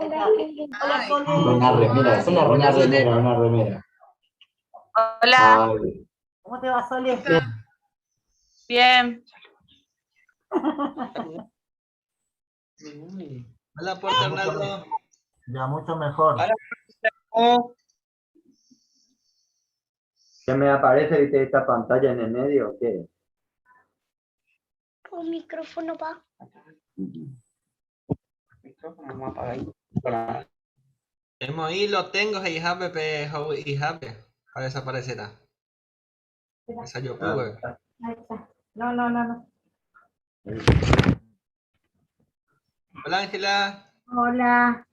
Hola, Sole. Una remera, sí, una remera, una remera. Hola. Ay, ¿Cómo te va, Sole? Bien. Hola, Puerto Arnaldo. Ya mucho mejor. Hola. ¿Qué me aparece, viste, esta pantalla en el medio? ¿Qué? Un micrófono va. Hemos ahí lo tengo, hija pepe, hija para desaparecerá. Esa yo pude. No, no, no, no. Hola, Ángela. Hola.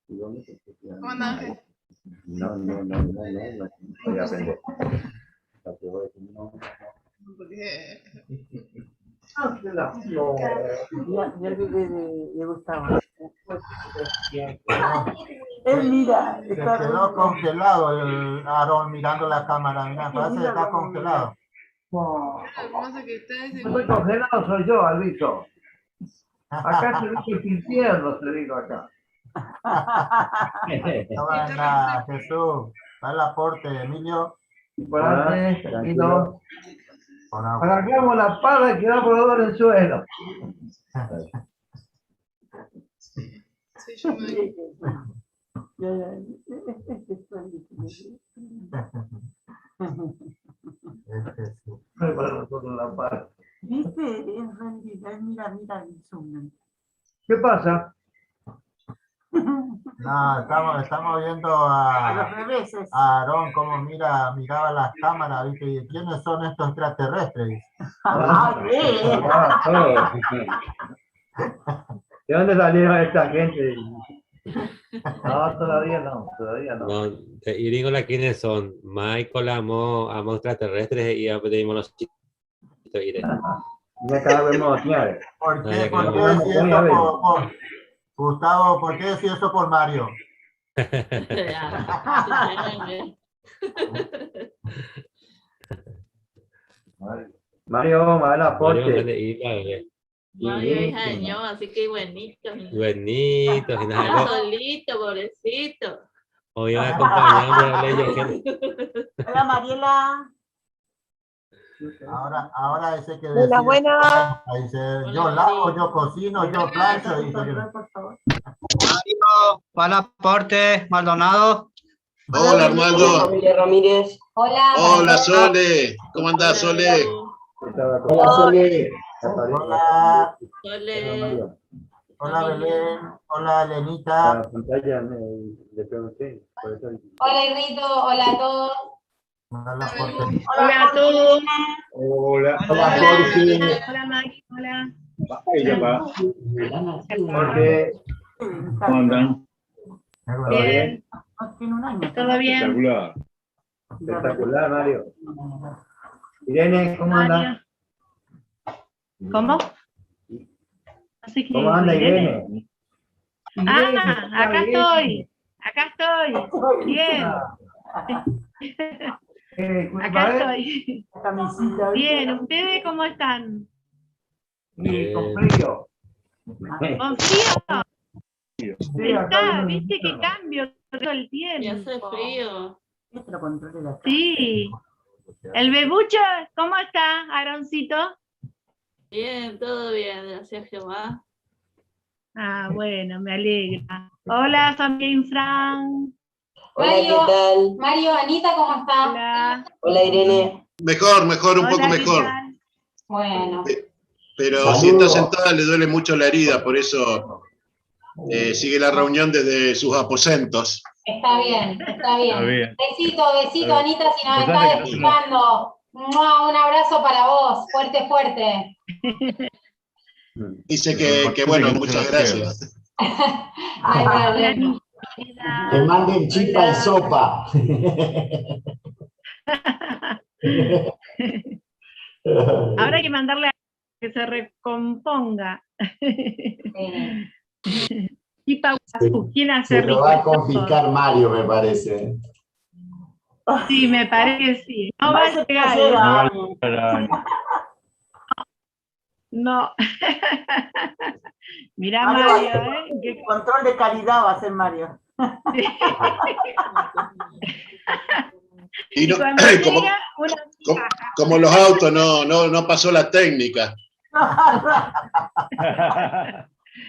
¿Cómo andas, Ángel? No, no, no, no, no, no. Voy a aprender. No, No. Ya, ya el bebé de Gustavo. Él mira, Se está quedó congelado el Aarón mirando la cámara. Mira, parece que está congelado. No. Estoy congelado soy yo, Alvito. Acá se dice el infierno, se digo acá. No va nada, Jesús. Va el aporte, Emilio. Por antes, tranquilo. Con agua. Arrancamos la pala y quedamos los dos en el suelo. Ya, ya. Es Jesús. No es para nosotros la pala. ¿Viste? Es rendida. Él mira, mira el Zoom. ¿Qué pasa? No, estamos viendo A los bebés. a Aarón cómo miraba las cámaras, ¿viste? Y ¿quiénes son estos extraterrestres? Ah, bien. Ah, todo. ¿De dónde salieron esta gente? No, todavía no, todavía no. No, te y digo la quiénes son. Michael amó, amó extraterrestres y a pedimos los chiquitos. Me acabo de emocionar. ¿Por qué, Ay, por que qué no. decís eso por, por- Gustavo, ¿por qué decís eso por Mario? Mario, mal Mario, aporte. mande y la- Mario es año, así que buenito. Buenito, y nada, Está no, solito, pobrecito. hoy va acompañando, le yo que- Hola, Mariela. Ahora ese que Hola, decide, buenas. dice, Hola, yo lavo, Mari. yo cocino, yo plancho. Dice que- Por favor. Hola, Aporte, Maldonado. Hola, Arnaldo. Familia Ramírez. Hola. Hola, Sole. ¿Cómo andás, Sole? Hola, Sole. Hola, Sole. hola Belén, hola Lenita. La pantalla me, le pregunté. Por eso. Hola, Irrito. Hola a todos. Hola, Jorge. Hola a todos. Hola, hola, Jorge. Hola, Maggie. Hola. Jorge, ¿Cómo andan? ¿todo bien? Tiene un año. ¿Todo bien? Espectacular. Espectacular, Mario. Irene, ¿cómo anda? Mario. ¿Cómo? Así que, ¿Cómo anda, Irene? Ah, acá estoy. Acá estoy. Bien. Acá estoy. La camisita. Bien. ¿Ustedes cómo están? Y con frío. ¿Con frío? Sí, acá Está, viene el viste qué invierno. cambio todo el Y hace tiempo. frío. Este lo controle de acá. Sí. El bebucho, ¿cómo está, Aaroncito? Bien, todo bien, gracias Jehová. Ah, bueno, me alegra. Hola, familia Infran. Hola, ¿qué tal? Mario, Anita, ¿cómo está? Hola. Hola Irene. Mejor, mejor, un poco Hola, ¿qué mejor. tal? Bueno. Pero si está sentada le duele mucho la herida, por eso sigue la reunión desde sus aposentos. Está bien, está bien. Está bien. Besito, besito, Está bien. Anita, si nos Importante estás que no se escuchando. ¡Mua! Un abrazo para vos, fuerte, fuerte. Dice que bueno, muchas gracias. No hay Hola, problema. Anita. Que manden chipa y sopa. Ahora hay que mandarle a que se recomponga. Sí. Chipa guazú, ¿quién hace Se lo rico va a esto? confiscar Mario, me parece. Sí, me parece que sí. No va a Parece que no llegar, llega. No va a llegar. No. Mirá, Mario, Mario, ¿eh? Qué- Control de calidad va a ser Mario. Y no, cuando como, llega, una como, como los autos, no, no, no pasó la técnica.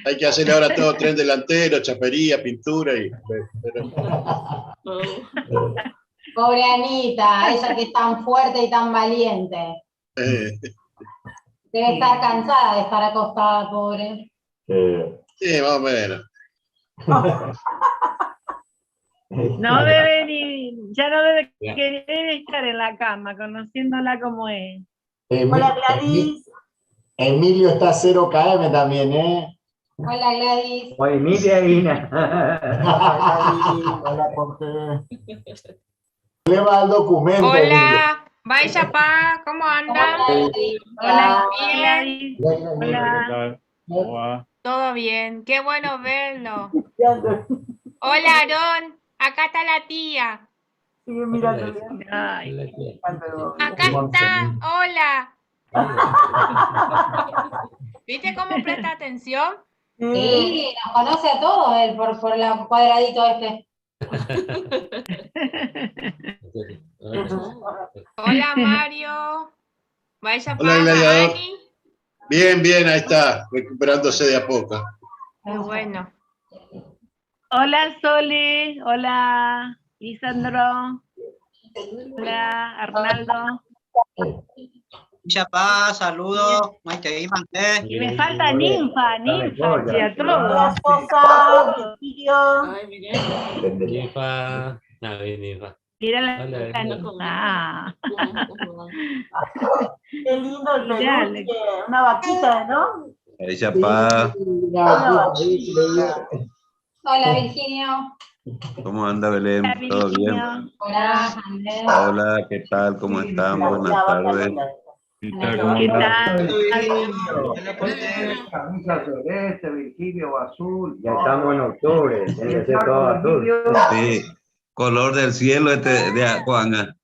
Hay que hacerle ahora todo tren delantero, chapería, pintura y. pero- Pobre Anita, ella que es tan fuerte y tan valiente. eh, Debe estar cansada de estar acostada, pobre. sí, más o menos. No debe ni, ya no debe Ya. querer estar en la cama, conociéndola como es. Hola Gladys. Emilio está 0 km también, ¿eh? Hola Gladys. Emilia Ina. Hola, Jorge. Problema del documento. Emilio. Hola, Vaya pa, ¿cómo andan? Hola Gladys. Hola, Bien, Gladys. Hola. ¿Cómo va? todo bien, qué bueno verlo. Hola, Aarón, acá está la tía. Sigue mirando. Ay, Acá está, hola. ¿Viste cómo presta atención? Sí, nos conoce a todos él por la cuadradito este. Hola, Mario. Vaya Hola, pa, gladiador. Ani. Bien, bien, ahí está, recuperándose de a poco. Qué bueno. Hola Sole, hola Lisandro, hola Arnaldo. Chapá, saludos, Maite y Manté. Y me falta Ninfa, Ninfa, che, a Hola todos. Sosa, Virgilio. Ay, mirá. Ninfa. No, bien, ninfa. Mira la, Hola, la hola. Ninfa. Qué lindo el Mirá, peluche. Una vaquita, ¿no? Ahí Chapá, Una vaquita. Hola Virginio. ¿cómo anda Belén? Hola, ¿Todo bien? Virginio. Hola Andrés. Hola, ¿qué tal? ¿Cómo están? La Buenas vaca tardes. linda. ¿Qué tal? ¿Cómo ¿Qué andan? tal? Camisa celeste, Virgilio azul. Ya estamos en octubre, tiene que ser todo azul. Sí, color del cielo este de Juan.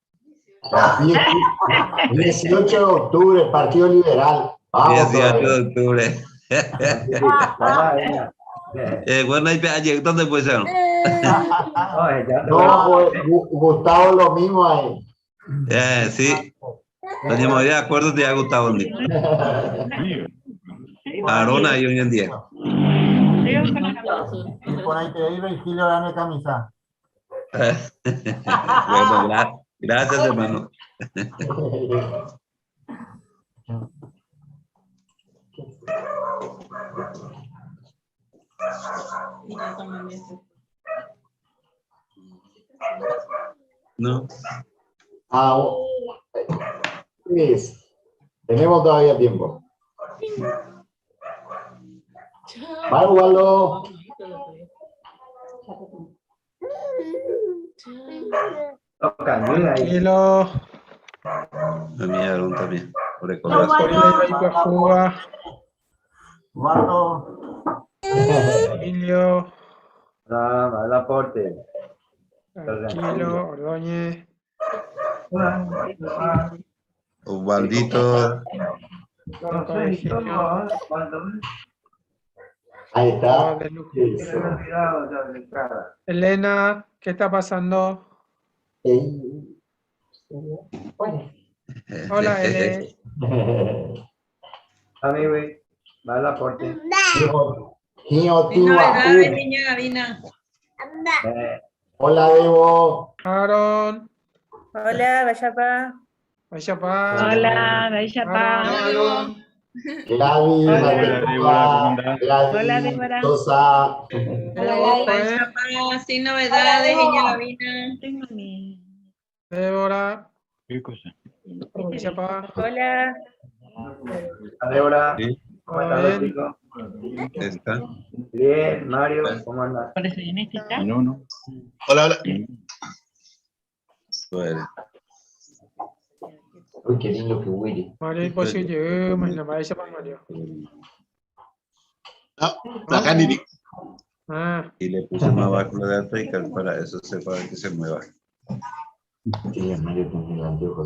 18 de octubre, Partido Liberal. Vamos 18 de todavía. octubre. Bueno, ahí ayer, ¿dónde pusieron? No, pues, Gustavo lo mismo ahí. Sí. Doña María, acuerdo de Gustavo. Aarón ahí hoy en día. Y por ahí te iba Virgilio dame camisa. Bueno, gracias, hermano. No. Ah, Luis, tenemos todavía tiempo. Bye, Waldo. Tranquilo. A mí Aarón también. Por el Chau, corazón. Waldo. Waldo. Emilio, Hola, hola, aporte. tranquilo, Ordóñez. Osvaldito. Virginio. Ahí está. Eso. Elena, ¿qué está pasando? Hola, Ele. Amigo, va el aporte. Hola, Debo. Aaron. Hola, Vayapa. Vayapa. Hola, Vayapa. Aaron. Gladys, Hola. Hola, Gladys, Hola, Débora. Sosa. Vayapa, sin novedades, niña Gabina. Tengo mi. Débora. ¿Qué cosa? Vayapa. Hola. Hola, Débora. ¿Cómo están los chicos? Está. Bien, Mario, ¿cómo andas? Por eso, ¿en este está? No, no. Hola, hola. Bueno. Uy, qué lindo que huele. Mario, imposible. Vayapa, Mario. No, acá ni. Ah, Y le puse una bácula de azúcar para eso se para que se mueva. Sí, Mario tiene el anteojo.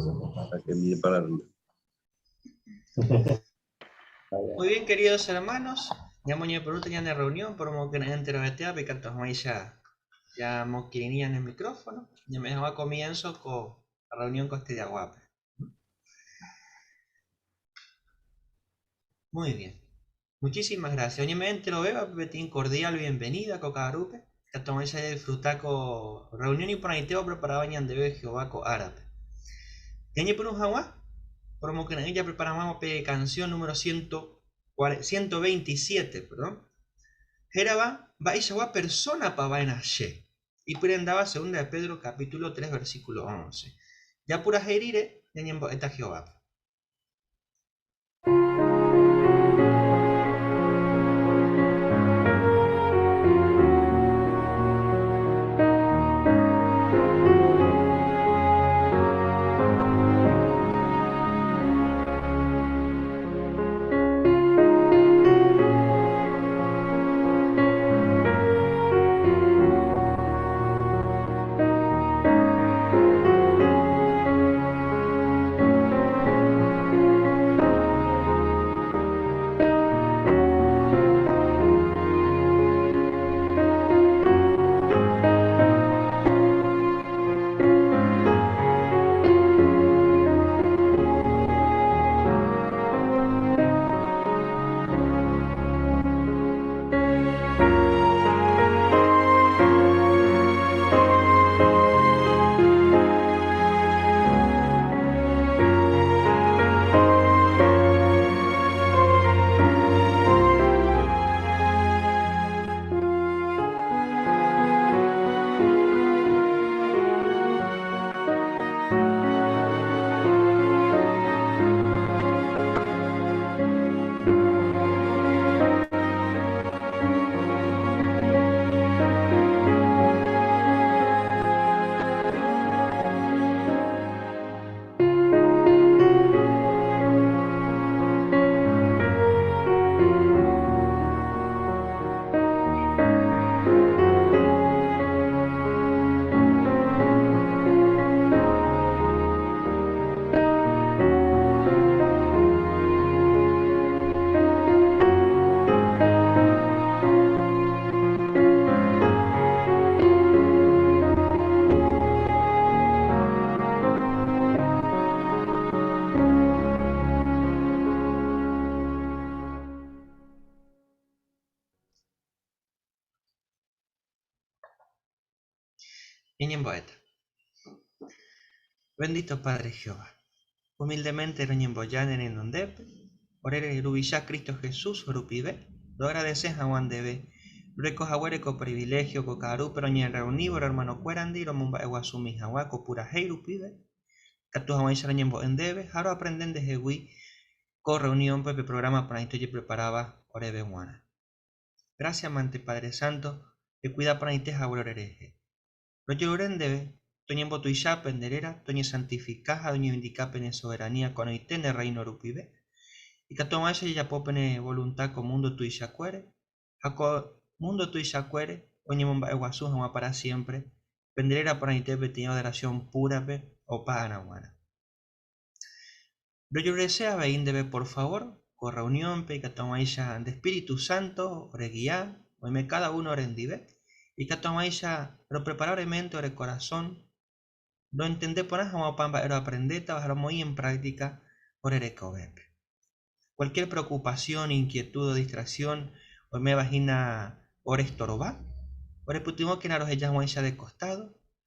Para que mire para arriba. Muy bien, queridos hermanos. Ya moñepyrũta ñane reunión, por modo que enterovetévape ikatu hag̃uáicha jamokirirĩ ñane micrófono, ñame'ẽ hag̃ua comienzo ko reunión koestediaguápe. Muy bien. Muchísimas gracias. Oñeme'ẽ enterovévape peteĩ cordial bienvenida ko ka'arúpe, ikatu hag̃uáicha jadisfruta ko reunión iporãitéva opreparáva ñandéve Jehová ko árape. Ñañepyrũ hag̃ua, poromokyre'ỹ japrepara hag̃ua pe canción número 127, perdón, hérava Mba'eichagua persónapa va'erã che? Ipyrendáva Segunda de Pedro capítulo 3 versículo 11. Japurahéi rire ñañembo'éta Jehovápe. Ñañembo'éta. Bendito Padre Jehová, humildemente roñemboja ne renondépe, ore Ruvicha Cristo Jesús rupive, roagradece hag̃ua ndéve roreko haguére ko privilegio ko ka'arúpe roñerreunívo ore hermanokuérandi romomba'eguasumi hag̃ua ko purahéi rupive, katu hag̃uáicha roñembo'e ndéve ha roaprende ndehegui ko reunión-pe pe programa porãite ojepreparáva oréve g̃uarã. Gracias mante Padre Santo rekuida porãite haguére orerehe. Rojerure ndéve toñembotuicha pende réra, toñesantifika ha oñevindika pene soberanía ko'ag̃aite ne reino rupive, ikatu hag̃uáicha jajapo pene voluntad ko mundo tuichakuére, ha ko mundo tuichakuére oñemomba'eguasu hag̃ua para siempre pende réra porãite peteĩ adoración pura-pe opa ára g̃uarã. Rojerurese avei ndéve por favor ko reunión-pe ikatu hag̃uáicha nde Espíritu Santo oregia, oime cada uno orendive, ikatu hag̃uáicha roprepara ore mente, ore corazón, roentende porã hag̃ua opa mba'e roaprendétava ha romoĩ en práctica ore rekovépe. Cualquier preocupación, inquietud o distracción oiméva hína ore estorba, orepytyvõkena roheja hag̃uáicha de costado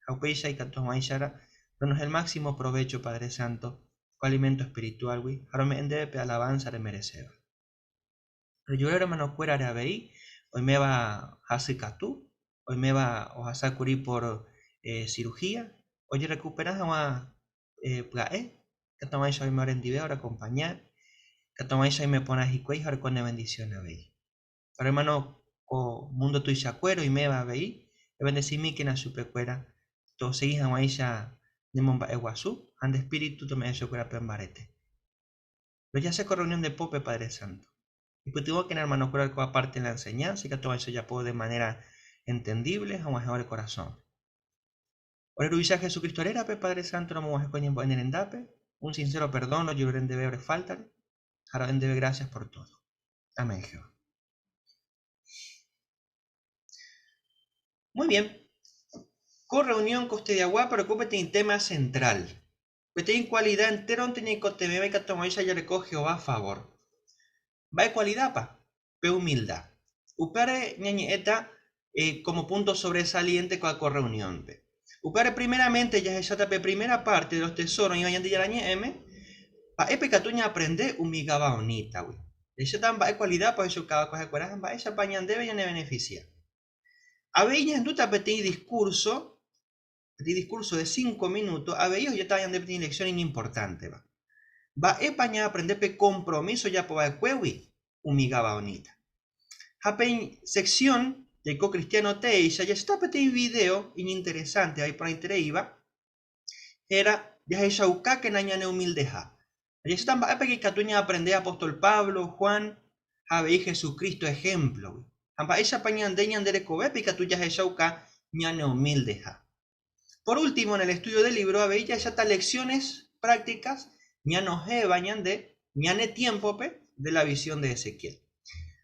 ha upéicha ikatu hag̃uáicha ronohẽ el máximo provecho Padre Santo ko alimento espiritual-gui ha rome'ẽ ndéve pe alabanza remereséva. Rojerure hermanokuérare avei oiméva hasykatu, oiméva ohasákuri por cirugía, ojerecupera hag̃ua pya'e, ikatu hag̃uáicha oime orendive oreakompaña, ikatu hag̃uáicha oime porã hikuái ha oreko ne bendición avei. Ore hermano ko mundo tuichakuére oiméva avei, ebendesimíkena chupekuéra, tosegi hag̃uáicha nemomba'eguasu ha nde espíritu tome'ẽ chupekuéra pe mbarete. Rojase ko reunión de pópe, Padre Santo. Ipytyvõkena hermanokuéra orekóva parte en la enseñanza ikatu hag̃uáicha ojapo de manera entendible ha og̃uahẽ ore korasõme. Ore Ruvicha Jesucristo rérape, Padre Santo, romog̃uahẽ ko ñembo'e ne rendápe, un sincero perdón rojerure ndéve ore fáltare. Ha ro'e ndéve gracias por todo. Amén, Jehová. Muy bien. Ko reunión kostediagua pereko peteĩ tema central. Peteĩ cualidad entéronte ñaikotevẽva ikatuhag̃uáicha jareko Jehová favor. Mba'e cualidad-pa? Pe humildad. Upévare ñañe'ẽta como punto sobresaliente ko'ã ko reunión-pe. Upévare primeramente jahecháta pe primera parte de los tesoros oĩva Ñandejára Ñe'ẽme, mba'épa ikatu ñaaprende umi gabaonítagui. Jahecháta mba'e kualidápa ohechaukáva ko ha'ekuéra ha mba'éichapa ñandéve ñanevenefisia. Avei ñahendúta peteĩ diskúrso, peteĩ diskúrso de cinco minúto, avei ohejáta ñande peteĩ leksión iñimportánteva. Mba'épa ñaaprende pe kompromíso ojapo va'ekuégui umi gabaonita? Ha pe sección Jaiko Cristiano Teéicha jahecháta peteĩ vidéo iñinteresánteva, iporãitereíva, héra Jahechaukákena ñaneumildeha. Jahecháta mba'épa ikatu ñaaprende apóstol Pablo, Juan ha avei Jesucristo ehémplogui, ha mba'éichapa ñande ñande rekovépe ikatu jahechauka ñaneumildeha. Por último, en el estudio del libro avei jahecháta lecciones prácticas ñanohẽva ñande ñane tiémpope de la visión de Ezequiel.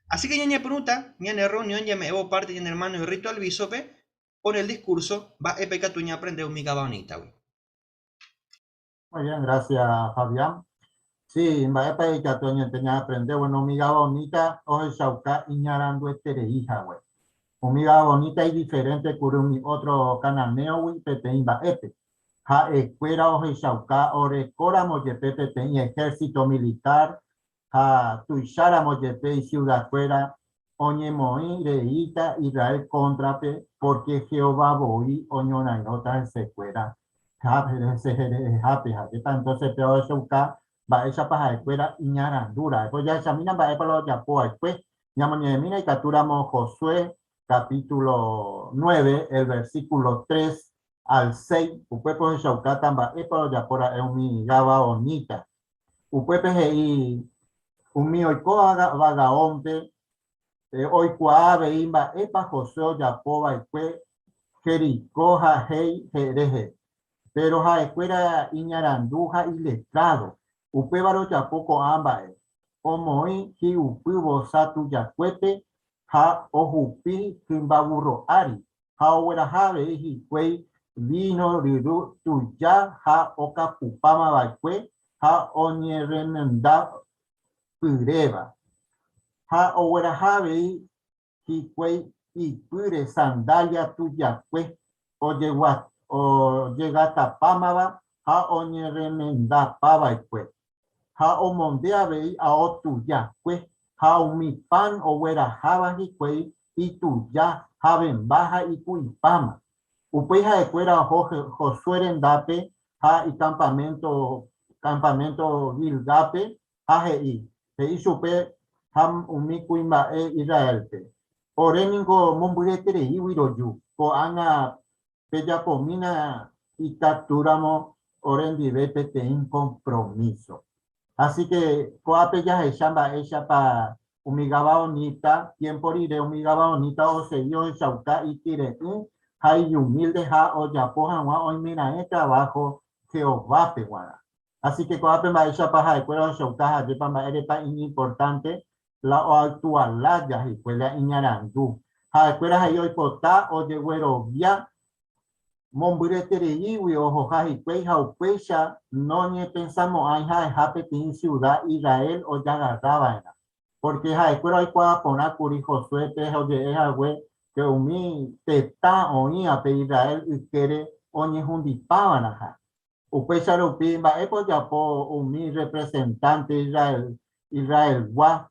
Así que ñañepyrũta ñane reunión ñame'ẽvo parte ñane hermano Irrito Alviso-pe con el discurso Mba'épa ikatu ñaaprende umi gabaonítagui. Muy bien, gracias Fabián. Sí, mba'épa ikatu añete ñaaprende? Bueno, umi gabaonita ohechauka iñarandueterei hague. Umi gabaonita idiferente kuri umi ótro cananéogui peteĩ mba'épe. Ha'ekuéra ohechauka orekóramo jepe peteĩ ehérsito militar ha tuicháramo jepe isiudakuéra, oñemoĩ reíta Israel kóntrape pórke Jehová voi oñorairõta hesekuéra heseherehehápe. Ha'épa entónse péva ohechauka mba'éichapa ha'ekuéra iñarandu ra'e. Péro jahechamína mba'épa la ojapo va'ekue. Ñamoñe'ẽmína ikatúramo Josué capítulo 9, el versículo 3 al 6, upépe ohechaukáta mba'épa ojapo ra'e umi gabaonita. Upépe he'i umi oikóva Gabaónpe oikuaa avei mba'épa Josué ojapo va'ekue Jericó ha Hai rehe. Péro ha'ekuéra iñarandu ha iletrádo, upévare ojapo ko'ã mba'e, omoĩ hi'upy vosa tujakuépe ha ohupi hymba vúrro ári, ha ogueraha avei hikuái víno ryru tuja ha okapupáma va'ekue ha oñerremenda pyréva, ha ogueraha avei hikuái ipýre sandália tujakue ojegatapámava ha oñerremendapa va'ekue, ha omonde avei ao tujakue ha umi pan ogueraháva hikuái ituja havẽmba ha iku'ipáma. Upéi ha'ekuéra oho Josué rendápe ha ikampaménto campamento Gilgápe ha he'i, he'i chupe ha umi kuimba'e Israélpe, Ore ningo mombyryetereígui roju, ko'ág̃a Pejapomína ikatúramo orendive peteĩ kompromíso. Asíke ko'ápe jahecha mba'éichapa umi gabaonita, tiémpo rire umi gabaonita osegi ohechauka ikyre'ỹ ha iñumílde ha ojapo hag̃ua oimeraẽ traváho Jehovápe g̃uarã. Asíke ko'ápe mba'éichapa ha'ekuéra ohechauka ha ajépa mba'érepa iñimportánte la oactua lája hikuái, la iñarandu. Ha'ekuéra he'i oipota ojeguerovia mombyretereígui ohoha hikuái ha upéicha noñepensamo'ãi ha'eha peteĩ siuda Israel ojagarra va'erã. Pórke ha'ekuéra oikuaa porã kuri Josuépe oje'e hague ke umi tetã oĩva pe Israel ykére oñehundipa va'erãha. Upéicha rupi, mba'épa ojapo umi rrepresentánte Israel, Israelgua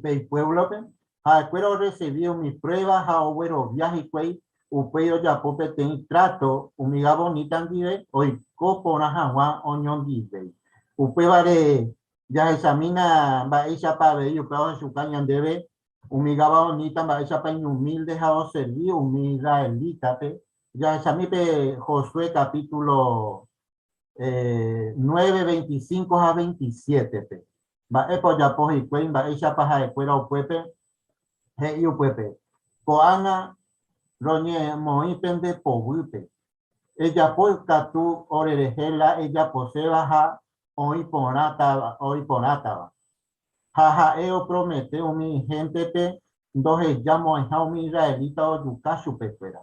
pe ipuévlope? Ha'ekuéra orresivi umi pruéva ha oguerovia hikuái, upéi ojapo peteĩ tráto umi gaboníta ndive oiko porã hag̃ua oñondivéi. Upévare jahechamína mba'éichapa avei upéva ohechuka ñandéve Umi gabaonita mba'éichapa iñumílde ha oservi umi israelítape. Jahechami pe Josué capítulo 9, 25 ha 27-pe. Mba'épa ojapo hikuái, mba'éichapa ha'ekuéra upépe? He'i upépe, Ko'ág̃a roñemoĩ pende poguýpe. Ejapo katu orerehe la ejaposéva ha oĩ porãtava, oĩ porãtava. Ha ha'e opromete umi héntepe ndoheja mo'ãiha umi israelita ojuka chupekuéra.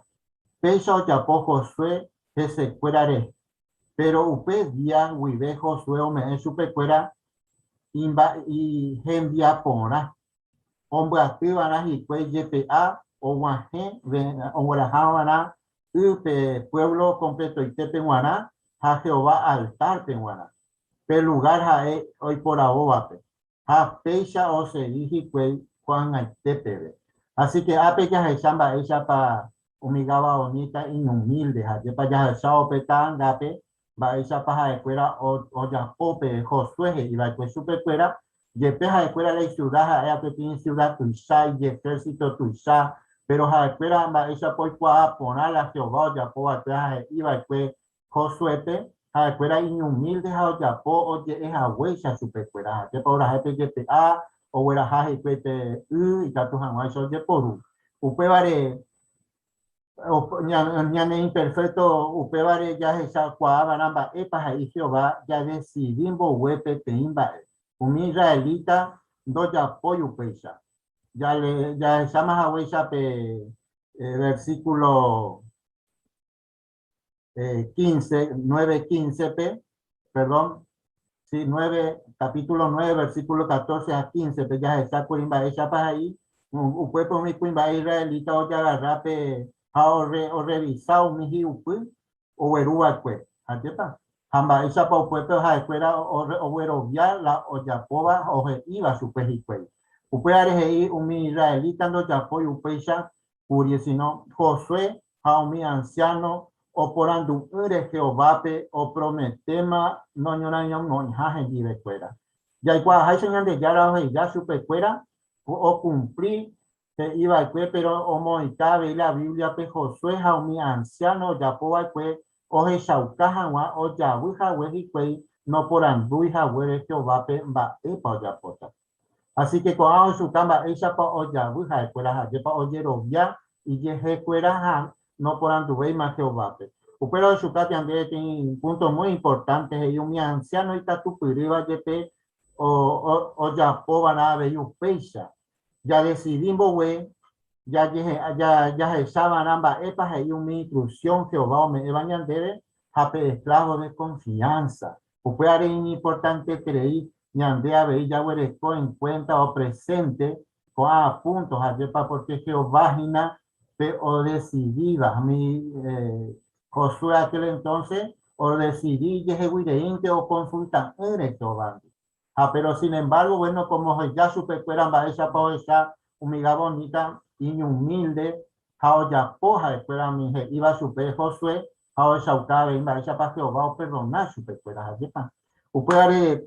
Péicha ojapo Josué hesekuéra rehe. Péro upe día guive Josué ome'ẽ chupekuéra hembiaporã. Ombyaty va'erã hikuái jepe'a oguahẽ ogueraha va'erã y pe puévlo kompletoitépe g̃uarã ha Jehová altárpe g̃uarã, pe lugár ha'e oiporavóvape. Ha péicha osegi hikuái ko'ag̃aite peve. Asíke ápe jahecha mba'éichapa umi gabaonita iñumílde ha jepa jahechávo pe ta'angápe mba'éichapa ha'ekuéra ojapo pe Josué he'i va'ekue chupekuéra, jepe ha'ekuéra la isiuda ha'éva peteĩ siuda tuicha, ijehérsito tuicha, péro ha'ekuéra mba'éichapa oikuaa porã la Jehová ojapo va'ekue ha he'i va'ekue Josuépe, ha'ekuéra iñumílde ha ojapo oje'e haguéicha chupekuéra. Ha jepa oraha pe jepe'a, ogueraha hikuái pe y ikatu hag̃uáicha ojeporu. Upévare ñane imperfékto, upévare jahechakuaa va'erã mba'épa he'i Jehová jadesidi mboyve peteĩ mba'e. Umi israelita ndojapói upéicha. Jahecháma haguéicha pe versíkulo 15, 9, 15-pe, perdón, sí, 9, capítulo 9, versículo 14 a 15-pe jahechákuri mba'éichapa he'i, upépe umi kuimba'e israelita ojagarra pe ha orrevisa umi hi'upy ogueruva'ekue. Ajépa? Ha mba'éichapa upépe ha'ekuéra oguerovia la ojapóva ha ohe'íva chupe hikuái. Upévare he'i umi israelita ndojapói upéicha kuri, síno Josué ha umi ansiáno oporandu'ỹre Jehovápe oprometéma noñorairõmo'ãiha hendivekuéra. Jaikuaaháicha Ñandejára oheja chupekuéra okumpli he'iva'ekue, péro omoĩta avei la Bíbliape Josué ha umi ansiáno ojapova'ekue ohechauka hag̃ua ojavy hague hikuái noporandúi haguére Jehovápe mba'épa ojapóta. Así que ko'ã ohechuka mba'éichapa ojavy ha'ekuéra ha ajépa ojerovia ijehekuéra ha noporanduvéima Jehovápe. Upéva ohechuka ñande peteĩ punto muy importante he'i umi anciano ikatupyrýva jepe ojapova'erã avei upéicha. Jadesidi mbogue jahechava'erã mba'épa he'i umi instrucción Jehová ome'ẽva ñandéve ha pe esclavo de confianza. Upévare iñimportanteterei ñande avei jaguereko en cuenta o presente ko'ã punto ha'épa porque Jehová hína pe odesidíva. Mi Josué aquel entonces odesidi ijeheguireínte okonsulta'ỹre Jehovándi. Ha pero sin embargo, bueno, como oheja chupekuéra mba'éichapa ohecha umi gabonita iñumílde ha ojapo ha'ekuéra umi he'íva chupe Josué ha ohechauka avei mba'éichapa Jehová operdona chupekuéra. Ajépa? Upévare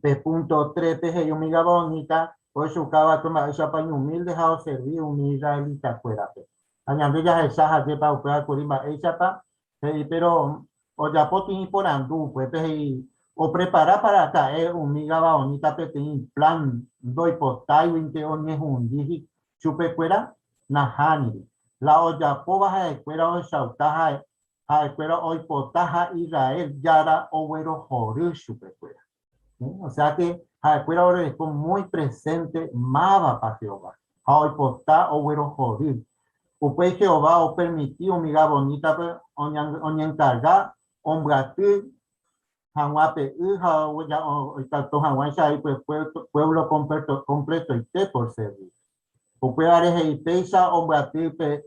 pe púnto trépe he'i umi gabaonita ohechauka va'ekue mba'éichapa iñumílde ha oservi umi israelitakuérape. Ha ñande jahecha ajépa upéva kuri mba'éichapa he'i, péro ojapo tĩi porandu upépe he'i opreparápa raka'e umi gabaonita peteĩ plan ndoipotáiguinte oñehundi Chupekuéra nahániri. La ojapóva ha'ekuéra ohechauka ha'ekuéra oipota ha Israel Jára oguerohory chupekuéra. O sea que ha'ekuéra oreko muy presente mávapa Jehová ha oipota oguerohory. Upéi Jehová opermiti umi gabonítape oñenkarga ombyaty hag̃ua pe y ha oikatu hag̃uáicha avei pe puévlo kompletoite por servi. Upévare he'i péicha ombyaty pe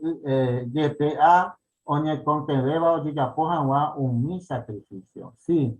jepe'a oñekotevẽva ojejapo hag̃ua umi sakrifísio. Si,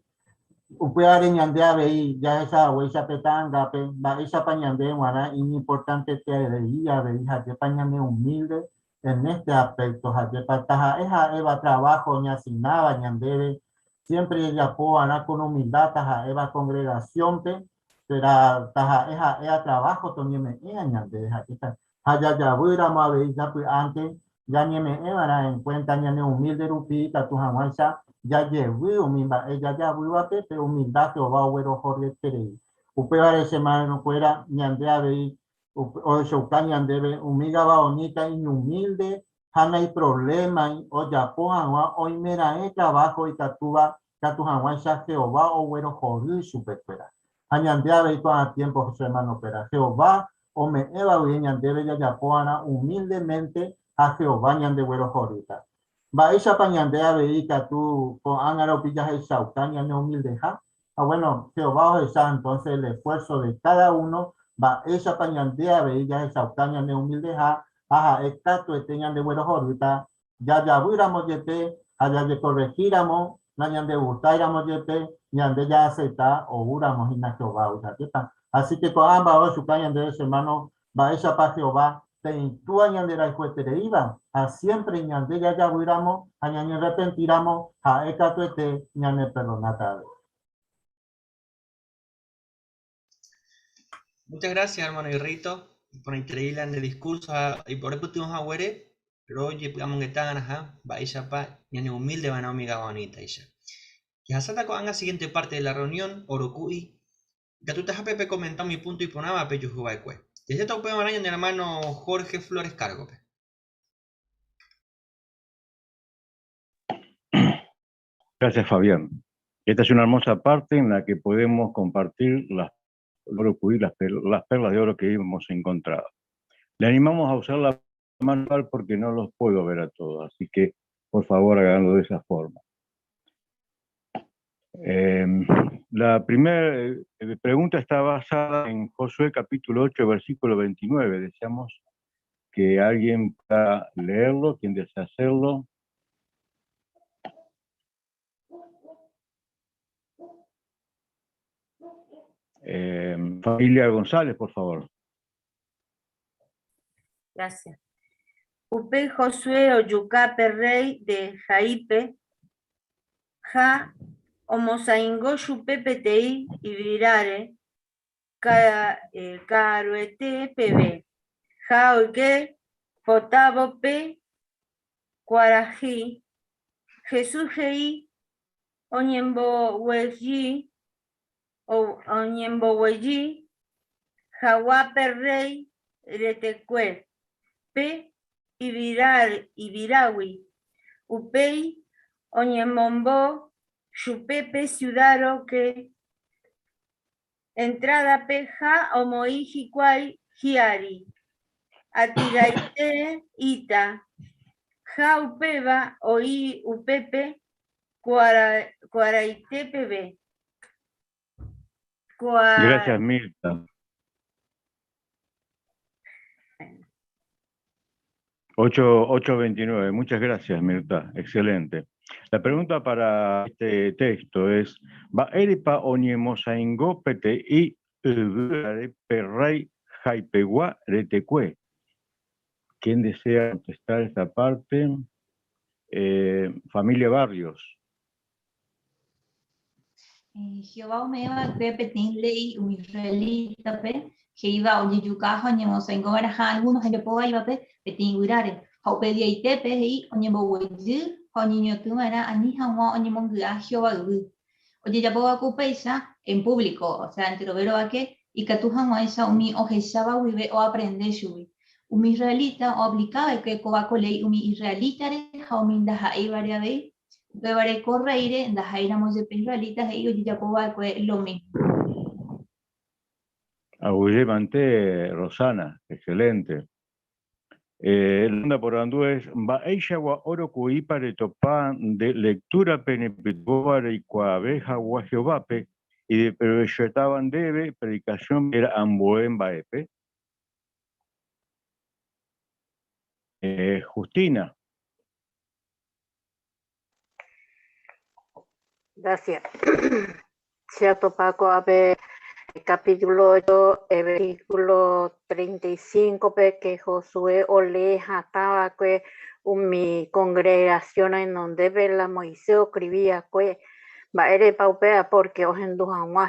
upévare ñande avei jahecha haguéicha pe ta'angápe mba'éichapa ñandéve g̃uarã iñimportanteterei avei ha'épa ñaneumílde en este aspecto, ha'épa taha'e ha'éva trabajo oñeasignáva ñandéve Siémpre jajapo va'erã con humildad taha'éva kongregasiónpe, térã taha'e ha'éva traváho toñeme'ẽva ñandéve ha'éta. Ha jajavýramo avei sapy'ánte ñañeme'ẽ va'erã en kuénta ñaneumílde rupi ikatu hag̃uáicha jajevy umi mba'e jajavývape pe humildad Jehová oguerohoryeterei. Upévare che hermanokuéra, ñande avei ohechauka ñandéve umi gabaonita iñumílde ha naiprovlémai ojapo hag̃ua oimeraẽ traváho ikatúva. Katu hag̃uáicha Jehová oguerohory chupekuéra. Ha ñande avei ko'ã tiémpo che ermanokuéra, Jehová ome'ẽva guive ñandéve jajapova'erã humildemente ha Jehová ñandeguerohorýta. Mba'éichapa ñande avei ikatu ko'ág̃a rupi jahechauka ñaneumildeha? Ha bueno, Jehová ohecha entonces el esfuerzo de cada uno, mba'éichapa ñande avei jahechauka ñaneumildeha ha ha'e katuete ñandeguerohorýta Jajavýramo jepe ha jajekorrehíramo, nañandegustáiramo jepe, ñande jaacepta oúramo hína Jehovágui. Ajépa? Así que ko'ã mba'e ohechuka ñandéve che hermano mba'éichapa Jehová peteĩ Túa ñanderayhuetereíva ha siémpre ñande jajavýramo ha ñañerrepentíramo ha'e katuete ñaneperdonáta avei. Muchas gracias, hermano Irrito, por increíble el discurso y por repetir haguére, roje py'amongeta ganaha mba'éichapa ñane humilde va'erã umi gabaonítaicha. Jahasáta ko'ág̃a siguiente parte de la reunión, Oroku'i, ikatutahápe pekomenta umi punto iporãva pejuhuva'ekue. Jahecháta upevarã ñane hermano Jorge Flores cárgope. Gracias, Fabián. Esta es una hermosa parte en la que podemos compartir las, las, las perlas de oro que hemos encontrado. Le animamos a usar la manual porque no los puedo ver a todos, así que por favor háganlo de esa forma. Eh, la primera eh, pregunta está basada en Josué capítulo 8, versículo 29. Deseamos que alguien pueda leerlo, quien desea hacerlo. Eh, familia González, por favor. Gracias. Upéi Josué ojuka pe rréi de Haípe ha omosaingo chupe peteĩ yvyráre ka'aruete peve, ha oike potávo pe kuarahy, Jesús he'i oñemboguejy hag̃ua pe rréi retekue pe yvyrágui, upéi oñemombo chupe pe siuda rokẽ entrádape ha omoĩ hikuái hi'ári atyraite ita, ha upéva oĩ upépe kuaraite peve. Gracias, Mirta. 8.29. Muchas gracias, Mirta. Excelente. La pregunta para este texto es, Mba'érepa oñemosaingo peteĩ yvýrare pe rréi Haipegua retekue? ¿Quién desea contestar esta parte? Eh, familia Barrios. Jehová ome'ẽ va'ekue peteĩ léi umi israelítape he'íva ojejuka ha oñemosaingo va'erãha algúno hembiapo vaívape peteĩ guyráre. Ha upe diaitépe he'i oñemboguejy ha oñeñotỹ va'erã ani hag̃ua oñemongy'a Jehová yvy. Ojejapo va'ekue upéicha en púvliko, osea enterove rovake, ikatu hag̃uáicha umi ohecháva guive oaprende chugui. Umi israelita oaplika va'ekue kóva ko léi umi israelítare ha umi ndaha'éivare avei. Upévare ko rréire ndaha'éiramo jepe israelita he'i ojejapo va'ekue lo mísmo. Aguyje mante, Rosana. Excelente. Eh, la porandu es, mba'éichagua óro ku'ípa retopa nde lectura-pe nepytyvõva reikuaave hag̃ua Jehovápe ideprovechoetáva ndéve predikasión térã ambue mba'épe? Eh, Justina. Gracias. Che atopa ko'ápe capítulo 8, versículo 35-pe que Josué olee hatã va'ekue umi congregación renondépe la Moisés oescribi va'ekue. Mba'érepa upéva? Porque ohendu hag̃ua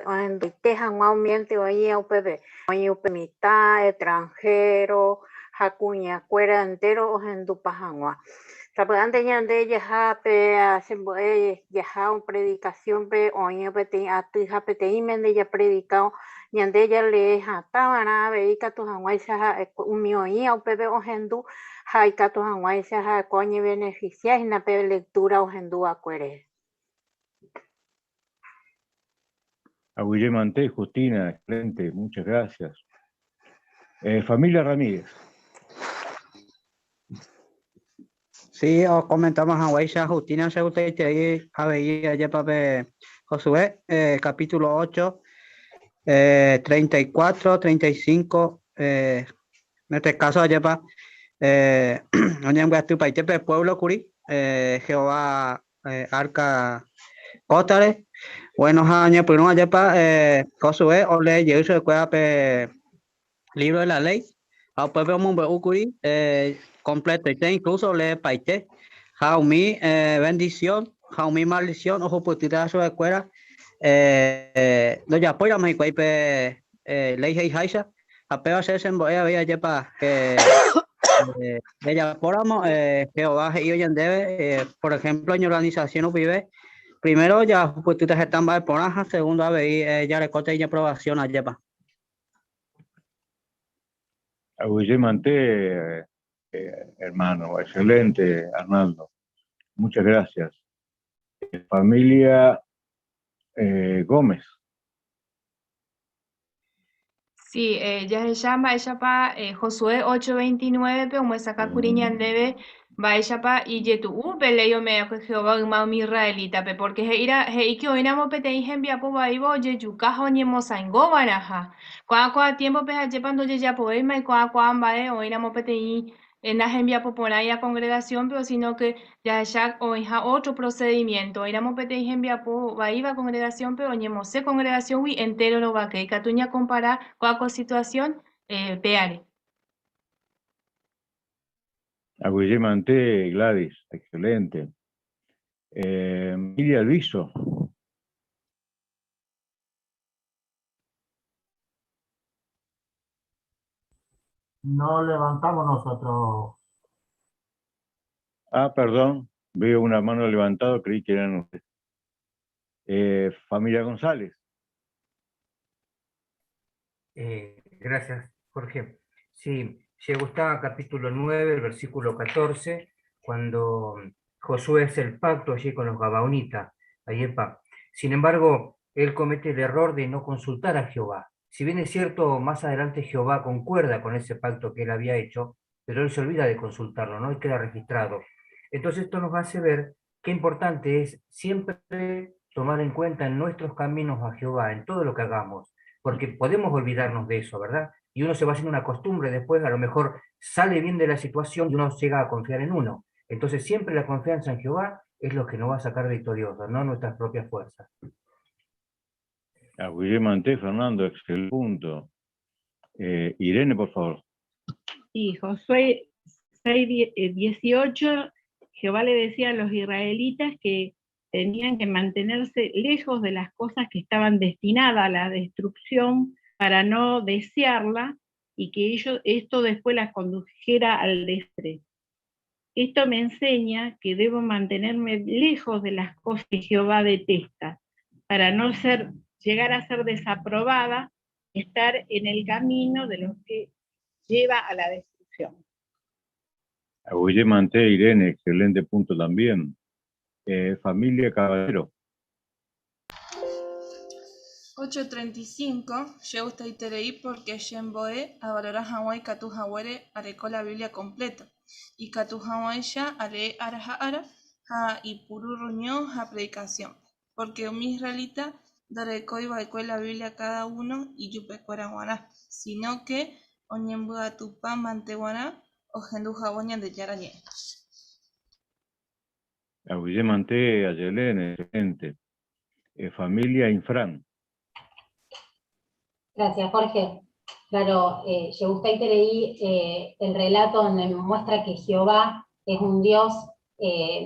ohenduite hag̃ua umi hénte oĩva upépe, oĩ upe mitã, extranjero ha kuñakuéra entéro ohendupa hag̃ua. Sapy'ánte ñande jaha pe chembo'e jaha predikasiónpe oĩ peteĩ aty ha peteĩmente japredika ñande jalee hatã va'erã avei ikatu hag̃uáicha ha'e umi oĩva upépe ohendu ha ikatu hag̃uáicha ha'ekuéra oñevenefisia hína pe lectura ohenduva'ekue rehe. Aguyje mante, Justina, excelente, muchas gracias. Familia Ramírez. Sí, os comentamos a Guaisha, Justina, se gusta y avei ajepa pe Josué, capítulo 8, 34, 35, en este caso ajepa, oñembyatypaite pe pueblo kuri, Jehová arca kótare. Bueno, ha oñepyrũ ajepa Josué olee jey chupekuéra pe libro de la ley, ha upépe omombe'u kuri completoite, incluso oleepaite, ha umi bendición ha umi maldición ohupytýta chupekuéra ndojapóiramo hikuái pe ley he'iháicha, ha péva che chembo'e avei ajépa ke jajapóramo Jehová he'i oñandéve, por ejemplo, ñeorganización rupive, primero jahupytýta heta mba'e porã ha segundo avei jarekóta iñaprobación ajépa. Aguyje mante, hermano, excelente, Arnaldo. Muchas gracias. Familia Gómez. Sí, jahecha mba'éichapa Josué 8:29-pe omyesakãkuri ñandéve mba'éichapa ijetu'u pe léi ome'ẽ'akue Jehová yma umi israelítape, pórke he'íra, he'i ke oĩramo peteĩ hembiapo vaíva ojejuka ha oñemosãingova'erãha. Ko'ã ko'ã tiémpope ha'épa ndojejapovéima iko'ã ko'ã mba'e oĩramo peteĩ nahembiapo porãiva kongregasiónpe, osino ke jahecha oĩha ótro procedimiento. Oĩramo peteĩ hembiapo vaíva kongregasiónpe, oñemosẽ kongregasióngui entéro rovake. Ikatu ñakompara ko'ã ko situasión péare. Aguyje mante, Gladys, excelente. Emilia Alviso. No levantamos nosotros. Ah, perdón, veo una mano levantada, creí que eran ustedes. Familia González. Gracias, Jorge. Sí, llegó hasta capítulo 9, el versículo 14, cuando Josué hace el pacto allí con los Gabaonitas. Ahí está. Sin embargo, él comete el error de no consultar a Jehová. Si bien es cierto, más adelante Jehová concuerda con ese pacto que él había hecho, pero él se olvida de consultarlo, ¿no? Y queda registrado. Entonces esto nos hace ver qué importante es siempre tomar en cuenta en nuestros caminos a Jehová, en todo lo que hagamos, porque podemos olvidarnos de eso, ¿verdad? Y uno se va haciendo una costumbre después, a lo mejor sale bien de la situación y uno llega a confiar en uno. Entonces siempre la confianza en Jehová es lo que nos va a sacar victoriosos, no nuestras propias fuerzas. Aguyje mante, Fernando, excelente punto. Irene, por favor. Sí, Josué 6, 18, Jehová le decía a los israelitas que tenían que mantenerse lejos de las cosas que estaban destinadas a la destrucción para no desearla y que esto después las condujera al desastre. Esto me enseña que debo mantenerme lejos de las cosas que Jehová detesta, para no llegar a ser desaprobada, estar en el camino de los que lleva a la destrucción. Aguyje mante, Irene, excelente punto también. Familia Caballero. 8:35, Chegustaiterei porque chembo'e avalora hag̃ua ikatu haguére areko la Biblia completa. Ikatu hag̃uáicha alee ára ha ára ha aipuru reunión ha predicación. Porque umi israelita ndorekói va'ekue la Biblia cada uno ijupekuéra g̃uarã, sino que oñembyatypa mante g̃uarã ohendu hag̃ua Ñandejára ñe'ẽ. Aguyje mante, Ayelén, excelente. Familia Infran. Gracias, Jorge. Claro, chegustaiterei el relato donde muestra que Jehová es un Dios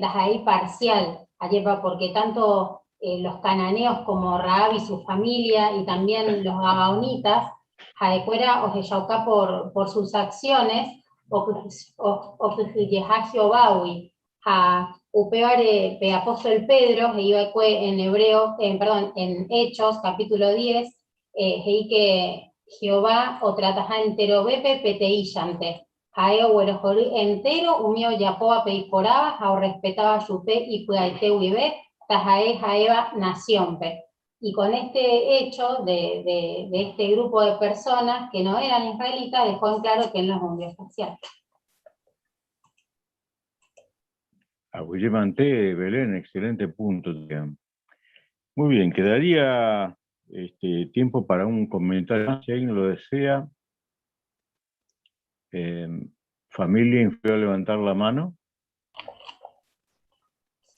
ahí parcial, ajepa, porque tanto los cananeos como Rahab y su familia, y también los gabaonitas, ha'ekuéra ohechauka por sus acciones, okyhyjeha Jehovágui, ha upévare pe apóstol Pedro, he'iva'ekue en hebreo, en, perdón, en Hechos, capítulo 10, he'i que Jehová otrataha enterovépe peteĩchante, ha'e oguerohory entero umi ojapóvape iporãva ha orrespetáva chupe ipy'aite guive, taha'e ha'éva naciónpe. Y con este hecho de, de, este grupo de personas que no eran israelitas, dejó en claro que él no es un Dios parcial. Aguyemante, Belén, excelente punto. Muy bien, quedaría este, tiempo para un comentario, si alguien lo desea. Eh, familia, inferior a levantar la mano.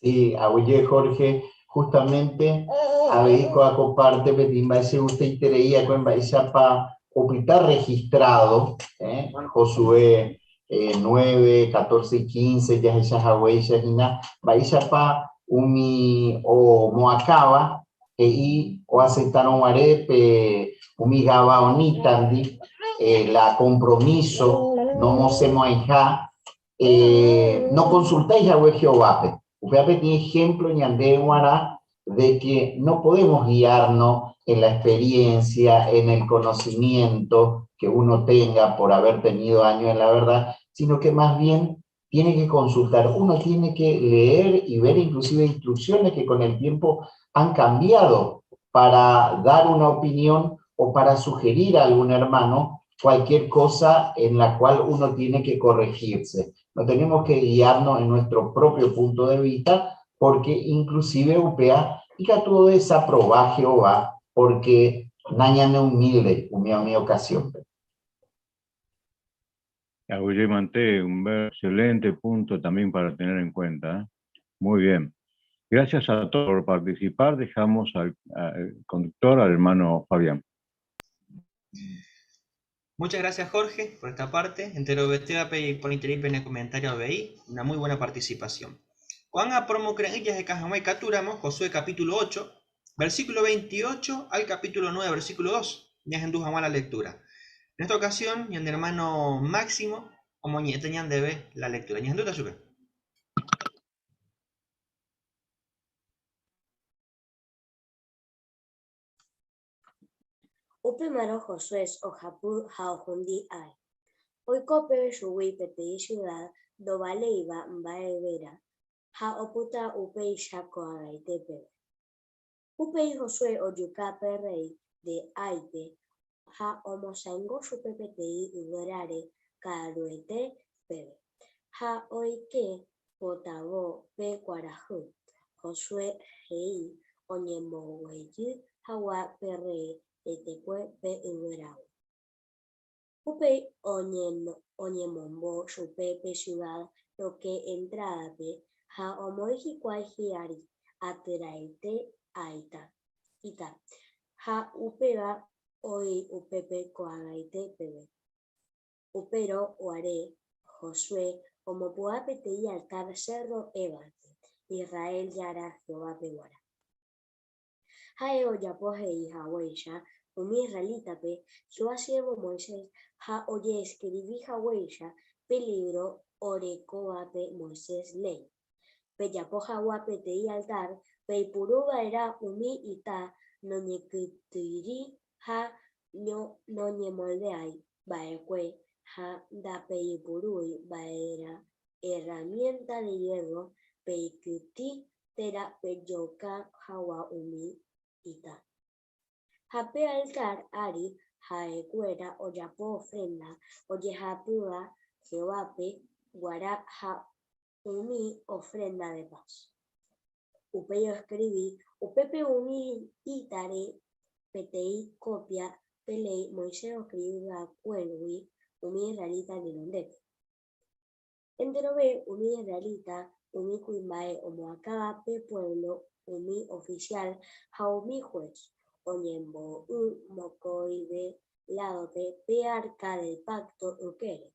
Sí, Agüye Jorge, justamente abeiko comparte petimba ese usted creía con pa opita registrado, ¿eh? Josué 9, 14 y 15, ya esas agüeyas y pa umi o moacaba e i o aceptaron arepe umi gabaonitandi la compromiso no mosemo eh, no consultáis a Jehová. Usted tiene ejemplo ñande de que no podemos guiarnos en la experiencia, en el conocimiento que uno tenga por haber tenido años en la verdad, sino que más bien tiene que consultar, uno tiene que leer y ver inclusive instrucciones que con el tiempo han cambiado para dar una opinión o para sugerir a algún hermano cualquier cosa en la cual uno tiene que corregirse. No tenemos que guiarnos en nuestro propio punto de vista, porque inclusive upea y que todo desaproba Jehová, porque nañane humilde, humilde mi ocasión. Mante, un excelente punto también para tener en cuenta. ¿eh? Muy bien. Gracias a todos por participar. Dejamos al, al conductor, al hermano Fabián. Muchas gracias Jorge por esta parte. Entero por en el comentario BI, una muy buena participación. Juan a promo de Cajamay Caturamo, Josué capítulo 8, versículo 28 al capítulo 9, versículo 2. Ya la lectura. En esta ocasión, mi hermano Máximo, como debe la lectura. Ñanduta sube. Upémarõ Josué ohapy ha ohundi Ai. Oiko peve chugui peteĩ ciudad ndovaléiva mba'everã ha opyta upéicha ko'ag̃aite peve. Upéi Josué ojuka pe rréi de Áipe ha omosãingo chupe peteĩ yvyráre ka'aruete peve, ha oike potavo pe kuarahy, Josué he'i oñemboguejy hag̃ua pe rréi retekue pe yvyrágui. Upéi oñemombo chupe pe ciudad rokẽ entrádape ha omoĩ hikuái hi'ári atyraite ita, ha upéva oĩ upépe ko'ag̃aite peve. Upérõ guare Josué omopu'ã peteĩ altár sérro Ébalpe, Israel Jára Jehovápe g̃uarã. Ha'e ojapo he'i haguéicha umi israelítape Jehová siérvo Moisés ha ojeeskrivi haguéicha pe lívro orekóvape Moisés léi. Pejapo hag̃ua peteĩ altár peipuru va'erã umi ita noñekytýiri ha noñemoldeái va'ekue ha ndapeipurúi va'erã erramiénta de iérro peikytĩ térã pejoka hag̃ua umi ita. Ha pe altár ári ha'ekuéra ojapo ofrénda ojehapýva Jehovápe g̃uarã ha umi ofrénda de paz. Upéi oeskrivi upépe umi itare peteĩ kópia pe léi Moisés oskrivi va'ekuégui umi israelita renondépe. Enterove umi israelita, umi kuimba'e omoakãva pe puévlo, umi ofisiál ha umi hués, oñembo'y mokõive ládope pe árka del pákto ykére.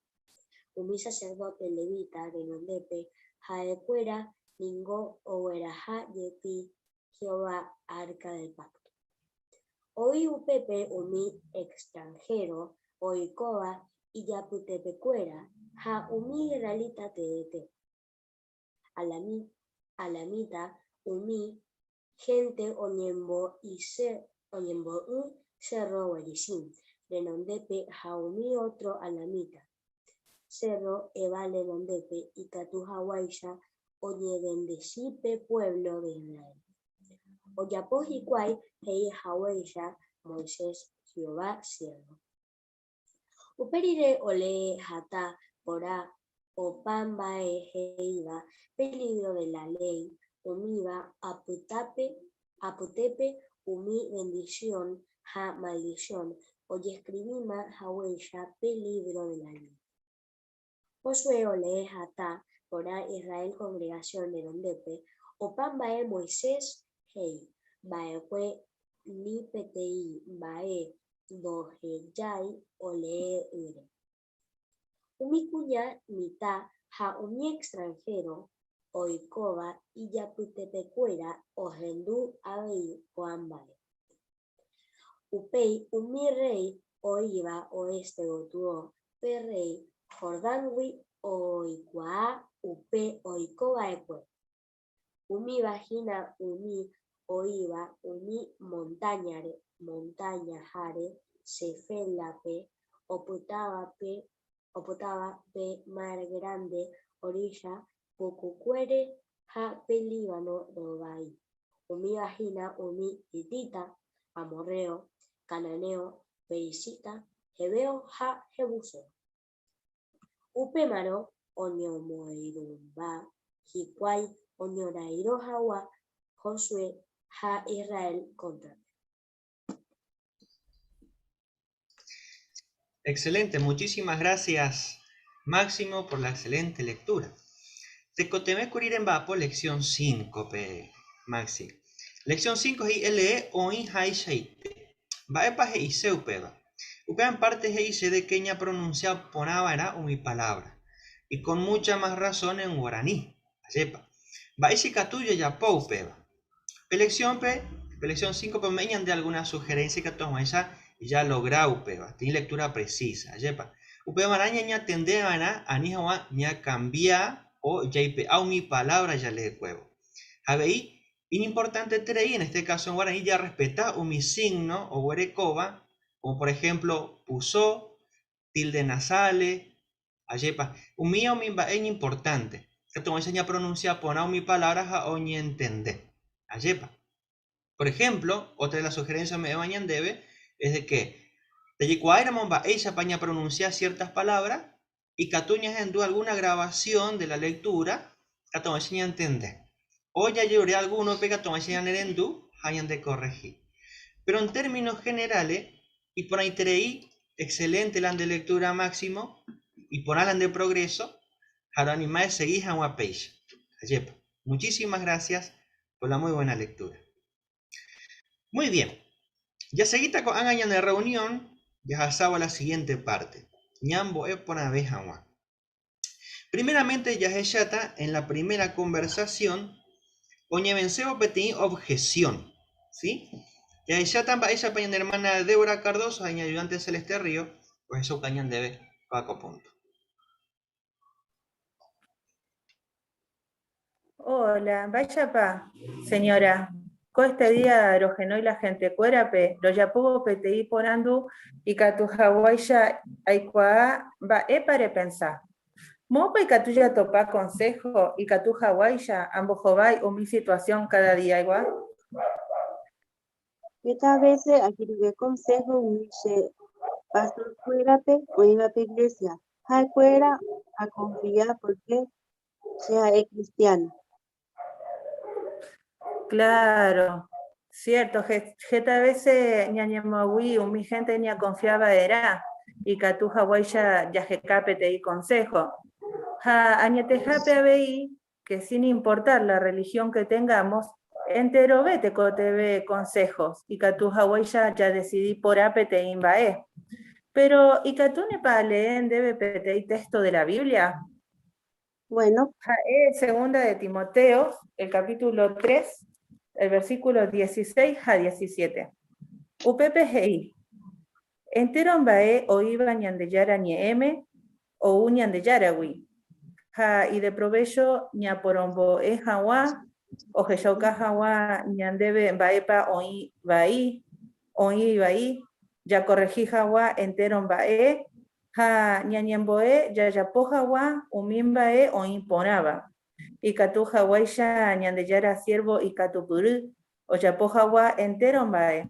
Umi saserdóte levita renondépe ha'ekuéra ningo ogueraha jepi Jehová árka del pákto. Oĩ upépe umi extranhéro oikóva ijapytepekuéra ha umi israelita teete. Alamita umi hénte oñembo'y Sérro Guerizim renondépe ha umi ótro alamita Sérro Ebal renondépe ikatu haguáicha oñevendesi pe puévlo de Israel. Ojapo hikuái he'i haguéicha Moisés, Jehová siérvo. Upe rire olee hatã porã opa mba'e he'íva pe lívro de la léi, umíva apytépe umi vendisión ha maldisión ojeskrivíma haguéicha pe lívro de la léi. Josué olee hatã porã Israel kongregasión renondépe opa mba'e Moisés he'i va'ekue ni peteĩ mba'e ndohejái olee'ỹre. Umi kuña, mitã ha umi extranhéro oikóva ijapytepekuéra ohendu avei ko'ã mba'e. Upéi umi rréi oĩva oéste gotyo pe rréi Jordángui oikuaa upe oiko va'ekue. Umíva hína umi oĩva umi montáñare, montañaháre Sefélape, opytáva pe Mar Grande orílla pukukuére ha pe Líbano rovái. Umíva hína umi hitita, amorreo, cananeo, perizita, heveo ha jebuseo. Upémarõ oñomoirũmba hikuái oñorairõ hag̃ua Josué ha Israel kóntrape. Excelente, muchísimas gracias Máximo por la excelente lectura. Tekotevẽ kuri remba'apo lección 5-pe, Maxi. Lección 5 he'i elee oĩhaichaite. Mba'épa he'ise upéva? Upéva en parte he'ise de que ñapronunsia porã va'erã umi palabra, y con mucha más razón en guaraní. Ajépa. Mba'éicha ikatu jajapo upéva? Pe lección-pe, pe lección 5-pe ome'ẽ ñande alguna sugerencia ikatu hag̃uáicha jalogra upéva, teĩ lectura precisa. Ajépa. Upevarã ñañatende va'erã ani hag̃ua ñakambia o jaipe'a umi palabra jaleekuévo. Ha avei Iñimportanteterei en este caso en guaraní jarrespeta umi signo oguerekóva, como por ejemplo puso, tilde nasale, ajépa. Umíva umi mba'e iñimportante, katu oĩcha ñapronuncia porã umi palabra ha oñentende, ajépa. Por ejemplo, otra de las sugerencias ome'ẽva ñandéve es de que jajekuaáiramo mba'éichapa ñapronuncia ciertas palabras, Ikatu ñahendu alguna grabación de la lectura katu oĩcha ñantende. O jajerure alguno-pe katu oĩcha ñanerendu ha ñandekorrehi. Pero en términos generales, iporãiterei, excelente la nde lectura Máximo, iporã la nde progreso, ha roanima esegi hag̃ua péicha. Ajépa. Muchísimas gracias por la muy buena lectura. Muy bien. Jasegíta ko'ág̃a ñane reunión jahasávo la siguiente parte, ñambo'e porãve hag̃ua. Primeramente jahecháta en la primera conversación oñevensévo peteĩ objeción, ¿sí? Jahecháta mba'éichapa ñane hermana Débora Cardozo ha iñayudante Celeste Río ohechauka ñandéve kóva ko punto. Hola, mba'éichapa, señora. Ko este día rohenói la gentekuérape rojapóvo peteĩ porandu ikatu haguáicha aikuaa mba'épa repensa. Moõpa ikatu jatopa consejo ikatu haguáicha ambohovái umi situación cada día-gua? Heta vése ajeruve konsého umi che pastorkuérape oĩva pe iglésia. Ha'ekuéra akonfia pórke che ha'e kristiáno. Claro, cierto, heta vése ñañemoag̃ui umi hénte ñakonfia va'erã ikatu haguéicha jaheka peteĩ konsého. Ha añetehápe avei que sin importar la religión que tengamos, enterove tekotevẽ consejos ikatu haguéicha jadecidi porã peteĩ mba'e. Péro ikatúnepa alee ndéve peteĩ texto de la Biblia? Bueno. Ha'e Segunda de Timoteo, el capítulo 3, el versículo 16 ha 17. Upépe he'i, Entéro mba'e oĩva Ñandejára Ñe'ẽme ou Ñandejáragui, ha ideprovécho ñaporombo'e hag̃ua, ohechauka hag̃ua ñandéve mba'épa oĩ vai, oĩ vai, jakorrehi hag̃ua entéro mba'e ha ñañembo'e jajapo hag̃ua umi mba'e oĩ porãva, ikatu haguéicha Ñandejára siérvo ikatupyry. Ojapo hag̃ua entéro mba'e,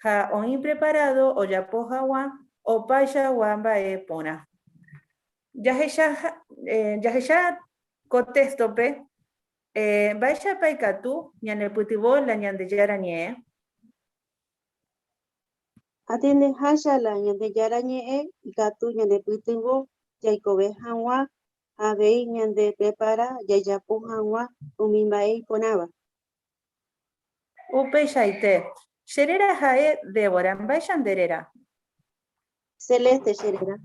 ha oĩ preparado ojapo hag̃ua opaichagua mba'e porã. Jahecha ko téxtope mba'éichapa ikatu ñanepytyvõ la Ñandejára Ñe'ẽ. Atendeháicha la Ñandejára Ñe'ẽ ikatu ñanepytyvõ jaikove hag̃ua ha avei ñandeprepara jajapo hag̃ua umi mba'e iporãva. Upeichaite. Che réra ha'e Débora. Mba'éicha nde réra? Celeste che réra.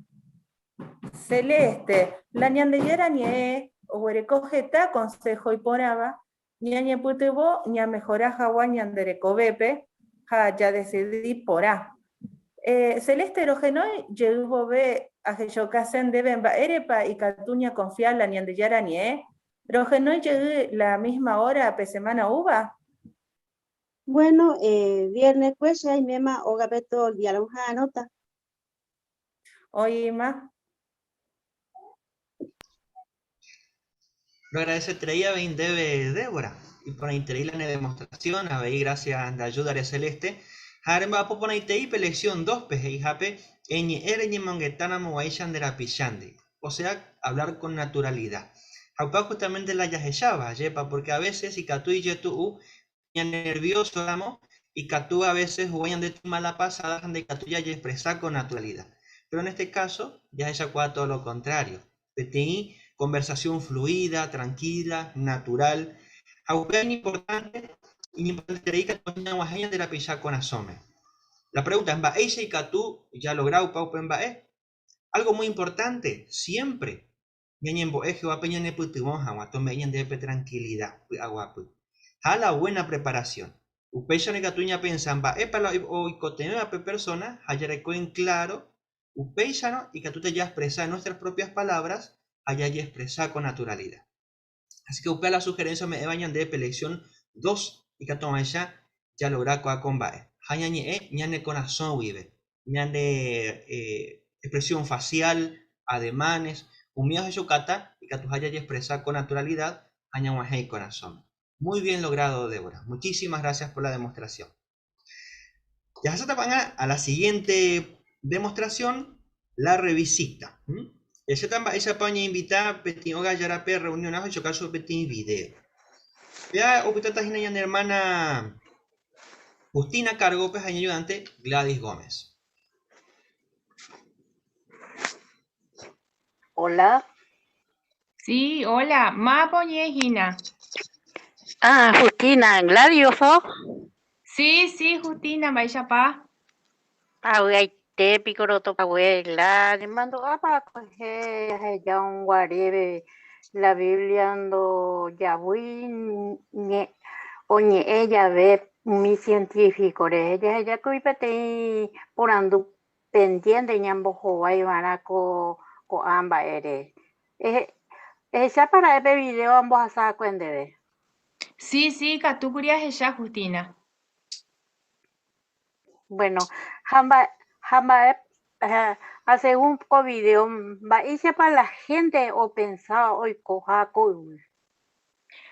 Celeste, la Ñandejára Ñe'ẽ oguereko heta konsého iporãva ñañepytyvõ ñamehora hag̃ua ñande rekovépe ha jadesidi porã. Celeste, rohenói jey vove ahechauka ndéve mba'érepa ikatu ñakonfia la Ñandejára Ñe'ẽ Rohenói jey la misma hora pe semana oúva? Bueno, viernekue che aiméma ógape todo el día roha'arõta. Oĩma. Roagradecerei avei ndéve, Débora, iporãiterei la ne demostración, avei gracias nde ayúdare Celeste, ha remba'apo porãitei pe lección 2-pe he'ihápe eñe'ẽ reñemongetáramo guáicha nde rapichándi. O sea, hablar con naturalidad. Ha upéva justamente la jahecháva, ajépa, porque a veces ikatu ijetu'u ñanervioso ramo, ikatu a veces huguái ñande mala pasada ha ndaikatúi jajeexpresa con naturalidad. Pero en este caso, jahechakuaa todo lo contrario. Peteĩ conversación fluida, tranquila, natural. Ha upéva iñimportante, iñimportanteterei ikatu ñag̃uahẽ ñande rapicha korasõme. La pregunta es, mba'éicha ikatu jalogra upe upe mba'e? Algo muy importante, siempre ñañembo'e Jehovápe ñanepytyvõ hag̃ua, tome'ẽ ñandéve pe tranquilidad, py'aguapy. Ha la buena preparación. Upéicharõ ikatu ñapensa mba'épa la oikotevẽva pe persona ha jareko en claro, upéicharõ ikatúta jaexpresa en nuestras propias palabras ha jajeexpresa con naturalidad. Así que upéva la sugerencia ome'ẽva ñandéve pe lección 2 ikatu hag̃uáicha jalogra ko'ã ko mba'e. Ha ñañe'ẽ ñane korasõ guive, ñane expresión facial, ademanes, umíva ohechukáta ikatuha jajeexpresa con naturalidad ha ñag̃uahẽ ikorasõme. Muy bien logrado, Débora. Muchísimas gracias por la demostración. Jahasáta ko'ág̃a a la siguiente demostración, la revisita. Jahecháta mba'éichapa oñeinvita peteĩ óga járape reunionrã ohechuka chupe peteĩ video. Péva opytáta hína ñane hermana Justina kárgope ha iñayudante Gladys Gómez. Hola. Sí, hola. Mávapa oñe'ẽ hína? Ah, Justina, Gladys oho. Sí, sí, Justina, mba'éichapa? Avy'aite piko rotopague Gladys, mandu'ápa kuehe aheja guaréve la Biblia ndojavýi oñe'ẽ jave umi científico-re. Jahejákuri peteĩ porandu pendiente ñambohovái va'erã ko ko'ã mba'ére. Ehechápa ra'e pe video ambohasa va'ekue ndéve? Sí, sí, ikatúkuri ahecha, Justina. Bueno, ha mba'e, ha mba'e, ha según ko video, mba'éichapa la gente opensa oikoha ko yvy?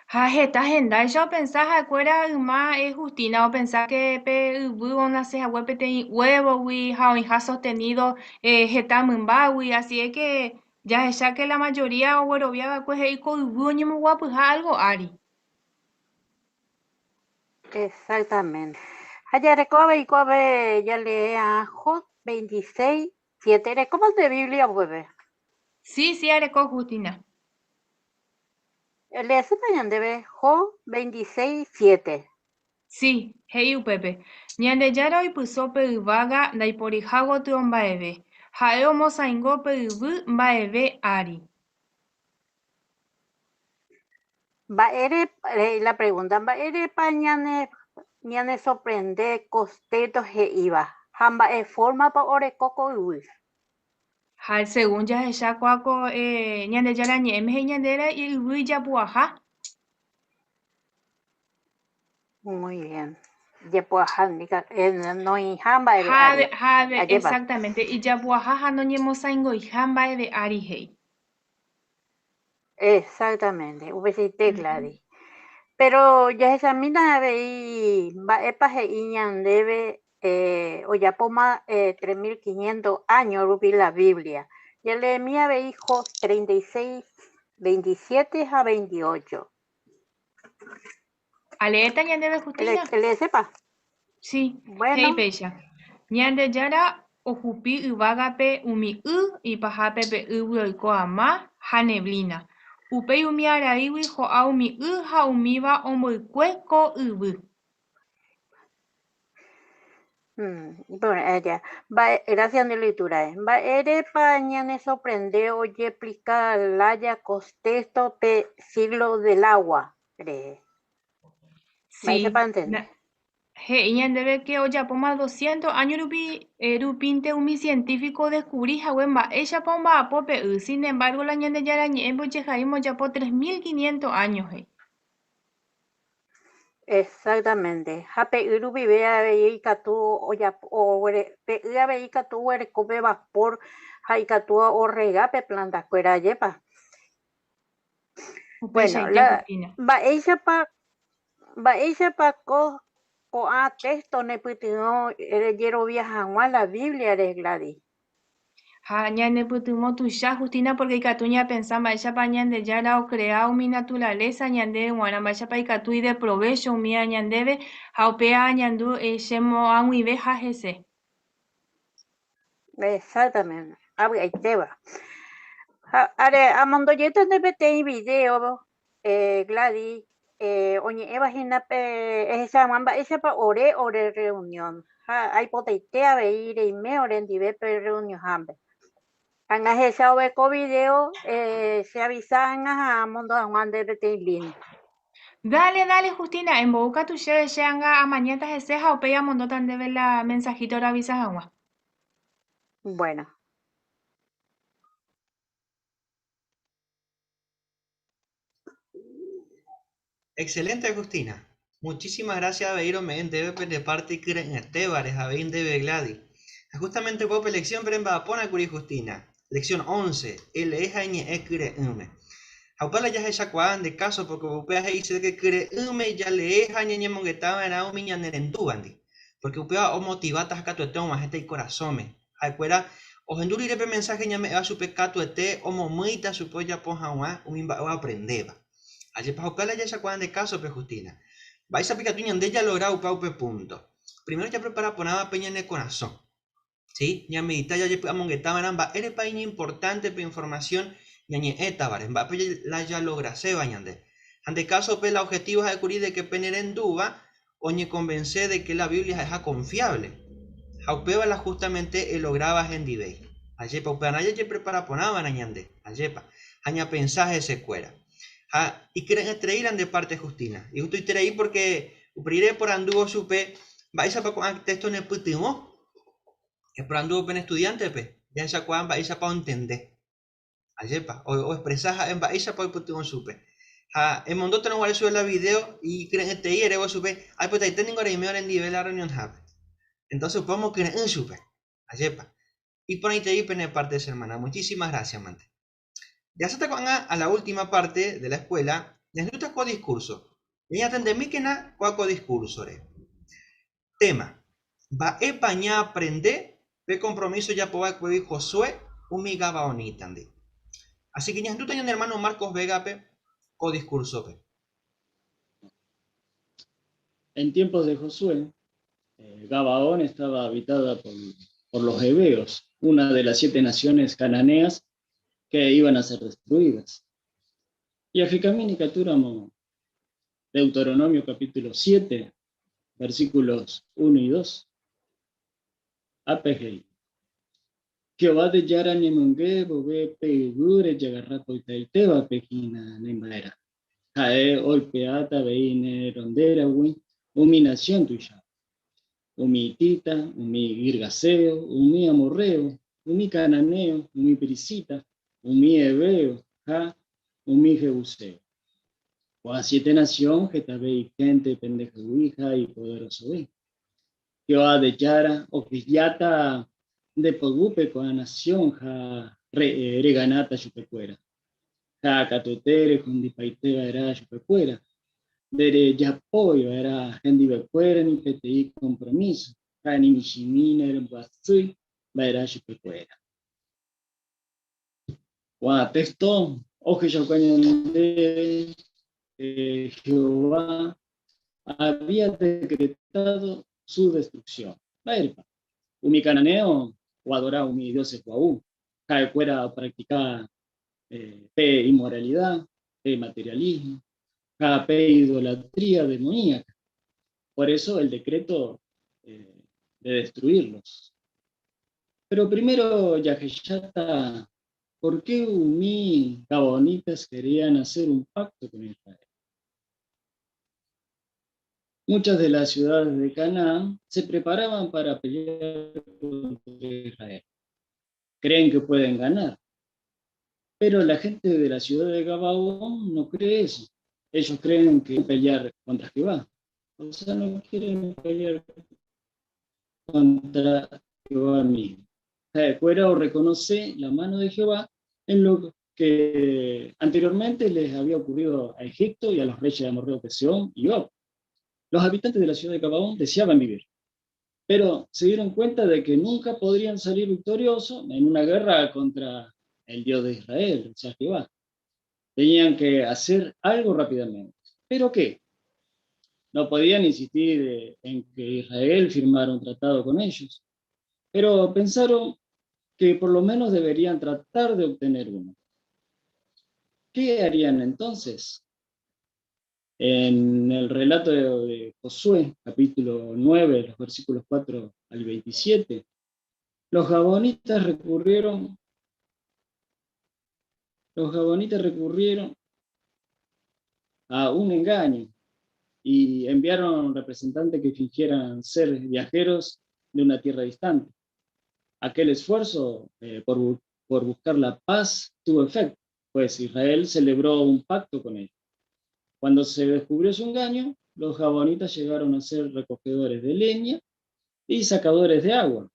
Ha heta hendáicha opensa ha'ekuéra yma Justina opensa ke pe yvy onase hague peteĩ huévogui ha oĩha sostenido heta mymbágui, así es que jahecha ke la mayoría oguerovia va'ekue he'i ko yvy oñemoguapyha algo ári. Exactamente. Ha jareko avei ko'ápe jalee'ã Job 26, 7. Erekópa nde Biblia upépe? Sí, sí, areko Justina. Eleesýpa ñandéve Job 26, 7. Sí, he'i upépe, Ñandejára oipyso pe yvága ndaiporiha gotyo mba'eve, ha'e omosãingo pe yvy mba'eve ári. Mba'ére, la pregunta, mba'érepa ñane ñanesorprende ko téxto he'íva ha mba'e fórmapa oreko ko yvy? Ha según jahecha kua ko Ñandejára Ñe'ẽme he'i ñandéve yvy ijapu'aha. Muy bien. Jepu'aha noĩha mba'eve ári. Ha, exactamente, ijapu'aha ha noñemosãingoiha mba'eve ári he'i. Exactamente, upeichaite Gladys. Pero jahechamína avei mba'épa he'i ñandéve ojapóma 3500 áño rupi la Biblia. Jaleemi avei Job 36, 27 ha 28. Aleéta ñandéve, Justina? Eleésepa? Sí, Bueno. he'i péicha. Ñandejára ohupi yvágape umi y, ipahápe pe ýgui oiko ama ha neblina. Upéi umi araígui ho'a umi y ha umíva omboykue ko yvy. Mba'e, gracias nde lectura-re. Mba'érepa ñanesorprende ojeexplica lája ko texto pe siglo del agua rehe? Sí, Mba'éichapa antende? he'i ñandéve ke ojapóma doscientos áño rupi rupínte umi científico odescubri hague mba'éichapa omba'apo pe y, sin embargo la Ñandejára Ñe'ẽme ojehaíma ojapo 3500 áño, he'i. Exactamente. Ha pe y rupive avei ikatu ojapo, pe y avei ikatu oguereko pe vapor ha ikatu orrega pe planta-kuéra, ajépa? Bueno, Upeichaite, la, Justina. mba'éichapa, mba'éichapa ko ko'ã texto nepytyvõ rejerovia hag̃ua la Biblia-re, Gladys? Ha ñanepytyvõ tuicha, Justina, porque ikatu ñapensa mba'éichapa Ñandejára ocrea umi naturaleza ñandéve g̃uarã, mba'éichapa ikatu ideprovecho umíva ñandéve ha upéva añandu chemoag̃uiveha hese. Exactamente, avy'aitéva. Ha are amondo jeýta nde peteĩ video, Gladys, oñe'ẽva hína pe ehecha hag̃ua mba'éichapa ore ore reunión. Ha aipotaite avei reime orendive pe reunionhápe. Ág̃a ahecha ove ko video, che avisa ág̃a ha amondo hag̃ua nde peteĩ link. Dale, dale, Justina, embou katu chéve che anga amañáta hese ha upéi amondóta ndéve la mensajito roavisa hag̃ua. Bueno. Excelente, Agustina. Muchísimas gracias avei rome'ẽ ndéve pende parte ikyre'ỹetévare ha avei ndéve Gladys. Ha justamente upépe lección pe remba'apónakuri Justina. Lección 11, Elee ha eñe'ẽ kyre'ỹme. Ha upe la jahechakuaa nde caso porque upéva he'ise que kyre'ỹme jalee ha ñañemongetava'erã umi ñanerendúvandi. Porque upéva omotiváta ha katuete og̃uahẽta ikorasõme. Ha'ekuéra ohendu rire pe mensaje ñame'ẽva chupe katuete omomýita chupe ojapo hag̃ua umi mba'e oaprendéva. Ajépa upéva la jahechakuaa nde kásope, Justina. Mba'éichapa ikatu ñande jalogra upe upe púnto? Primero japrepara porãva pe ñane korasõ. Sí, ñamedita jajepy'amongetava'erã mba'érepa iñimportánte pe informasión ñañe'ẽtavare, mba'épa la jalograséva ñande. Ha nde kásope la objetivo ha'ékuri de ke penerendúva oñekonvense de ke la Biblia ha'eha konfiávle. Ha upéva la justamente elográva hendivéi. Ajépa upearã jajeprepara porã va'erã ñande, ajépa, ha ñapensa hesekuéra. Ha ikyre'ỹeterei la nde párte Justina. Igustoiterei pórke upe rire eporandúvo chupe mba'éichapa ko'ã téxto nepytyvõ. Eporandúvo pene estudiántepe, jahechakuaa mba'éichapa ontende. Ajépa, oexpresa ha'e mba'éichapa oipytyvõ chupe. Ha emondótarõ guare chupe la vidéo ikyre'ỹetei erévo chupe, Aipotaite ningo reime orendive la rreunionhápe. Entónse upe omokyre'ỹ chupe. Ajépa. Iporãitei pene párte che ermána. Muchísimas grásia mante. Jaháta ko'ág̃a a la última parte de la escuela, ñahendúta ko discurso. Ñañatendemíkena kóa ko discurso-re. Tema, Mba'épa ñaaprende pe compromiso ojapova'ekuégui Josué umi gabaonítandi? Así que ñahendúta ñane hermano Marcos Vega-pe ko discurso-pe. En tiempos de Josué, Gabaón estaba habitada por, por los heveos, una de las siete naciones cananeas que iban a ser destruidas. Y Ajikamini Katuramo, Deuteronomio capítulo 7, versículos 1 y 2. Ápe he'i, Jehová nde Jára nemonge vove pe yvy rejagarra poitaitévape hína ne mba'erã. Ha'e oipe'áta avei ne rondéragui umi nasión tuicháva, umi hitita, umi girgaseo, umi amorreo, umi cananeo, umi perizita, umi heveo ha umi jebuseo. Ko'ã siete nasión hetave ihénte pendehegui ha ipoderosove. Jehová nde Jára ohejáta nde poguýpe ko'ã nasión ha reganáta chupekuéra. Ha katuete rehundipaite va'erã chupekuéra. Nderejapóiva'erã hendivekuéra ni peteĩ compromiso, ha ni michĩmi nerembyasýi mba'erã chupekuéra. Ko'ã texto ohechauka ñandéve Jehová había decretado su destrucción. Mba'érepa? Umi cananeo oadora umi dioses gua'u, ha'ekuéra opractica pe inmoralidad, pe materialismo, ha pe idolatría demoníaca. Por eso el decreto de destruirlos. Pero primero jahecháta por qué umi gabaonitas querían hacer un pacto con Israel. Muchas de las ciudades de Canaán se preparaban para pelear contra Israel. Creen que pueden ganar. Pero la gente de la ciudad de Gabaón no cree eso. Ellos creen que pelear contra Jehová. O sea, no quieren pelear contra Jehová mismo. Fuera o reconoce la mano de Jehová en lo que anteriormente les había ocurrido a Egipto y a los reyes de Amorreo de Sehón y Og. Los habitantes de la ciudad de Gabaón deseaban vivir, pero se dieron cuenta de que nunca podrían salir victoriosos en una guerra contra el Dios de Israel, o sea, Jehová. Tenían que hacer algo rápidamente. ¿Pero qué? No podían insistir en que Israel firmara un tratado con ellos, pero pensaron que por lo menos deberían tratar de obtener uno. ¿Qué harían entonces? En el relato de Josué, capítulo 9, los versículos 4 al 27, los gabaonitas recurrieron, los gabaonitas recurrieron a un engaño y enviaron representantes que fingieran ser viajeros de una tierra distante. Aquel esfuerzo por buscar la paz tuvo efecto, pues Israel celebró un pacto con ellos. Cuando se descubrió su engaño, los gabaonitas llegaron a ser recogedores de leña y sacadores de agua.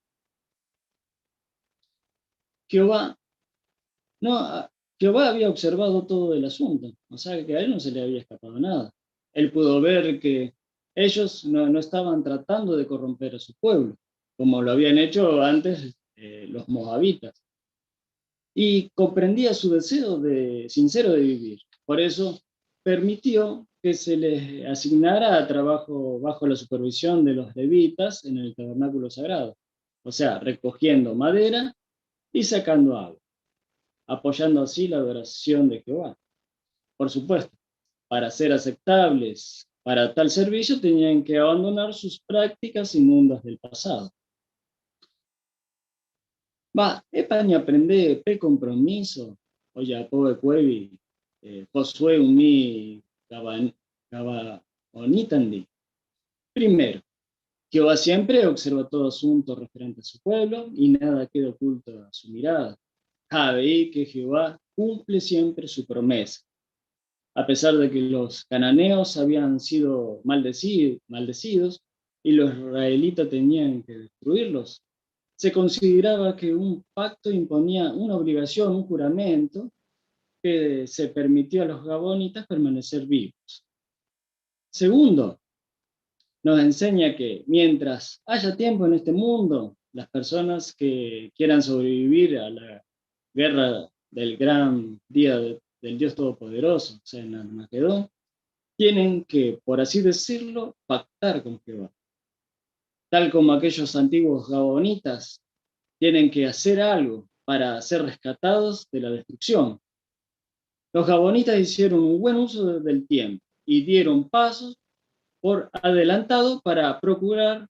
Jehová, no, Jehová había observado todo el asunto, o sea que a él no se le había escapado nada. Él pudo ver que ellos no estaban tratando de corromper a su pueblo, como lo habían hecho antes los moabitas. Y comprendía su deseo sincero de vivir. Por eso permitió que se les asignara trabajo bajo la supervisión de los levitas en el tabernáculo sagrado, o sea, recogiendo madera y sacando agua, apoyando así la adoración de Jehová. Por supuesto, para ser aceptables para tal servicio tenían que abandonar sus prácticas inmundas del pasado. Va, epa aprende pe compromiso, oye, pobre cuevi, Josué umi gabaonitandi. Primero, Jehová siempre observa todo asunto referente a su pueblo y nada queda oculto a su mirada. Jabe que Jehová cumple siempre su promesa. A pesar de que los cananeos habían sido maldecidos y los israelitas tenían que destruirlos, se consideraba que un pacto imponía una obligación, un juramento, que se permitió a los gabaonitas permanecer vivos. Segundo, nos enseña que mientras haya tiempo en este mundo, las personas que quieran sobrevivir a la guerra del gran día del Dios Todopoderoso, o sea, en Armagedón, tienen que, por así decirlo, pactar con Jehová. Tal como aquellos antiguos gabaonitas, tienen que hacer algo para ser rescatados de la destrucción. Los gabaonitas hicieron un buen uso del tiempo y dieron pasos por adelantado para procurar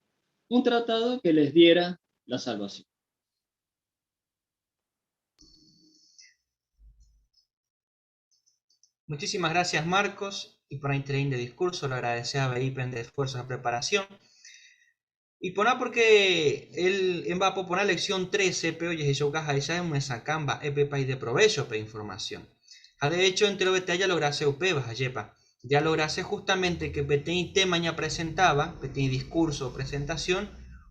un tratado que les diera la salvación. Muchísimas gracias, Marcos, y por ahí de discurso, lo agradecía a Beipen de esfuerzo de preparación. Y por ahí porque él en va a poner lección 13, pero oye, yo caja esa es una sacamba, e pe país de provecho, pe información. Ha de hecho, entre lo que ya lograse upe, baja yepa. Ya lograse justamente que peteñi tema ya presentaba, peteñi discurso, presentación,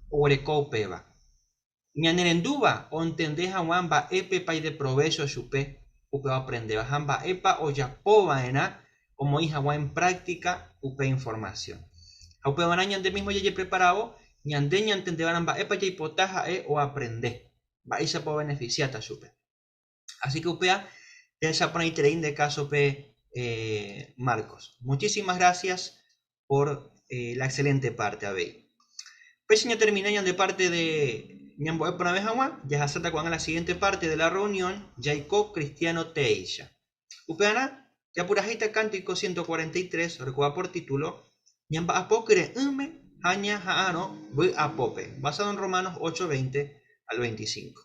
orecó upeva. Ñanerenduba, o entendés a wamba, epe país de provecho, chupe, upe va a aprender, bajamba, epa, o ya poba, ena, Omoĩ hag̃ua en práctica upe información. Ha upevarã ñande mismo jajepreparávo, ñande ñantendeva'erã mba'épa jaipota ha'e oaprende, mba'éichapa obeneficiáta chupe. Así que upéva jahecha porãiterei nde kásope Marcos. Muchísimas gracias por la excelente parte avei. Péicha ñatermina ñande parte de ñambo'e porãve hag̃ua, jahasáta ko'ág̃a la siguiente parte de la reunión, jaiko cristiano teéicha. Upearã, japurahéita Cántico 143 orekóva por título Ñamba'apo kyre'ỹme ha ñaha'arõ vy'apópe, basado en Romanos 8, 20 al 25.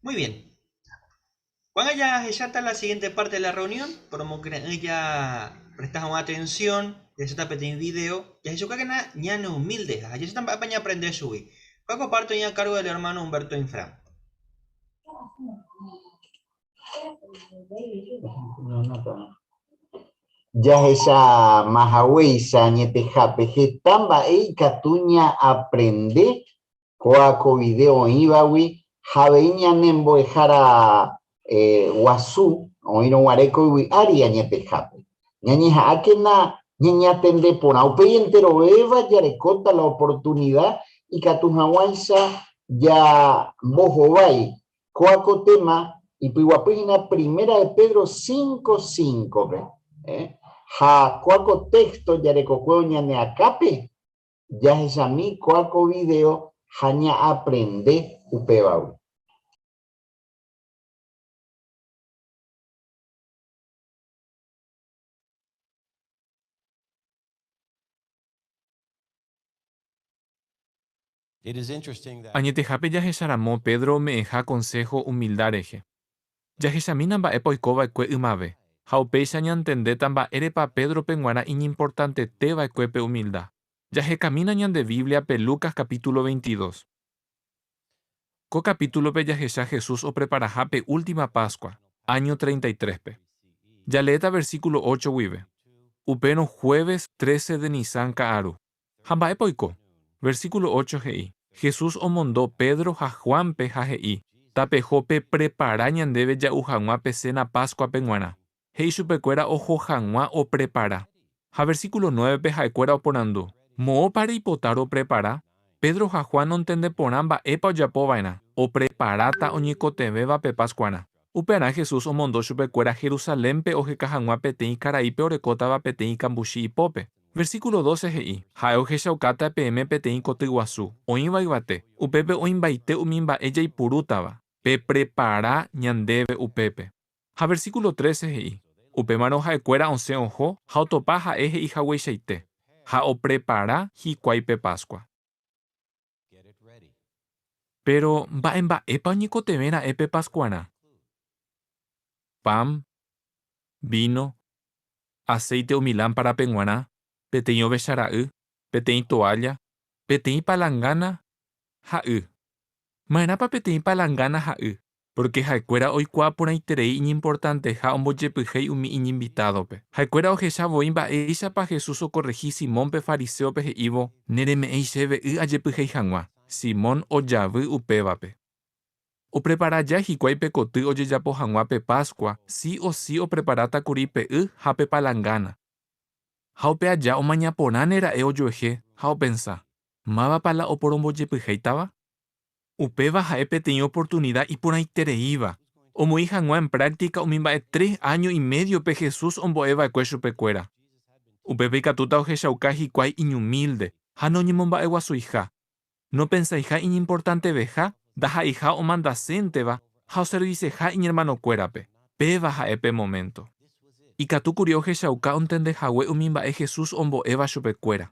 Muy bien. Cuando ya está la siguiente parte de la reunión, como que ya prestas una atención, ya está pequeño video, ya se que na ñano humilde, ya se están para aprender subir. Paco parto ya a cargo del hermano Humberto Infran. Jahecha mahaguéicha añetehápe heta mba'e ikatu ñaaprende kóa ko video oĩvagui ha avei ñane mbo'ehára guasu oĩrõ guare ko yvy ári añetehápe. Ñañeha'ãkena ñañatende porã, upéi enterovéva jarekóta la oportunida ikatu hag̃uáicha jambohovái Kóa ko tema ipyguapy hína Primera de Pedro 5, 5-pe. Ha kóa ko texto jarekokuévo ñane akãpe, jahechami kóa ko video ha ñaaprende upévagui. Añetehápe jahecharamo Pedro ome'ẽha konsého umilda rehe. Jahechamína mba'épa oiko va'ekue ymave, ha upéicha ñantendéta mba'érepa Pédrope g̃uarã iñimportantete va'ekue pe umilda. Jahekamína ñande Bíbliape Lucas capítulo 22. Ko capítulope jahecha Jesús opreparaha pe última Pascua, áño 33-pe. Jaleéta versículo 8 guive. Upérõ jueves 13 de Nisán ka'aru. Ha mba'épa oiko? Versículo 8 he'i, Jesús omondo Pedro ha Juánpe ha he'i, Tapeho peprepara ñandéve ja'u hag̃ua pe séna Páskuape g̃uarã. He'i chupekuéra oho hag̃ua oprepara. Ha versíkulo nuévepe ha'ekuéra oporandu, Moõpa reipota roprepara? Pedro ha Juan ontende porã mba'épa ojapo va'erã, opreparáta oñekotevẽva pe Paskuarã. Upearã Jesús omondo chupekuéra Jerusalénpe oheka hag̃ua peteĩ karaípe orekótava peteĩ kambuchi ipópe. Versíkulo 12 he'i, Ha'e ohechaukáta peẽme peteĩ koty guasu, oĩva yvate, upépe oĩmbaite umi mba'e jaipurútava, peprepara ñandéve upépe. Ha versíkulo 13 he'i, Upémarõ ha'ekuéra osẽ oho ha otopa ha'e he'ihagueichaite, ha oprepara hikuái pe Páskua. Péro mba'e mba'épa oñekotevẽ ra'e pe Paskuarã? Pan, víno, aséite umi lámparape g̃uarã, peteĩ ovecha ra'y, peteĩ toálla, peteĩ palangána ha y. Ma'erãpa peteĩ palangána ha y? Pórke ha'ekuéra oikuaa porãiterei iñimportanteha ombojepyhéi umi iñinvitádope. Ha'ekuéra ohecha voi mba'éichapa Jesús okorrehi Simónpe fariséope he'ívo, Nereme'ẽi chéve y ajepyhéi hag̃ua. Simón ojavy upévape. Oprepara aja hikuái pe koty ojejapo hag̃ua pe Páskua, si o si opreparáta kuri pe y ha pe palangána. Ha upe aja omaña porãne ra'e ojuehe ha opensa, Mávapa la oporombojepyhéitava? Upéva ha'e peteĩ oportunida iporãitereíva, omoĩ hag̃ua en práktika umi mba'e tres áño imédiope Jesús ombo'e va'ekue chupekuéra. Upépe ikatúta ohechauka hikuái iñumílde ha noñemomba'eguasuiha, nopensaiha iñimportanteveha, ndaha'eiha omandasénteva ha oserviseha iñermanokuérape. Péva ha'e pe moménto. Ikatu kuri ohechauka ontende hague umi mba'e Jesús ombo'éva chupekuéra.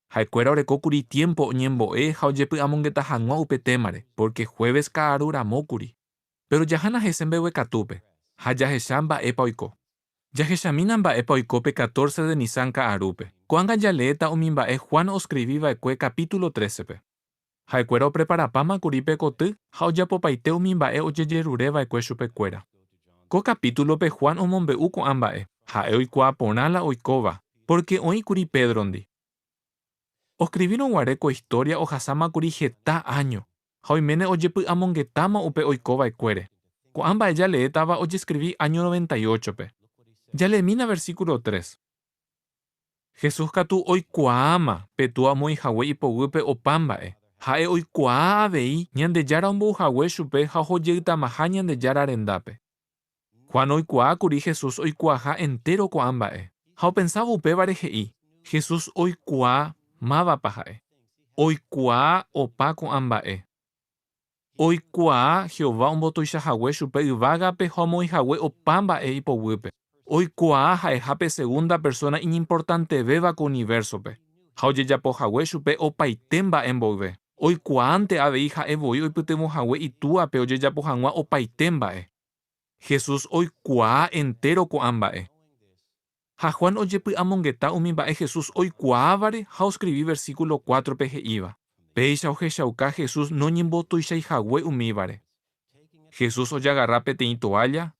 Ha'ekuéra oreko kuri tiémpo oñembo'e ha ojepy'amongeta hag̃ua upe témare, pórke jueves ka'aru ramo kuri. Péro jahána hese mbeguekatúpe, ha jahecha mba'épa oiko. Jahechamína mba'épa oiko pe 14 de Nisán ka'arúpe. Ko'ág̃a jaleéta umi mba'e Juan oskrivi va'ekue kapítulo trécepe. Ha'ekuéra opreparapáma kuri pe koty ha ojapopaite umi mba'e ojejerure va'ekue chupekuéra. Ko kapítulope Juan omombe'u ko'ã mba'e, ha'e oikuaa porã la oikóva, pórke oĩ kuri Pédrondi. Oskrivírõ guare ko istória ohasáma kuri heta áño, ha oiméne ojepy'amongetáma upe oiko va'ekuére. Ko'ã mba'e jaleétava ojeskrivi áño 98-pe. Jaleemína versíkulo tres. Jesús katu oikuaáma pe Túa omoĩ hague ipoguýpe opa mba'e. Ha'e oikuaa avei Ñandejára ombou hague chupe ha ohojeytamaha Ñandejára rendápe. Juan oikuaa kuri Jesús oikuaaha entéro ko'ã mba'e. Ha opensávo upévare he'i, Jesús oikuaa mávapa ha'e. Oikuaa opa ko'ã mba'e. Oikuaa Jehová ombotuicha hague chupe yvágape ha omoĩ hague opa mba'e ipoguýpe. Oikuaa ha'eha pe segunda persóna iñimportantevéva ko univérsope, ha ojejapo hague chupe opaite mba'e mboyve. Oikuaánte avei ha'e voi oipytyvõ hague Itúape ojejapo hag̃ua opaite mba'e. Jesús oikuaa entéro ko'ã mba'e. Ha Juan ojepy'amongeta umi mba'e Jesús oikuaávare ha oskrivi versíkulo cuátrope he'íva, Péicha ohechauka Jesús noñembotuichái hague umívare. Jesús ojagarra peteĩ toálla,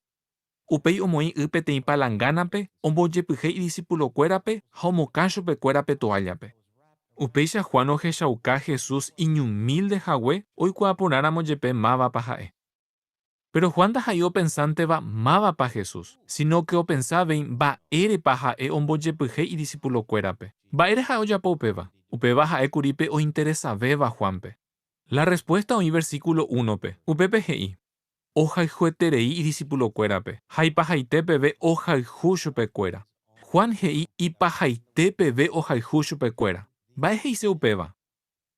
upéi omoĩ y peteĩ palangánape, ombojepyhéi idisipulokuérape ha omokã chupekuéra pe toállape. Upéicha Juan ohechauka Jesús iñumílde hague oikuaa porãramo jepe mávapa ha'e. Péro Juan ndaha'éi opensánteva mávapa Jesús, síno ke opensa avei mba'érepa ha'e ombojepyhéi idisipulokuérape. Mba'ére ha'e ojapo upéva? Upéva ha'e kuri pe ointeresavéva Juánpe. La rrespuésta oĩ versíkulo únope, upépe he'i, Ohayhueterei idisipulokuérape, ha ipahaite peve ohayhu chupekuéra. Juan he'i ipahaite peve ohayhu chupekuéra. Mba'e he'ise upéva?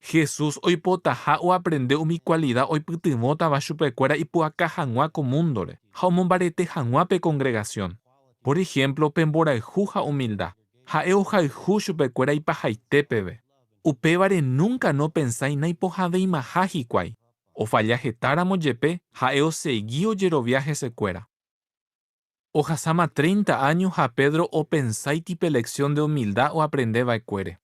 Jesús oipotaha oaprende umi kualida oipytyvõtava chupekuéra ipu'aka hag̃ua ko múndore ha omombarete hag̃ua pe kongregasión. Pór ehémplo pe mborayhu ha umilda. Ha'e ohayhu chupekuéra ipahaite peve. Upévare núnka nopensái naipohãveimaha hikuái. Ofalla hetáramo jepe, ha'e osegi ojerovia hesekuéra. Ohasáma treinta áño ha Pedro opensáiti pe leksión de umilda oaprende va'ekuére.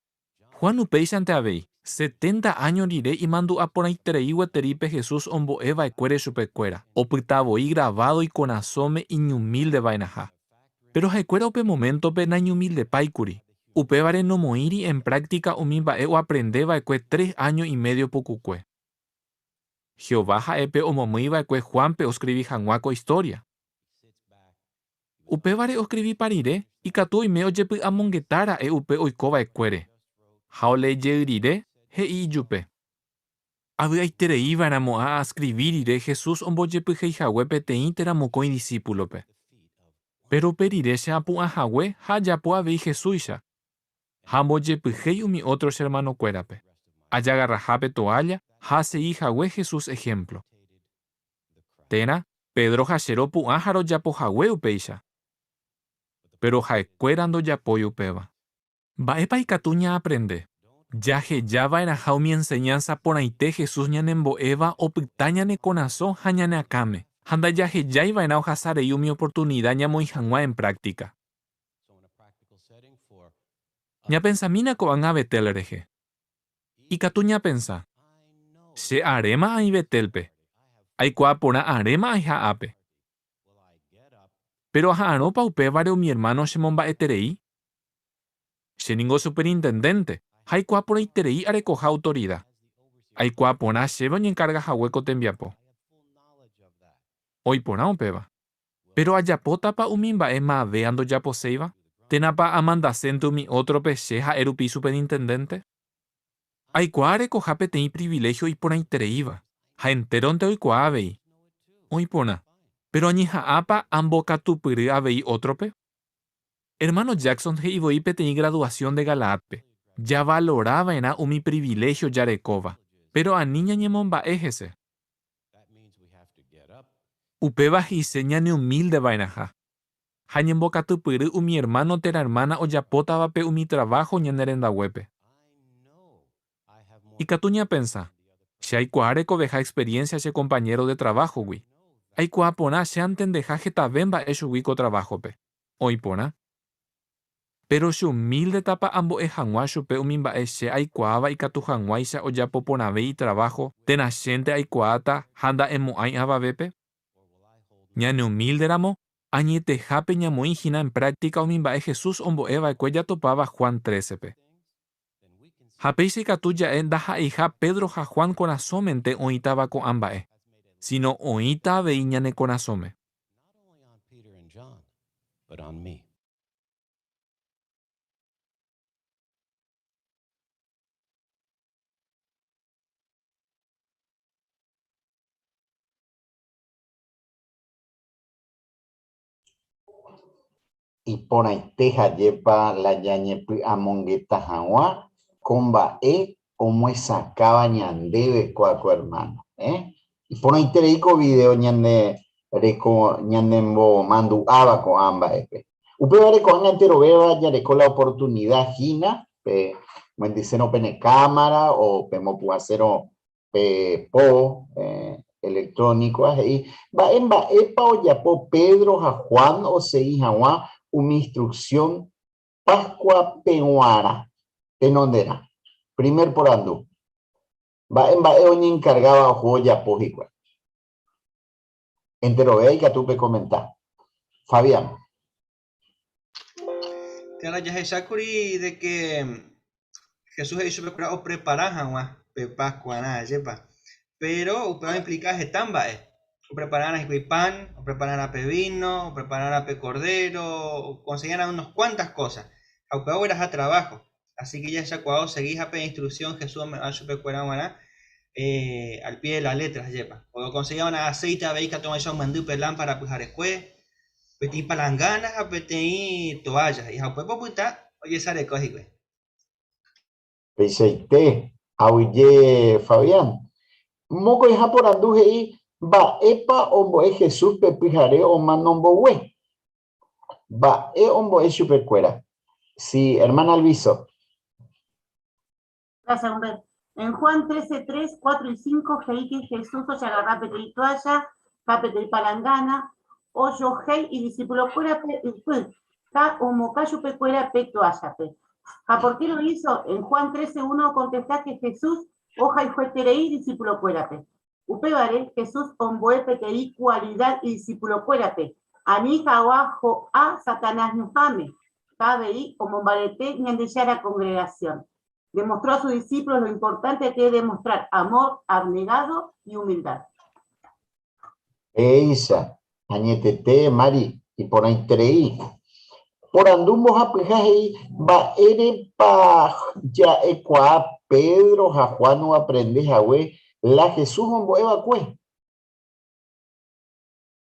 Juan upéichante avei, setenta áño rire imandu'a porãiterei gueteri pe Jesús ombo'e va'ekuére chupekuéra, opyta voi gravádo ikorasõme iñumílde va'erãha. Péro ha'ekuéra upe moméntope naiñumildepái kuri, upévare nomoĩri en práktika umi mba'e oaprende va'ekue tres áño imédio pukukue. Jehová ha'e pe omomýi va'ekue Juánpe oskrivi hag̃ua ko istória. Upévare oskrivipa rire, ikatu oime ojepy'amongeta ra'e upe oiko va'ekuére. Ha olee jey rire, he'i ijupe, Avy'aiterei va'erãmo'ã askrivi rire Jesús ombojepyhéi hague peteĩ térã mokõi disípulope. Péro upe rire che apu'ã hague ha ajapo avei Jesúicha, ha ambojepyhéi umi ótro che ermanokuérape, ajagarrahápe toálla ha asegi hague Jesús ehémplo. Térã, Pedro ha che ropu'ã ha rojapo hague upéicha. Péro ha'ekuéra ndojapói upéva. Mba'épa ikatu ñaaprende? Jaheja va'erãha umi enseñánsa porãite Jesús ñanembo'éva opyta ñane korasõ ha ñane akãme, ha ndajahejái va'erã ohasa rei umi oportunida ñamoĩ hag̃ua en práktika. Ñapensamína ko'ág̃a Betel rehe. Ikatu ñapensa, Che aréma aĩ Betélpe, aikuaa porã aréma aĩha ápe. Péro aha'arõpa upévare umi ermáno chemomba'eterei? Che ningo superintendénte ha aikuaa porãiterei arekoha autorida. Aikuaa porã chéve oñenkarga hague ko tembiapo. Oĩ porã upéva. Péro ajapótapa umi mba'e mavea ndojaposéiva? Térãpa amandasénte umi ótrope che ha'e rupi superintendénte? Aikuaa arekoha peteĩ priviléhio iporãitereíva, ha entéronte oikuaa avei. Oĩ porã. Péro añeha'ãpa ambokatupyry avei ótrope? Ermáno Jackson he'i voi peteĩ graduasión de Galaádpe, Javalora va'erã umi priviléhio jarekóva, péro ani ñañemomba'e hese. Upéva he'ise ñaneumílde va'erãha, ha ñembokatupyry umi ermáno térã ermána ojapótavape umi traváho ñane rendaguépe. Ikatu ñapensa, Che aikuaa rekoveha experiénsia che kompañéro de traváhogui. Aikuaa porã che antendeha hetave mba'e chugui ko traváhope. Oĩ porã. Péro che umíldetapa ambo'e hag̃ua chupe umi mba'e che aikuaáva ikatu hag̃uáicha ojapo porãve itraváho térã chénte aikuaáta ha nda'emo'ãi avavépe? Ñaneumílderamo, añetehápe ñamoĩ hína en práktika umi mba'e Jesús ombo'e va'ekue jatopáva Juan trécepe. Ha péicha ikatu ja'e ndaha'eiha Pedro ha Juan korasõmente oĩtava ko'ã mba'e, síno oĩta avei ñane korasõme. Iporãite hajépa la ñañepy'amongeta hag̃ua ko mba'e omyesakãva ñandéve kóa ko ermáno. Eh? Iporãiterei ko video ñande reko ñanembomandu'áva ko'ã mba'épe. Upévare ko'ág̃a enterovéva jareko la oportunida hína pe mendysérõ pene kámara o pemopu'ãsérõ pe po electrónico ha he'i mba'e mba'épa ojapo Pedro ha Juan osegi hag̃ua umi instrucción Pascua peguarã tenonderã. Primer porandu, Mba'e mba'e oñenkargáva oho ojapo hikuái? Enterove ikatu pekomenta. Fabián. Claro, jahechákuri de que Jesús he'i chupekuéra oprepara hag̃ua pe Pascuarã, ajépa. Péro upéva oimplika heta mba'e. Oprepararã hikuái pan, oprepararã pe víno, oprepararã pe cordero, okonseguiarã unos cuantas cosas. Ha upéva ogueraha trabajo. Así que jahechakuaa osegi ha pe instrucción Jesús ome'ẽva chupekuéra g̃uarã al pie de la letra, ajépa. Okonseguiarã aceite avei ikatu hag̃uáicha omyendy pe lámpara pyharekue, peteĩ palangána ha peteĩ toalla he'i ha upépe opyta ojesareko hikuái. Peichaite, aguyje Fabián. Mokõiha porandu he'i mba'épa ombo'e Jesús pe pyhare omano mbogue. Mba'e ombo'e chupekuéra? Sí, hermana Alviso. Gracias, Humberto. En Juan 13, 3, 4 y 5, he'i que Jesús ojagarra peteĩ toalla, ha peteĩ palangana, ojohéi idiscipulokuérape ypy, ha omoka chupekuéra pe toallape. Ha por qué lo hizo? En Juan 13, 1 okontesta que Jesús ohayhueterei idiscipulokuérape. Upévare, Jesús ombo'e peteĩ kualida idisipulokuérape, ani hag̃ua ho'a Satanás ñuhãme, ha avei omombarete Ñandejára kongregasión. Demostró a sus discípulos lo importante que es demostrar amor abnegado y humildad. Péicha, añetete, Mari, iporãiterei. Porandu mbohapyha he'i mba'érepa ja'ekuaa Pedro ha Juan oaprende hague la Jesús ombo'e va'ekue.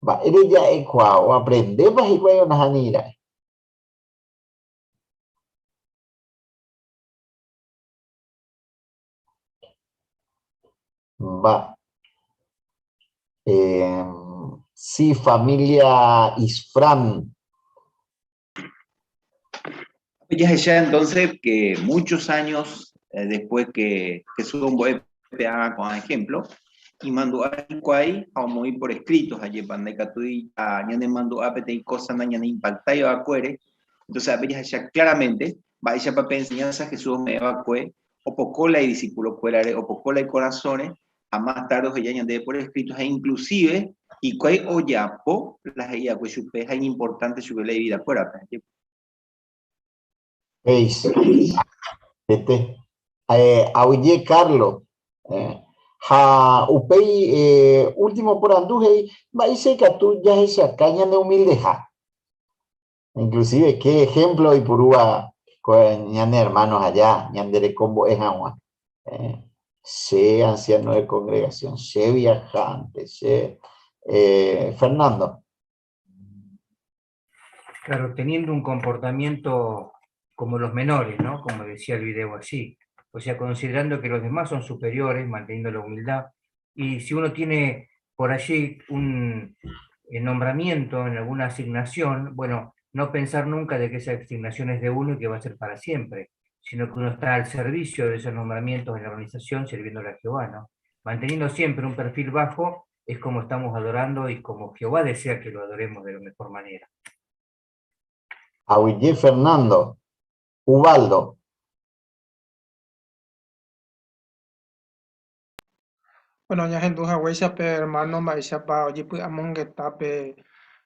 Mba'ére ja'ekuaa oaprendépa hikuái o nahániri ra'e? Va. Sí, familia Isfran. Ya decía entonces que muchos años después que Jesús ombo'e con ejemplo, y mandó a hikuái ha omoĩ por escrito, ajépa ndaikatúi ñanemandu'a peteĩ cosa nañane impactái va'ekuére, entonces ápe jahecha claramente mba'éichapa pe enseñanza Jesús ome'ẽ va'ekue opoko la idiscipulokuérare, opoko la ikorasõre, ha más tarde oheja ñandéve por escrito, ha inclusive hikuái ojapo la he'i va'ekue chupe ha iñimportante chupe la ividakuérape. Ajépa. Péicha. Tete. Aguyje Carlos. Ha upéi último porandu he'i, mba'éicha ikatu jahechaka ñane humildeha? Inclusive, qué ejemplo oipurúva ko ñane hermanos allá, ñande rekombo'e hag̃ua. Che anciano de congregación, che viajante, che Fernando. Claro, teniendo un comportamiento como los menores, ¿no? Como decía el video así. O sea, considerando que los demás son superiores, manteniendo la humildad. Y si uno tiene por allí un nombramiento en alguna asignación, bueno, no pensar nunca de que esa asignación es de uno y que va a ser para siempre, sino que uno está al servicio de esos nombramientos en la organización, sirviéndole a Jehová, ¿no? Manteniendo siempre un perfil bajo, es como estamos adorando y como Jehová desea que lo adoremos de la mejor manera. Aguyje Fernando, Ubaldo. Bueno, ñahendu haguéicha pe hermano mba'éichapa ojepy'amongeta pe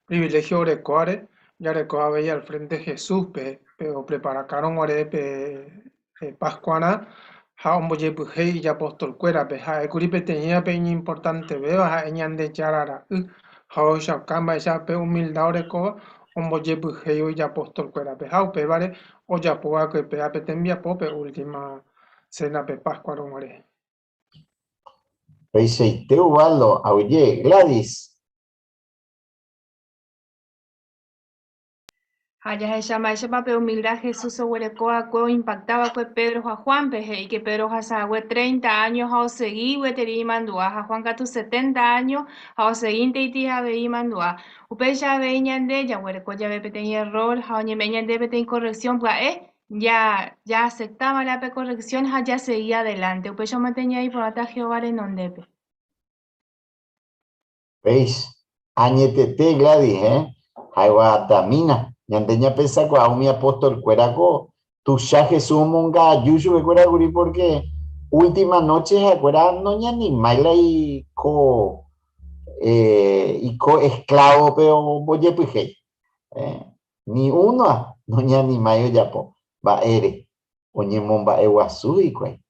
privilegio orekóare, jareko avei al frente Jesús-pe, pe opreparakárõ guare pe Pascuarã ha ombojepyhéi ijapostolkuérape, ha'ékuri peteĩva pe iñimportantevéva ha'e Ñandejára Ra'y, ha ohechauka mba'éichapa pe humilda orekóva ombojepyhéivo ijapostolkuérape, ha upévare ojapo va'ekue péva pe tembiapo pe última cena pe Pascua-rõ guare. Peichaite Ubaldo, aguyje, Gladys. Ha jahecha mba'éichapa pe humildad Jesús oguereko va'ekue oimpacta va'ekue Pedro ha Juan-pe, he'i que Pedro ohasa hague 30 áño ha osegi gueteri imandu'a, ha Juan katu 70 áño ha osegínteiti avei imandu'a. Upéicha avei ñande jaguereko jave peteĩ error ha oñeme'ẽ ñandéve peteĩ corrección pya'e, ja jaaceptava'erã pe corrección ha jasegi adelante, upéicha omanteña iporãta Jehová renondépe. Veis, añetete Gladys, eh? Ha'eguatamína, ñande ñapensakuaa umi apóstol-kuéra ko tuicha Jesús omonga'aju chupekuéra kuri porque última noche ha'ekuéra noñanimái la iko eh, iko esclavo-pe ombojepyhéi. Eh, ni uno noñanimái ojapo. Mba'ére? Oñemomba'eguasu hikuái.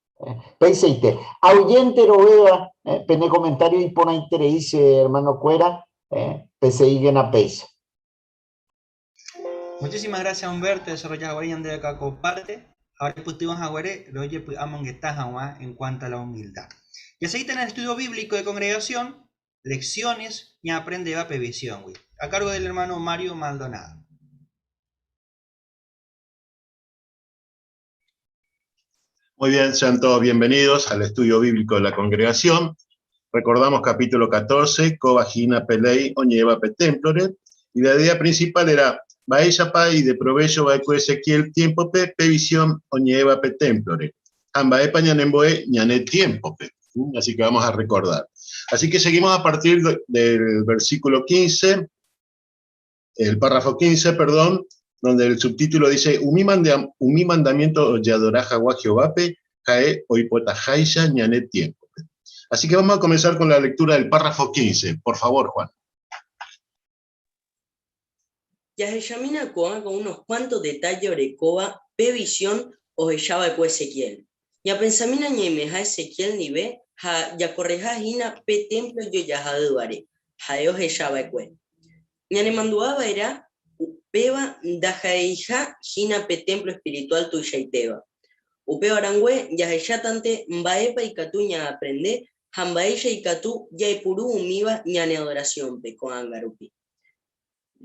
Peichaite, aguyje enterovéva, pene comentario iporãiterei che hermano-kuéra, peseíkena péicha. Muchísimas gracias Humberto, desarrolla haguére ñande acá comparte. Ahora ipytyvõ haguére rojepy'amongeta hag̃ua en cuanto a la humildad. Jaseguíta en el estudio bíblico de congregación, lecciones ñaaprendéva pe visión-gui, a cargo del hermano Mario Maldonado. Muy bien, sean todos bienvenidos al estudio bíblico de la congregación. Recordamos capítulo 14, Kóva hína pe ley oñe'ẽva pe témplore, y la idea principal era mba'éichapa ideprovécho va'ekue Ezequiel tiémpope pe visión oñe'ẽva pe témplore, ha mba'épa ñanembo'e ñane tiémpope. Así que vamos a recordar. Así que seguimos a partir del versículo 15, el párrafo 15, perdón, donde el subtítulo dice, Umi, umi mandamiento ojeadora hag̃ua Jehovápe, ha'e oipotaháicha ñane tiémpope. Así que vamos a comenzar con la lectura del párrafo 15. Por favor, Juan. Jahechamína ko'ág̃a unos cuantos detalle orekóva pe visión ohechava'ekue Ezequiel. Ñapensamína ñaimeha Ezequiel ndive ha jakorreha hína pe témplo ijojaha'ỹvare, ha'e ohecha va'ekue. Ñanemandu'a va'erã upéva ndaha'eiha hína pe témplo espirituál tuichaitéva. Upéva rangue jahechátante mba'épa ikatu ñaaprende ha mba'éicha ikatu jaipuru umíva ñane adorasiónpe ko'ág̃arupi.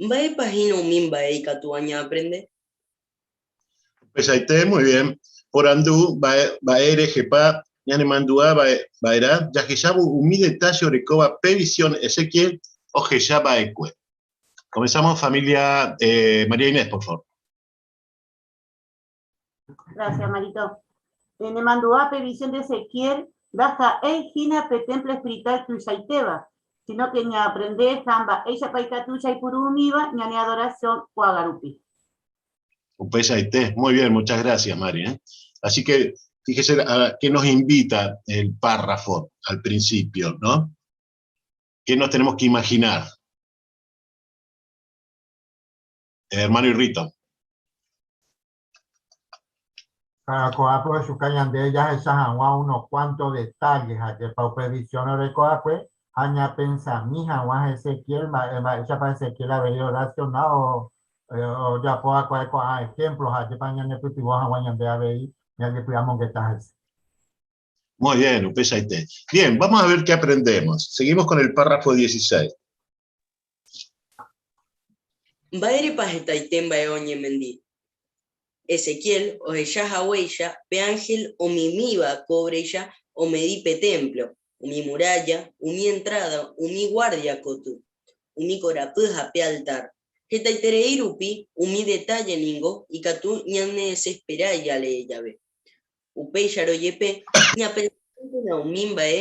Mba'épa hína umi mba'e ikatúva ñaaprende? Upeichaite, muy bien. Porandu, mba'e rehepa ñanemandu'a va'erã jahechávo umi detalle orekóva pe visión Ezequiel ohecha va'ekue. Comenzamos familia eh, María Inés, por favor. Gracias, Marito. Nemandu'a pe visión de Ezequiel ndaha'éi hína pe templo espiritual tuichaitéva, sino que ñaaprende ha mba'éichapa ikatu jaipuru umíva ñane adoración ko'ág̃a rupi. Upeichaite, muy bien, muchas gracias, Mari. ¿eh? Así que fíjese a qué nos invita el párrafo al principio, ¿no? ¿Qué nos tenemos que imaginar? Hermano Irrito. Ko'ápe ohechuka ñande jahecha hag̃ua unos cuantos detalles ajépa upe visión oreko'akue ha ñapensami hag̃ua Ezequiel mba'e mba'éichapa Ezequiel avei orasiona ojapo va'ekue ko'ã ejemplo ha ajépa ñanepytyvõ hag̃ua ñande avei ñajepy'amongeta hese. Muy bien, upeichaite. Bien, vamos a ver qué aprendemos. Seguimos con el párrafo 16. Mba'érepa hetaite mba'e oñemendi? Ezequiel ohecha haguéicha pe ánhel omimíva kóvreicha omedi pe témplo, umi murálla, umi entráda, umi guárdia koty, umi korapy ha pe altár. Hetaiterei rupi umi detálle ningo ikatu ñanedesespera jalee jave. Upéicharõ jepe, ñapensántena umi mba'e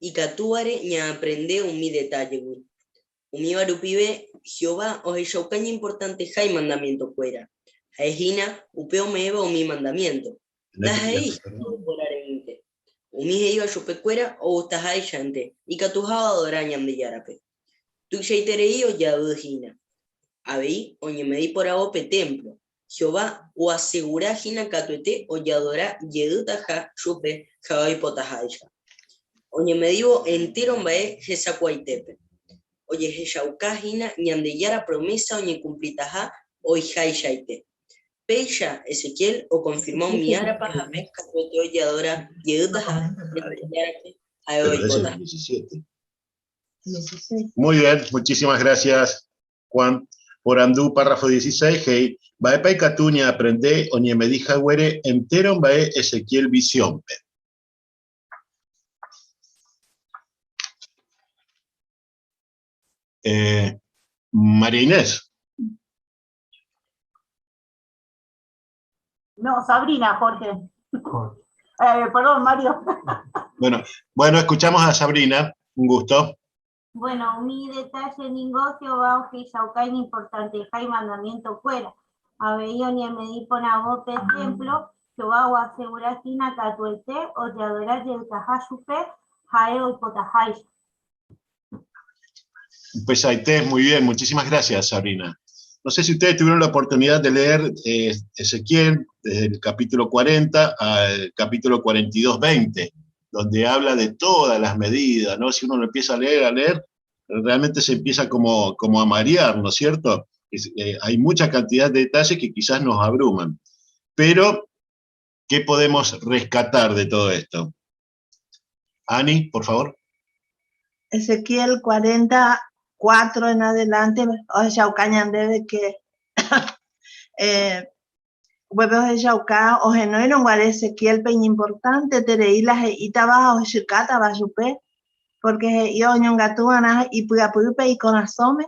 ikatúvare ñaaprende umi detállegui. Umíva rupive, Jehová ohechauka iñimportanteha imandamientokuéra. Ha'e hína upe ome'ẽva umi mandamiénto. Ndaha'éi yvypóra reínte. Umi he'íva chupekuéra ogustaháichante ikatuha oadora Ñandejárape. Tuichaiterei ojavy hína. Avei oñemedi poravo pe témplo, Jehová oasegura hína katuete ojeadora jeýtaha chupe Jehová oipotaháicha. Oñemedívo entéro mba'e hesakuaitépe, ojehechauka hína Ñandejára promésa oñekumplitaha oihaichaite. Péicha Ezequiel okonfirma umi ára pahápe katuete ojeadora jeýtaha Ñandejárape ha'e oipotaha. Muy bien, muchísimas gracias, Juan. Porandu párrafo 16 he'i, Mba'épa ikatu ñaaprende oñemedi haguére entéro mba'e Ezequiel visiónpe? Eh, María Inés. No, Sabrina, Jorge. Eh, perdón, Mario. Bueno, bueno, escuchamos a Sabrina. Un gusto. Bueno, umi detalle ningo Jehová ohechauka iñimportanteha imandamientokuéra. Avei oñemedi porãvo pe témplo, Jehová oasegura hína katuete ojeadora jeytaha chupe ha'e oipotaháicha. Upeichaite, muy bien, muchísimas gracias, Sabrina. No sé si ustedes tuvieron la oportunidad de leer eh, Ezequiel desde el capítulo 40 al capítulo 42, 20, donde habla de todas las medidas, ¿no? Si uno lo empieza a leer, a leer, realmente se empieza como, como a marear, ¿no es cierto? Eh, hay mucha cantidad de detalles que quizás nos abruman. Pero, ¿qué podemos rescatar de todo esto? Ani, por favor. Ezequiel 44 en adelante, ohechauka ñandéve que eh, upépe ohechauka ohenóirõ guare Ezequiel-pe iñimportanteterei la he'ítava ha ohechykátava chupe, pórke he'i oñongatu va'erã ipy'apýpe ikorasõme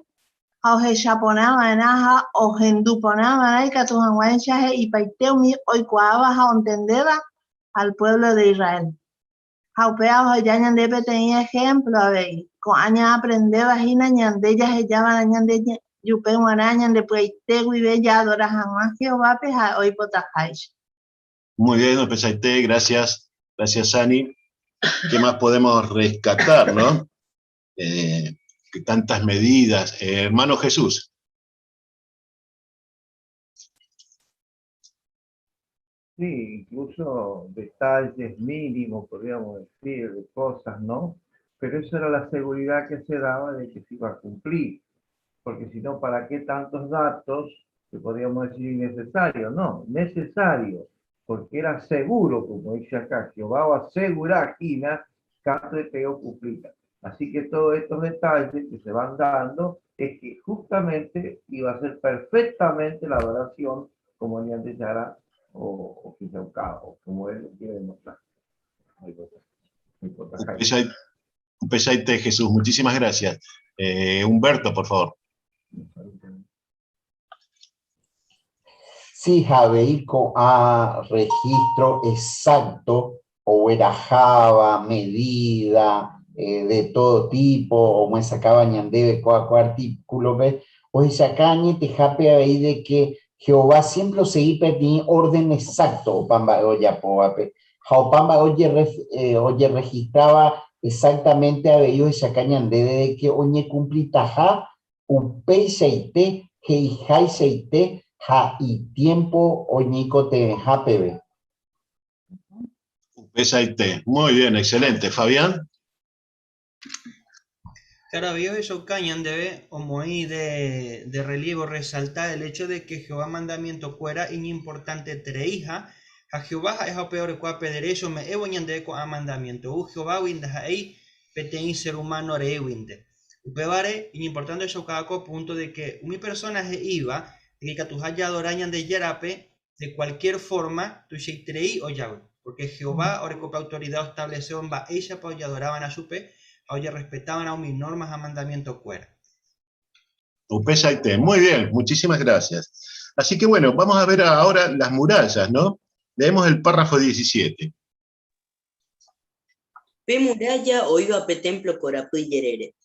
ha ohecha porã va'erã ha ohendu porã va'erã ikatu hag̃uáicha he'ipaite umi oikuaáva ha ontendéva al puévlo de Israel. Ha upéva oheja ñande peteĩ ehémplo avei, ko'ã ñaaprendéva hína ñande jaheja va'erã ñande jupe g̃uarã ñande py'aite guive jaadora hag̃ua Jehovápe ha'e oipotaháicha. Muy bien, upeichaite, gracias, gracias Ani. ¿Qué más podemos rescatar, no? Eh, tantas medidas. Eh, hermano Jesús. Sí, incluso detalles mínimos, podríamos decir, de cosas, ¿no? Pero eso era la seguridad que se daba de que se iba a cumplir. Porque si no, ¿para qué tantos datos que podríamos decir innecesarios? No, necesario, porque era seguro, como dice acá, Jehová asegura hína, katuete cumplida. Así que todos estos detalles que se van dando es que justamente iba a ser perfectamente la adoración como Ñandeyara o o como él quiere demostrar. Upeyaite, Jesús, muchísimas gracias. Humberto, por favor. Sí, Javei ko'ã registro exacto, ogueraháva, medida, de todo tipo, omyesakãva ñandéve kóa ko artículo-pe, ohechaka añetehápe avei de que Jehová siempre osegi peteĩ orden exacto opa mba'e ojapóvape, ha opa mba'e ojerregistráva exactamente avei ohechaka ñandéve de que oñekumplitaha upeichaite, he'ihaichaite ha itiempo oñeikotevẽha peve. Upeichaite. Muy bien, excelente. Fabián. Claro, había ohechauka ñandéve omoĩ de relievo resaltar el hecho de que Jehová mandamiento kuéra iñimportantetereiha, ha Jehová ha'eha upe orekóva pe derecho ome'ẽvo ñandéve ko'ã mandamiento. Ou Jehovágui ndaha'éi peteĩ ser humano reíguinte. Upévare, iñimportante ohechaukáva ko punto de que umi persona he'íva de que ikatuha jaadora Ñandejárape de cualquier forma tuichaiterei ojavy, porque Jehová oreko pe autorida oestablesévo mba'éichapa ojeadorava'erã chupe ha ojerrespetava'erã umi norma ha mandamientokuéra. Upeichaite. Muy bien, muchísimas gracias. Así que bueno, vamos a ver ahora las murallas, ¿no? Leemos el párrafo 17. Pe muralla oĩva pe templo korapy jerére.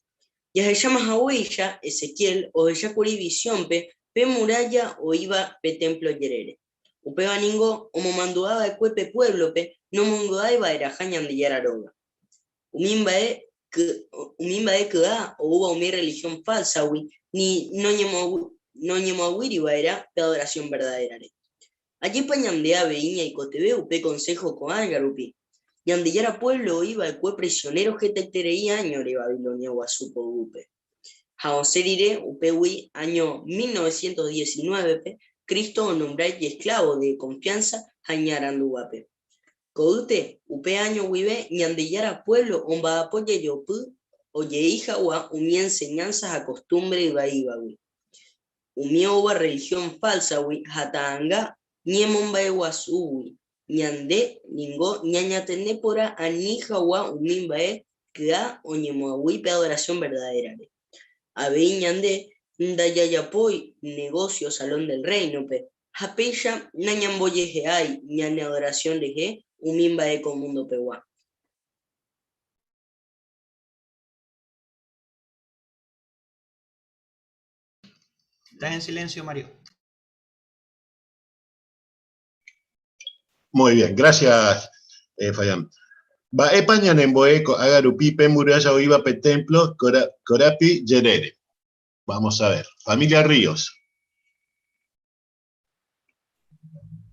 Jahecháma haguéicha, Ezequiel ohechákuri visiónpe pe muralla oĩva pe templo jerére. Upéva ningo omomandu'a va'ekue pe puévlope nomongy'ái va'erãha Ñandejára róga. Umi mba'e ky'a oúva umi rrelihión fálsagui ni noñemoag̃uíri va'erã pe adorasión verdadérare. Ajépa ñande avei ñaikotevẽ upe konsého ko'ág̃a rupi? Ñandejára puévlo oĩ va'ekue prisionéro hetaiterei áñore Babilonia Guasu poguýpe. Ha osẽ rire upégui áño 1919-pe, Cristo onombra ijesklávo de konfiánsa ha iñarandúvape. Ko'ýte upe áño guive Ñandejára puévlo omba'apo jejopy ojei hag̃ua umi enseñánsa ha kostúmbre ivaívagui. Umi oúva rrelihión fálsagui ha ta'anga ñemomba'eguasúgui, ñande ningo ñañatende porã ani hag̃ua umi mba'e ky'a oñemoag̃ui pe adorasión verdadérare. Avei ñande ndajajapói negósio Salón del Réinope, ha péicha nañambojehe'ái ñane adorasión rehe umi mba'e ko mundopegua. Estás en silencio, Mario. Muy bien, gracias, Fabián. Mba'épa ñanembo'e ko'ág̃a rupi pe muralla oĩva pe templo korapy jerére? Vamos a ver. Familia Ríos.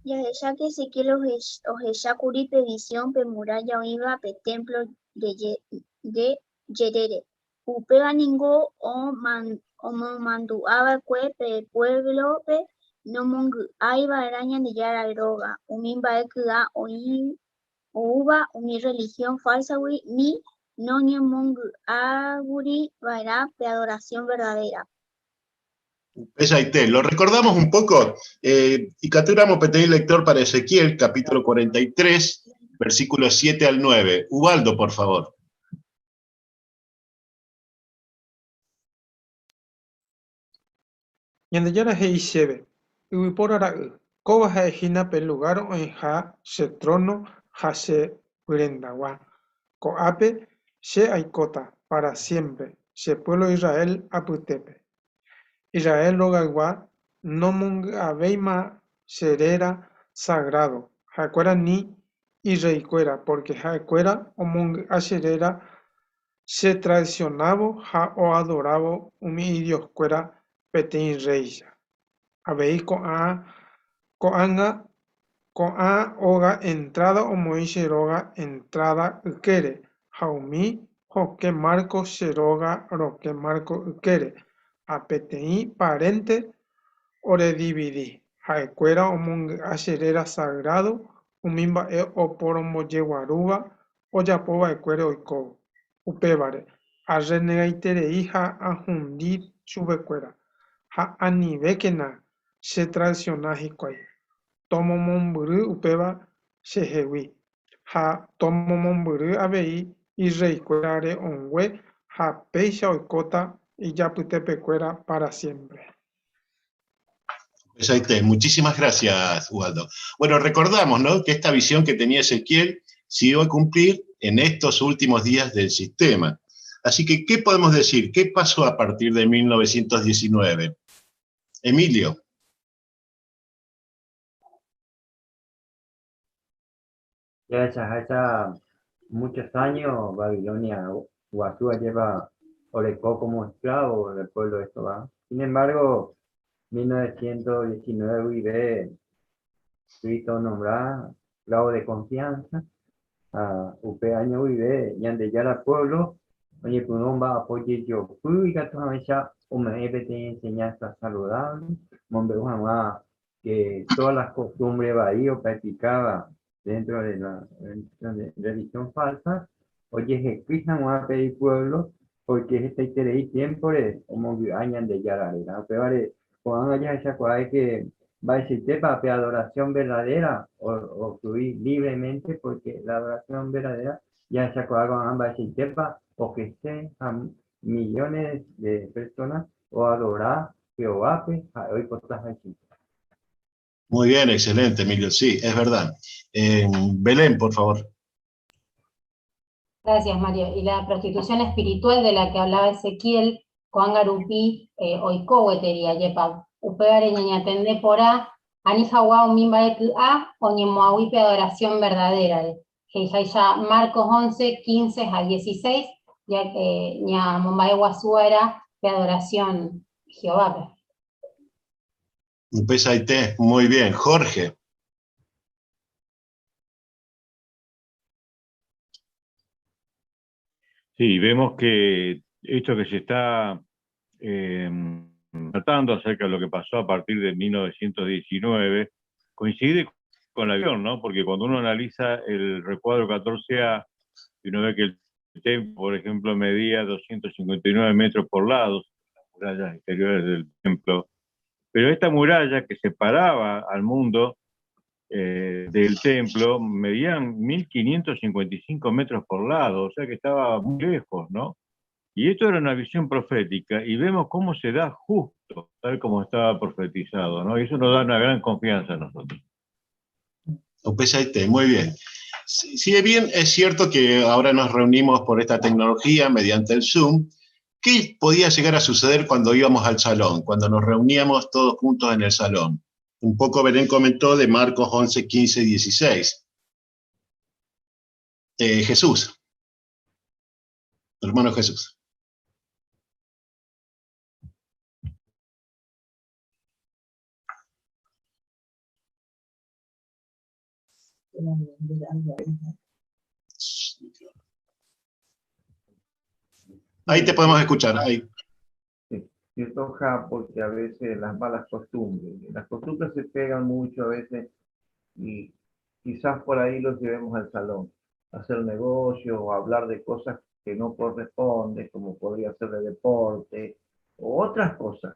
Jahecha que Ezequiel ohecha kuri pe visión pe muralla oĩva pe templo de jerére. Upéva ningo omomandu'a va'ekue pe puévlope nomongy'ái va'erã Ñandejára róga, umi mba'e ky'a oúva umi rrelihión fálsagui ni noñemongy'águi va'erã pe adorasión verdadéra. Upeichaite, lo recordamos un poco, ikatúramo peteĩ lector para Ezequiel, capítulo 43, versículos 7 al 9. Ubaldo, por favor. Ñandejára he'i chéve, Yvypóra ra'y, kóva ha'e hína pe lugár oĩha che tróno ha che pyrendagua. Ko'ápe che aikóta pára siémpre che puévlo Israel apytépe. Israel rogaygua nomongy'avéima che réra sagrádo, ha'ekuéra ni irreikuéra, pórke ha'ekuéra omongy'a che réra chetraisionávo ha oadorávo umi idioskuéra peteĩ rréicha. Avei ko'ág̃a. Ko'ã óga entráda omoĩ che róga entráda ykére ha umi hokẽ márko che róga rokẽ márko ykére, ha peteĩ parénte oredividi. Ha'ekuéra omongy'a che réra sagrádo umi mba'e oporombojeguarúva ojapova'ekuére oikóvo. Upévare, arrenegaiterei ha ahundi chupekuéra, ha anivékena chetraisiona hikuái. Tomomombyry upéva chehegui, ha tomomombyry avei irreikuéra re'õngue ha péicha oikóta ijapytepekuéra pára siémpre. Exacto. Muchísimas gracias, Ubaldo. Bueno, recordamos, ¿no?, que esta visión que tenía Ezequiel se iba a cumplir en estos últimos días del sistema. Así que, ¿qué podemos decir? ¿Qué pasó a partir de 1919? Emilio. Ya hace muchos años Babilonia Guasúa lleva orekó como esclavo del pueblo de Jehová. Sin embargo, 1919 vive Cristo nombra esclavo de confianza. A upe año vive Ñandejára pueblo, oñepyrũmba apoye jopy ikatu hag̃uáicha ome'ẽ peteĩ enseñanza saludable, mombe'u hag̃ua que todas las costumbres vai o practicaba dentro de la religión falsa, ojehekýi hag̃ua pe ipueblo, porque hetaiterei tiempo-re omongy'a Ñandejára réra. Upévare ko'ág̃a jahechakuaa que mba'eichaitépa pe adoración verdadera oflui libremente, porque la adoración verdadera jahechakuaa ko'ág̃a mba'eichaitépa okrese ha millones de personas oadora Jehovápe ha'e oipotaháichaite. Muy bien, excelente, Emilio. Sí, es verdad. Belén, por favor. Gracias, Mario. Y la prostitución espiritual de la que hablaba Ezequiel, ko'ág̃a rupi oiko gueteri ajépa. Upévare ñañatende porã ani hag̃ua umi mba'e ky'a oñemoag̃ui pe adoración verdadera-re. He'iháicha Marcos 11, 15 ha 16, ñamomba'eguasuva'erã pe adoración Jehovápe. Upeichaite, muy bien. Jorge. Sí, vemos que esto que se está tratando acerca de lo que pasó a partir de 1919 coincide con la visión, ¿no? Porque cuando uno analiza el recuadro 14A y uno ve que el templo, por ejemplo, medía 259 metros por lado, las murallas exteriores del templo, pero esta muralla que separaba al mundo del templo medían 1555 metros por lado, o sea que estaba muy lejos, ¿no? Y esto era una visión profética, y vemos cómo se da justo, tal como estaba profetizado, ¿no? Y eso nos da una gran confianza a nosotros. Upeichaite, muy bien. Si bien es cierto que ahora nos reunimos por esta tecnología mediante el Zoom, ¿qué podía llegar a suceder cuando íbamos al salón, cuando nos reuníamos todos juntos en el salón? Un poco Belén comentó de Marcos 11, 15, 16. Jesús. Hermano Jesús. Ahí te podemos escuchar. Ahí. Sí, cierto, ja, porque a veces las malas costumbres, las costumbres se pegan mucho a veces y quizás por ahí los llevemos al salón, a hacer negocio o a hablar de cosas que no corresponden, como podría ser de deporte o otras cosas.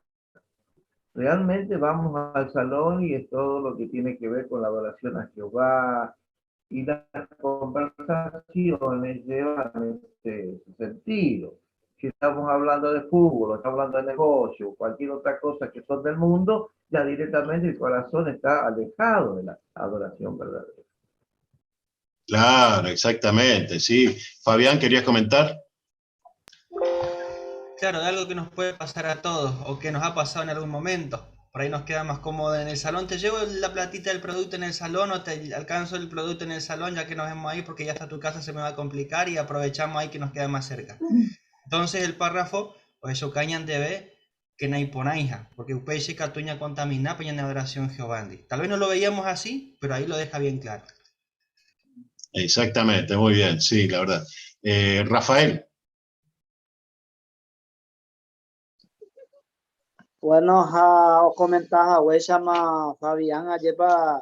Realmente vamos al salón y es todo lo que tiene que ver con la adoración a Jehová, y las conversaciones llevan ese sentido. Si estamos hablando de fútbol, o estamos hablando de negocio, o cualquier otra cosa que son del mundo, ya directamente el corazón está alejado de la adoración verdadera. Claro, exactamente, sí. Fabián, ¿querías comentar? Claro, de algo que nos puede pasar a todos, o que nos ha pasado en algún momento. Por ahí nos queda más cómodo en el salón. Te llevo la platita del producto en el salón o te alcanzo el producto en el salón ya que nos vemos ahí porque ya hasta tu casa se me va a complicar y aprovechamos ahí que nos queda más cerca. Entonces el párrafo, o eso Cañan TV, que naiporãiha, porque upéicha ikatu ñacontamina pe ñane adoración Jehovándi. Tal vez no lo veíamos así, pero ahí lo deja bien claro. Exactamente, muy bien, sí, la verdad. Eh, Rafael. Bueno, ha okomenta haguéichama Fabián, ajépa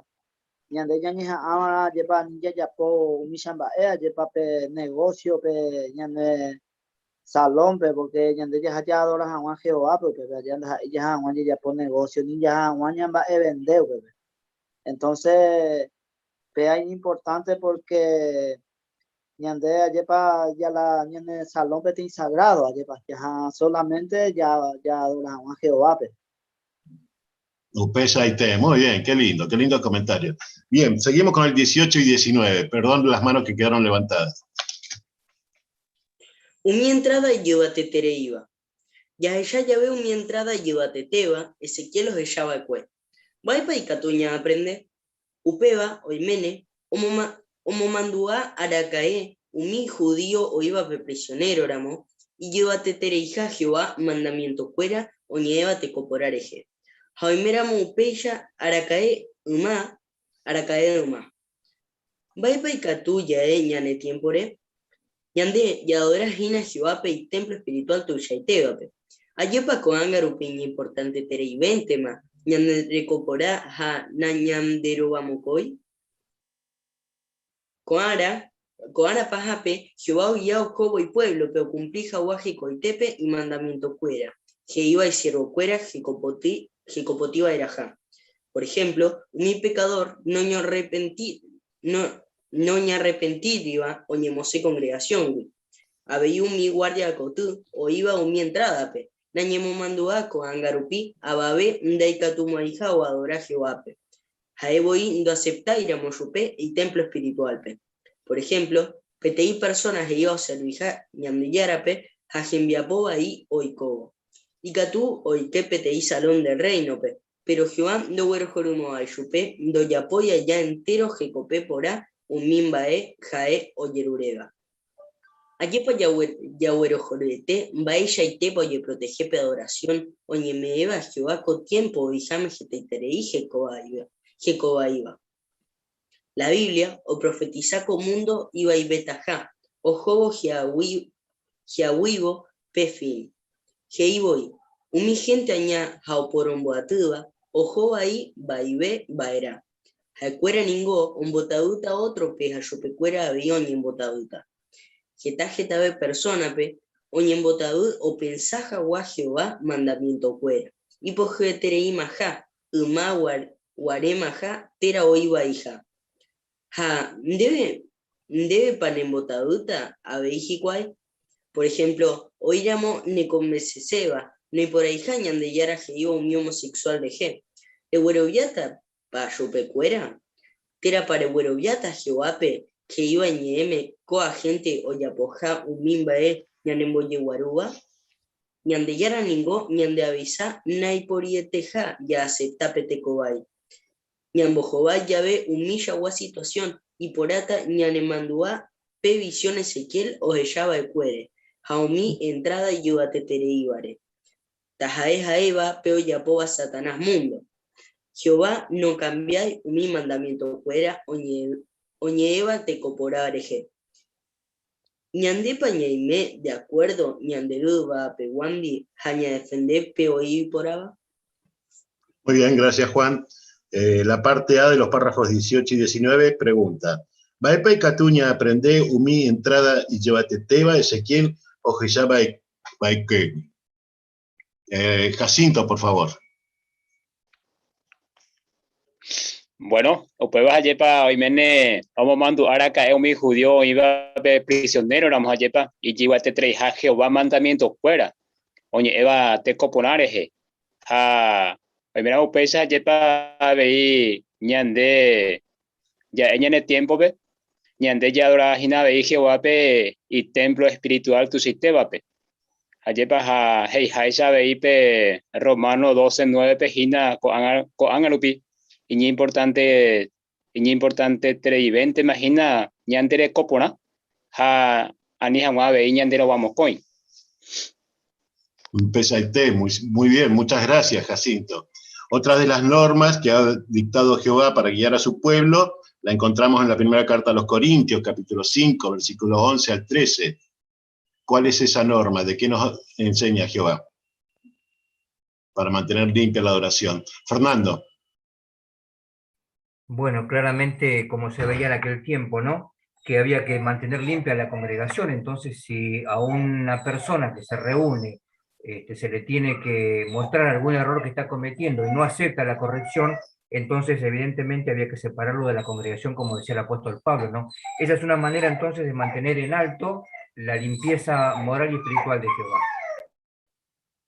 ñande ñañeha'ãva'erã, ajépa ani jajapo umícha mba'e, ajépa pe negocio, pe ñane salón-pe, porque ñande jaha jaadora hag̃ua Jehovápe upépe, ajépa ndaha'éi jaha hag̃ua jajapo negocio, ni jaha hag̃ua ñamba'evende upépe. Entonces, péa iñimportante porque Ñande ajépa ya la ñane salón peteĩ sagrado ajépa jaha solamente ja jaadora hag̃ua Jehovápe. Upeichaite, muy bien, qué lindo, qué lindo comentario. Bien, seguimos con el 18 y 19. Perdón las manos que quedaron levantadas. Umi entrada ijyvatetereíva. Jahecha jave umi entrada ijyvatetéva, Ezequiel ohecha va'ekue. Mba'épa ikatu ñaaprende? Upéva oiméne omomandu'a araka'e umi judío oĩvape prisionéroramo ijyvatetereiha Jehová mandamientokuéra oñe'ẽva teko porã rehe. Ha oiméramo upéicha araka'e yma, araka'e yma. Mba'épa ikatu ja'e ñane tiémpore? Ñande jaadora hína Jehovápe itémplo espirituál tuichaitévape. Ajépa ko'ág̃a rupi iñimportantetereivéntema ñande reko porã ha nañanderovamokõi? Ko'ára, ko'ára pahápe, Jehová ogia ohóvo ipuévlope okumpli hag̃ua hekoitépe imandamientokuéra, he'íva isiervokuéra hekopotĩ, hekopotĩ va'erãha. Por ehémplo, umi pekadór noñorrepenti, no, noñarrepentíriva oñemosẽ kongregasióngui. Avei umi guárdia koty oĩva umi entrádape, nañemomandu'a ko'ág̃a rupi avave ndaikatumo'ãiha oadora Jehovápe. Ha'e voi ndoaseptáiramo chupe itémplo espirituálpe. Por ehémplo, peteĩ persóna he'íva oserviha Ñandejárape ha hembiapo vai oikóvo. Ikatu oike peteĩ Salón del Réinope, Péro Jehová ndoguerohorymo'ãi chupe ndojapói aja entéro hekope porã umi mba'e ha'e ojeruréva. Ajépa jaguerohoryete mba'eichaitépa ojeprotehe pe adorasión oñeme'ẽva Jehová ko tiémpo oĩháme hetaiterei hekovaíva. La Biblia oprofetisa ko múndo ivaivetaha ohóvo hi'ag̃uívo pe fin. He'i voi, Umi hénte aña ha oporomboatýva oho vai vaive va'erã. Ha'ekuéra ningo ombotavýta ótrope ha chupekuéra avei oñembotavýta. Heta hetave persónape oñembotavy opensa hag̃ua Jehová mandamientokuéra ipohyetereimaha yma guarémaha térã oĩ vaiha. Ha ndéve, ndévepa nembotavýta avei hikuái? Por ehémplo, oĩramo nekonvenseséva noiporãiha Ñandejára he'íva umi homosexual rehe, regueroviátapa chupekuéra? Térãpa regueroviáta Jehovápe he'íva iñe'ẽme ko'ã hénte ojapoha umi mba'e ñanembojeguarúva? Ñandejára ningo ñandeavisa naiporieteha jaasepta pe tekovai. Ñambohovái jave umichagua situasión, iporãta ñanemandu'a pe visión Ezequiel ohecha va'ekuére ha umi entráda ijyvatetereívare. Taha'e ha'éva pe ojapóva Satanás múndo. Jehová nokambiái umi mandamientokuéra oñe'ẽva tekoporã rehe. Ñandépa ñaime de akuérdo ñande Ru yvagapeguándi ha ñadefende pe oĩ iporãva? Muy bien, gracias Juan. Eh, la parte A de los párrafos 18 y 19 pregunta, Mba'épa ikatu ñaaprende umi entrada ijyvatetéva Ezequiel ohecha va'ekuégui? Eh, Jacinto, por favor. Bueno, upéva ajépa oiméne omomandu'a araka'e umi judío oĩvape prisionéroramo ajépa ijyvatetereiha Jehová mandamientokuéra oñe'ẽva teko porã rehe. Ha oiméramo upéicha ajépa avei ñande ja'e ñane tiémpope, ñande jaadora hína avei Jehovápe itémplo espirituál tuichaitévape. Ajépa ha he'iháicha avei pe Romano 12, 9-pe hína ko'ág̃a ko'ág̃a rupi iñimportánte iñimportantetereivéntema hína ñande reko porã ha ani hag̃ua avei ñande rovamokõi. Empezaite, muy, muy bien, muchas gracias, Jacinto. Otra de las normas que ha dictado Jehová para guiar a su pueblo, la encontramos en la primera carta a los Corintios, capítulo 5, versículos 11 al 13. ¿Cuál es esa norma? ¿De qué nos enseña Jehová? Para mantener limpia la adoración. Fernando. Bueno, claramente, como se veía en aquel tiempo, ¿no? Que había que mantener limpia la congregación. Entonces, si a una persona que se reúne se le tiene que mostrar algún error que está cometiendo y no acepta la corrección, entonces evidentemente había que separarlo de la congregación, como decía el apóstol Pablo, ¿no? Esa es una manera entonces de mantener en alto la limpieza moral y espiritual de Jehová.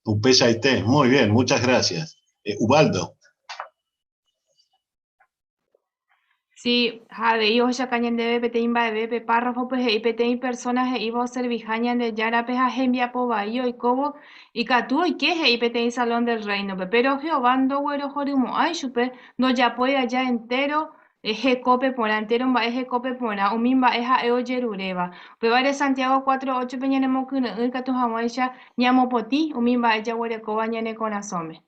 Upesaite, muy bien, muchas gracias. Ubaldo. Sí, avei ohechauka ñandéve peteĩ mba'eve pe párrafo-pe he'i peteĩ persona he'íva oserviha Ñandejárape ha hembiapo vai oikóvo ikatu oike he'i peteĩ Salón del Reino-pe. Péro Jehová ndoguerohorymo'ãi chupe ndojapói aja entéro hekópe porã, entéro mba'e hekópe porã, umi mba'e ha'e ojeruréva. Upévare Santiago 4:8-pe ñanemokyre'ỹ ikatu hag̃uáicha ñamopotĩ umi mba'e jaguerekóva ñane korasõme.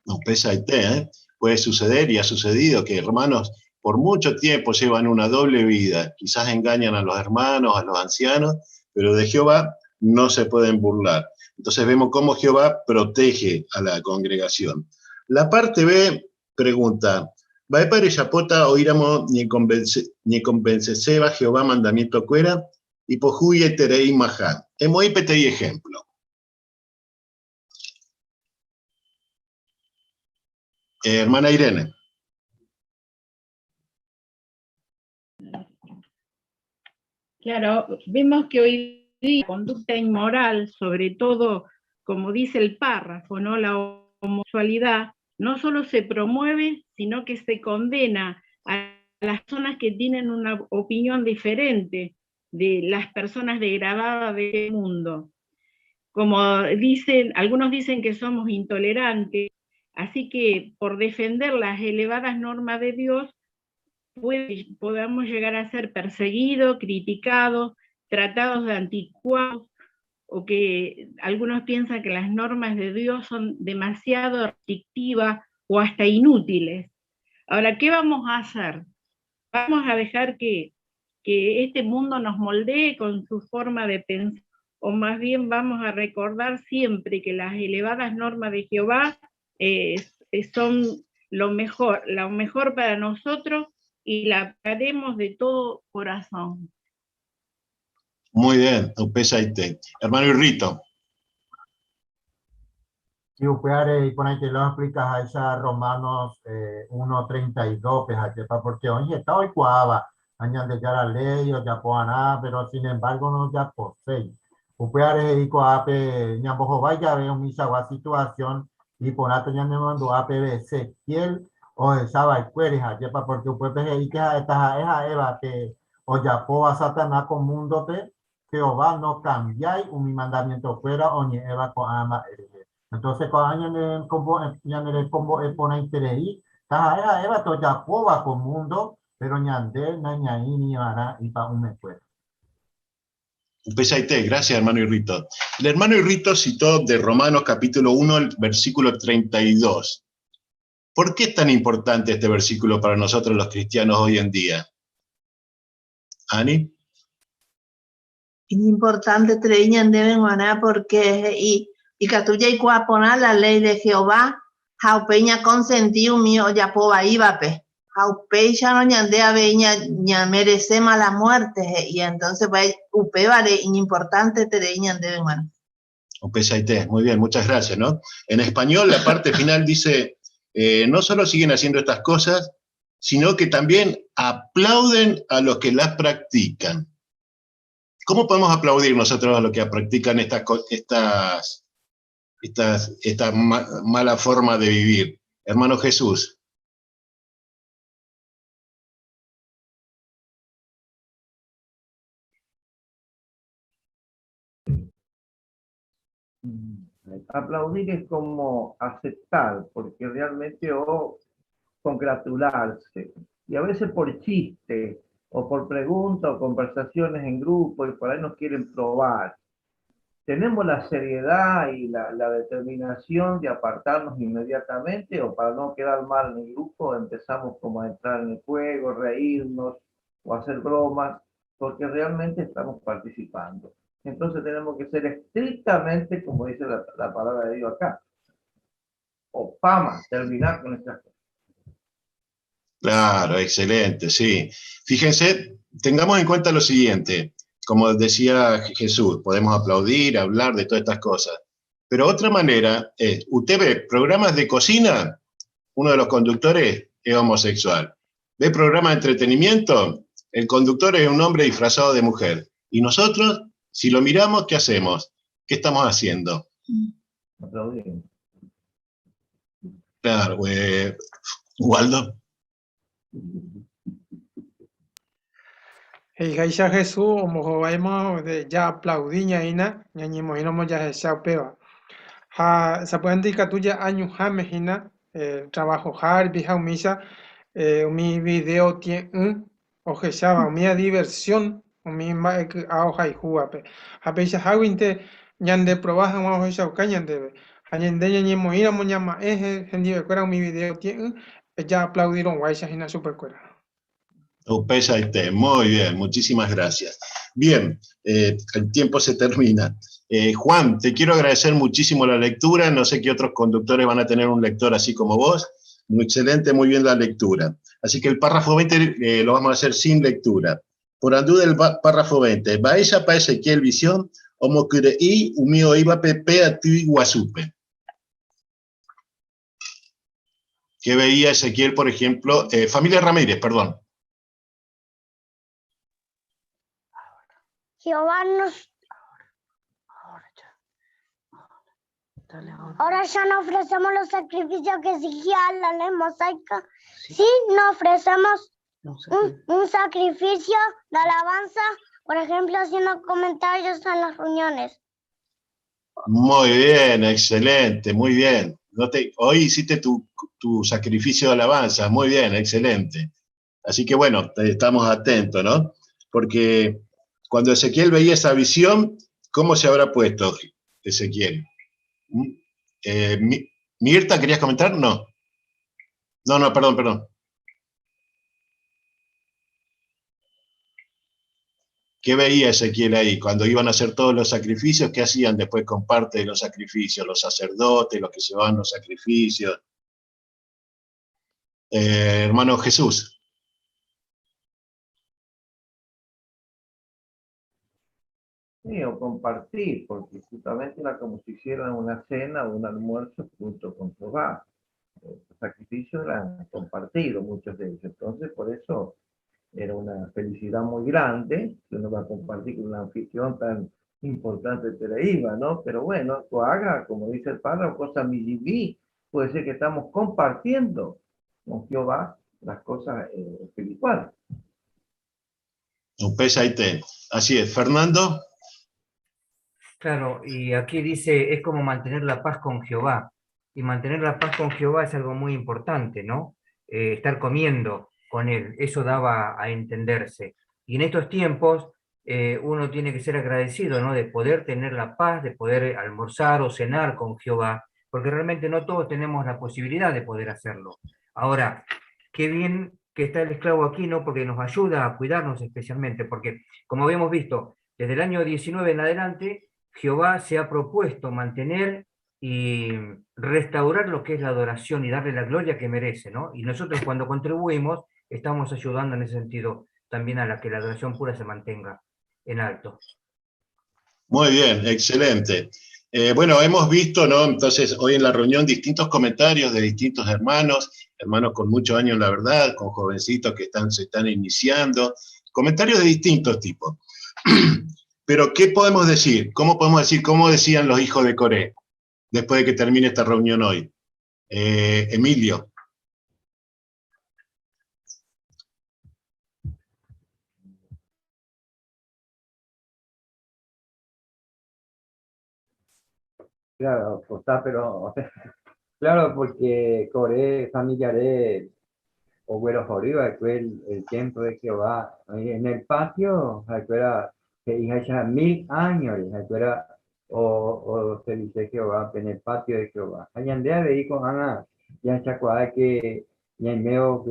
Upeichaite, ¿eh? Puede suceder y ha sucedido que hermanos por mucho tiempo llevan una doble vida, quizás engañan a los hermanos, a los ancianos, pero de Jehová no se pueden burlar. Entonces vemos cómo Jehová protege a la congregación. La parte B pregunta, ¿Mba'épa rejapóta oĩramo ñekonvenseséva Jehová mandamientokuéra ipohýietereímaha? Emoĩ peteĩ ejemplo. Hermana Irene. Claro, vemos que hoy día la conducta inmoral, sobre todo, como dice el párrafo, ¿no? La homosexualidad, no solo se promueve, sino que se condena a las personas que tienen una opinión diferente de las personas degradadas del mundo. Como dicen, algunos dicen que somos intolerantes, así que por defender las elevadas normas de Dios, podamos llegar a ser perseguidos, criticados, tratados de anticuados, o que algunos piensan que las normas de Dios son demasiado restrictivas o hasta inútiles. Ahora, ¿qué vamos a hacer? ¿Vamos a dejar que este mundo nos moldee con su forma de pensar? ¿O más bien vamos a recordar siempre que las elevadas normas de Jehová son lo mejor para nosotros y la haremos de todo corazón? Muy bien, upeichaite. Hermano Irrito. Sí, upévare, y por ahí te lo explicas a esa Romanos 1:32, pues, ajepa, porque hoy está hoy cuava, añade ya la ley, o ya poaná, pero sin embargo no ya posee. Upévare, y coape, ñambojo vaya, veo misa, situación, y por ato ya me mandó a PBC, Ezequiel, o de Saba y Cueres, ajepa, porque upépe, y que esta esa Eva, que o ya poa Satanás con mundo, pe, Jehová no cambiáis un mi mandamiento fuera, o ni Eva con ama, ereje. Entonces, cuando año en el combo, en el combo, en pone interés, taja, esa Eva, to ya poa con mundo, pero ñande, na, ñaí, ni vará, y pa un me fuera. Upeichaite, gracias, hermano Irrito. El hermano Irrito citó de Romanos capítulo 1, el versículo 32. ¿Por qué es tan importante este versículo para nosotros los cristianos hoy en día? Ani. Importante treñan deben ganar porque y catuya y cuapona la ley de Jehová, jaupeña consentido mío ya poba ibape. Jaupeña no ñandea veña ña merece mala muerte, y entonces va upe vale importante treñan deben ganar. Upesaite, muy bien, muchas gracias, ¿no? En español la parte final dice, no solo siguen haciendo estas cosas, sino que también aplauden a los que las practican. ¿Cómo podemos aplaudir nosotros a los que practican esta mala forma de vivir? Hermano Jesús. Aplaudir es como aceptar, porque realmente o congratularse, y a veces por chiste, o por pregunta, o conversaciones en grupo, y por ahí nos quieren probar. ¿Tenemos la seriedad y la determinación de apartarnos inmediatamente o para no quedar mal en el grupo empezamos como a entrar en el juego, reírnos o hacer bromas? Porque realmente estamos participando. Entonces tenemos que ser estrictamente, como dice la palabra de Dios acá, o pama, terminar con estas cosas. Claro, excelente, sí. Fíjense, tengamos en cuenta lo siguiente, como decía Jesús, podemos aplaudir, hablar de todas estas cosas, pero otra manera es, usted ve programas de cocina, uno de los conductores es homosexual. Ve programas de entretenimiento, el conductor es un hombre disfrazado de mujer. Y nosotros, si lo miramos, ¿qué hacemos? ¿Qué estamos haciendo? Aplaudiendo. Claro, Waldo. He'iháicha Jesús ombohováima de jaaplaudi ñaína, ñañemoĩramo jahecha upéva. Ha sapy'ánte ikatu ja'a ñuhãme hína, trabajoha rupi ha umícha, umi video tie'ỹ ohecháva, umíva diversión, umi mba'e ky'a ohayhúvape. Ha peichaháguinte ñandeprova hag̃ua ohechauka ñandéve. Ha ñande ñañemoĩramo ñama'ẽ hendivekuéra umi video tie'ỹ, jaaplaudirõguáicha hína chupekuéra. Upeichaite, muy bien, muchísimas gracias. Bien, el tiempo se termina. Juan, te quiero agradecer muchísimo la lectura, no sé qué otros conductores van a tener un lector así como vos. Muy excelente, muy bien la lectura. Así que el párrafo 20 lo vamos a hacer sin lectura. Por andú del párrafo 20, Mba'éichapa Ezequiel visión, omokyre'ỹ umi oĩvape pe aty guasúpe. ¿Qué veía Ezequiel, por ejemplo? Familia Ramírez, perdón. Jehová nos... Ahora ya no ofrecemos los sacrificios que exigía la ley mosaica. Sí, no ofrecemos un sacrificio de alabanza, por ejemplo, haciendo comentarios en las reuniones. Muy bien, excelente, muy bien. Hoy hiciste tu sacrificio de alabanza, muy bien, excelente. Así que estamos atentos, ¿no? Porque cuando Ezequiel veía esa visión, ¿cómo se habrá puesto Ezequiel? Mirta, ¿querías comentar? No. No, no, perdón, perdón. ¿Qué veía Ezequiel ahí? Cuando iban a hacer todos los sacrificios, ¿qué hacían después con parte de los sacrificios? Los sacerdotes, los que llevaban los sacrificios. Hermano Jesús. Sí, o compartir, porque justamente era como si hicieran una cena o un almuerzo junto con Jehová. Los sacrificios eran compartidos, muchos de ellos. Entonces, por eso era una felicidad muy grande que uno va a compartir con un anfitrión tan importante de Teleiva, ¿no? Pero bueno, tú haga, como dice el párrafo, cosa mijibí, puede ser que estamos compartiendo con Jehová las cosas espirituales. Un pez ahí te. Así es. Fernando. Claro, y aquí dice, es como mantener la paz con Jehová. Y mantener la paz con Jehová es algo muy importante, ¿no? Estar comiendo con él, eso daba a entenderse. Y en estos tiempos uno tiene que ser agradecido, ¿no? De poder tener la paz, de poder almorzar o cenar con Jehová, porque realmente no todos tenemos la posibilidad de poder hacerlo. Ahora, qué bien que está el esclavo aquí, ¿no? Porque nos ayuda a cuidarnos especialmente, porque como habíamos visto, desde el año 19 en adelante, Jehová se ha propuesto mantener y restaurar lo que es la adoración y darle la gloria que merece, ¿no? Y nosotros cuando contribuimos, estamos ayudando en ese sentido también a la que la adoración pura se mantenga en alto. Muy bien, excelente. Bueno, hemos visto, ¿no? Entonces, hoy en la reunión distintos comentarios de distintos hermanos, hermanos con muchos años, la verdad, con jovencitos que se están iniciando, comentarios de distintos tipos. Pero, ¿qué podemos decir? ¿Cómo podemos decir, cómo decían los hijos de Coré después de que termine esta reunión hoy? Emilio. Claro, pues está, pero, o sea, claro, porque Coré, familiares, o güero joriba, el templo de Jehová, en el patio, era, que hija ya 1000 años, era Oservise Jehovápe en el patio de Jehová. Ha ñande avei ko'ág̃a jahechakuaa ke ñaimévo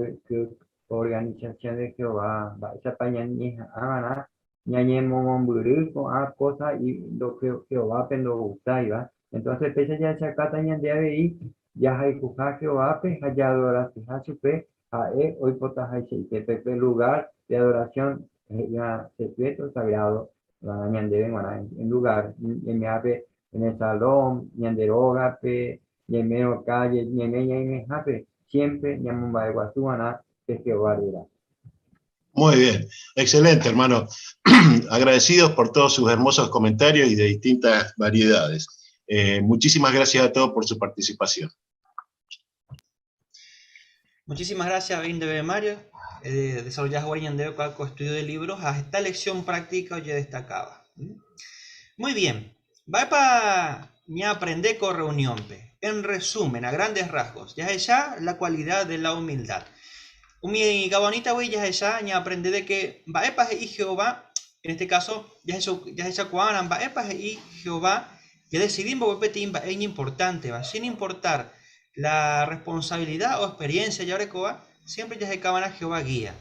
ko organización de Jehová, mba'éichapa ñañeha'ãva'erã ñañemomombyry ko'ã kósa Jehovápe ndogustáiva. Entonces péicha jahechakáta ñande avei jahayhuha Jehovápe ha jaadoraseha chupe ha'e oipotahaichaite pe lugár de adoración he'íva secreto sagrado ñandéve g̃uarã en lugar ñaimehápe en el salón, ñande rógape, ñaimérõ calle, ñaime ñaimehápe, siempre ñamomba'eguasuva'erã pe Jehová réra. Muy bien, excelente hermano. Agradecidos por todos sus hermosos comentarios y de distintas variedades. Muchísimas gracias a todos por su participación. Muchísimas gracias, Bindebe Mario. Desarrollar ñandéve ko estudio de libros a esta lección práctica oye destacaba. Muy bien. Va pa ña aprende ko reunión pe. En resumen, a grandes rasgos, ya es ya la cualidad de la humildad. Umi gabaonita güey, ya es ya ña aprende de que va epa y Jehová, en este caso, ya es ya es ya cuaran, va epa y Jehová, ya decidimos petín va es importante, va sin importar la responsabilidad o experiencia ya orecoa, siempre ya se acaban a Jehová guía.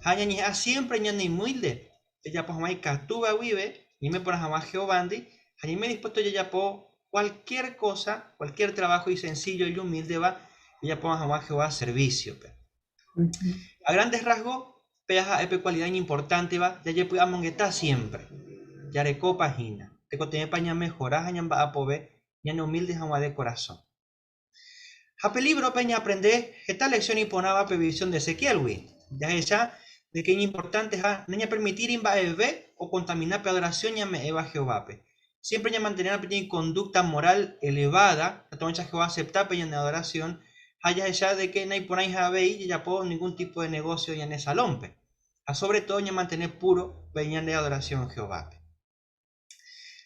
Haña ni a siempre ña ni humilde, ella pues jamás catuba vive, ni me pone jamás Jehová andi, ni me dispuesto ya ya po cualquier cosa, cualquier trabajo y sencillo y humilde va, ella pone jamás Jehová servicio. Pe. A grandes rasgos, peaja epe cualidad importante va, ya ye amongueta siempre. Ya recopa jina. Te cote paña mejorar, haña ba apobe, ña no humilde jamás de corazón. Jape libro peña aprende esta lección imponaba previsión de Ezequiel, güey. Ya esa de que es importante ja, no ña permitir imba eve o contaminar pe adoración ña me eva Jehová pe. Siempre ña mantener una pequeña conducta moral elevada, a toda Jehová acepta peña en adoración, haya esa de que no hay por ahí ja ve y ya puedo ningún tipo de negocio ya en esa lompe. A sobre todo ña mantener puro peña de adoración Jehová pe.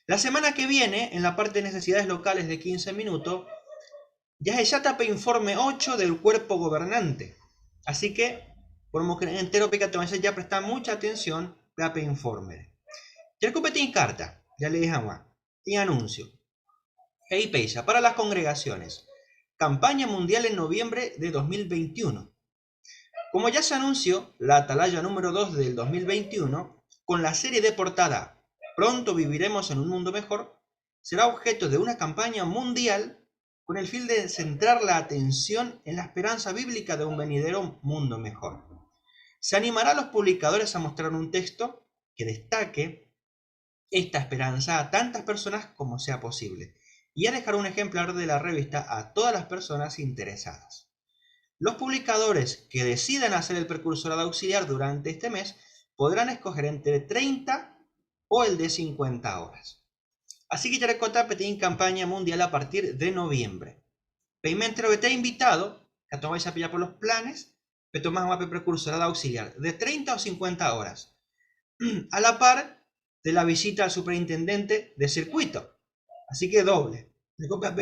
La semana que viene, en la parte de necesidades locales de 15 minutos, ya es ya tape informe 8 del cuerpo gobernante. Así que, por lo que entero pica te ya presta mucha atención a pe informe. Ya competí carta, ya le dije a y anuncio. Hey Peisa, para las congregaciones. Campaña mundial en noviembre de 2021. Como ya se anunció, la atalaya número 2 del 2021, con la serie de portada Pronto viviremos en un mundo mejor, será objeto de una campaña mundial con el fin de centrar la atención en la esperanza bíblica de un venidero mundo mejor. Se animará a los publicadores a mostrar un texto que destaque esta esperanza a tantas personas como sea posible y a dejar un ejemplar de la revista a todas las personas interesadas. Los publicadores que decidan hacer el precursorado auxiliar durante este mes podrán escoger entre 30 o el de 50 horas. Así que ya tiene campaña mundial a partir de noviembre. Peimentero te ha invitado, que tomáis a pillar por los planes, que tomas un precursorado auxiliar de 30 o 50 horas, a la par de la visita al superintendente de circuito. Así que doble. El COPAP,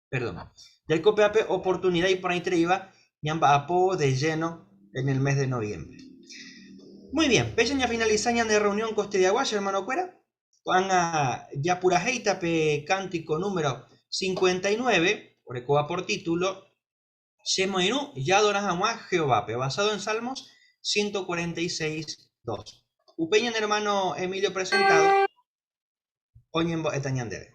perdón, del COPAP oportunidad y por ahí te iba, ñamba apo de lleno en el mes de noviembre. Muy bien, peña finalizaña de reunión coste de aguaya, hermano Cuera. Juan a Yapurajeita pe cántico número 59, orecoa por título, Shemoirú Yadorahamua Jehová, pe basado en Salmos 146, 2. Upeñan hermano Emilio presentado, Oñembo etañandere.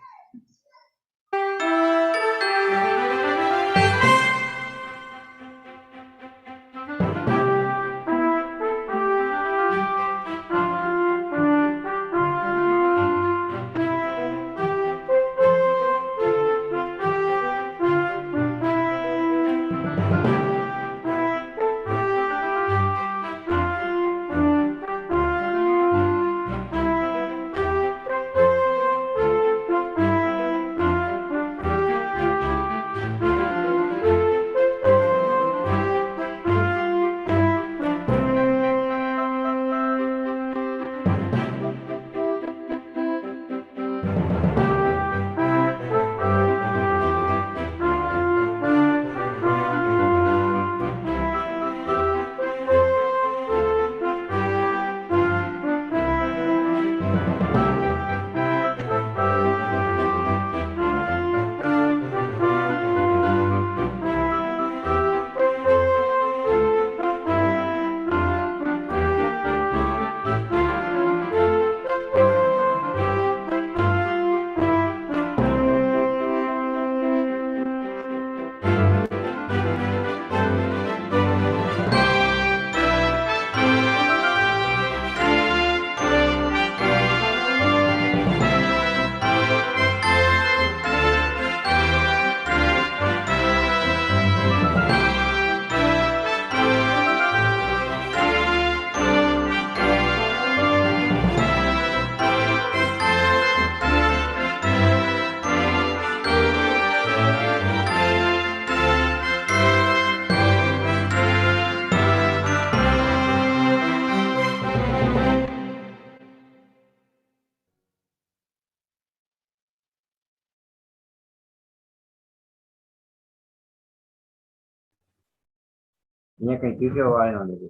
Iñakãity Jehová renondépe.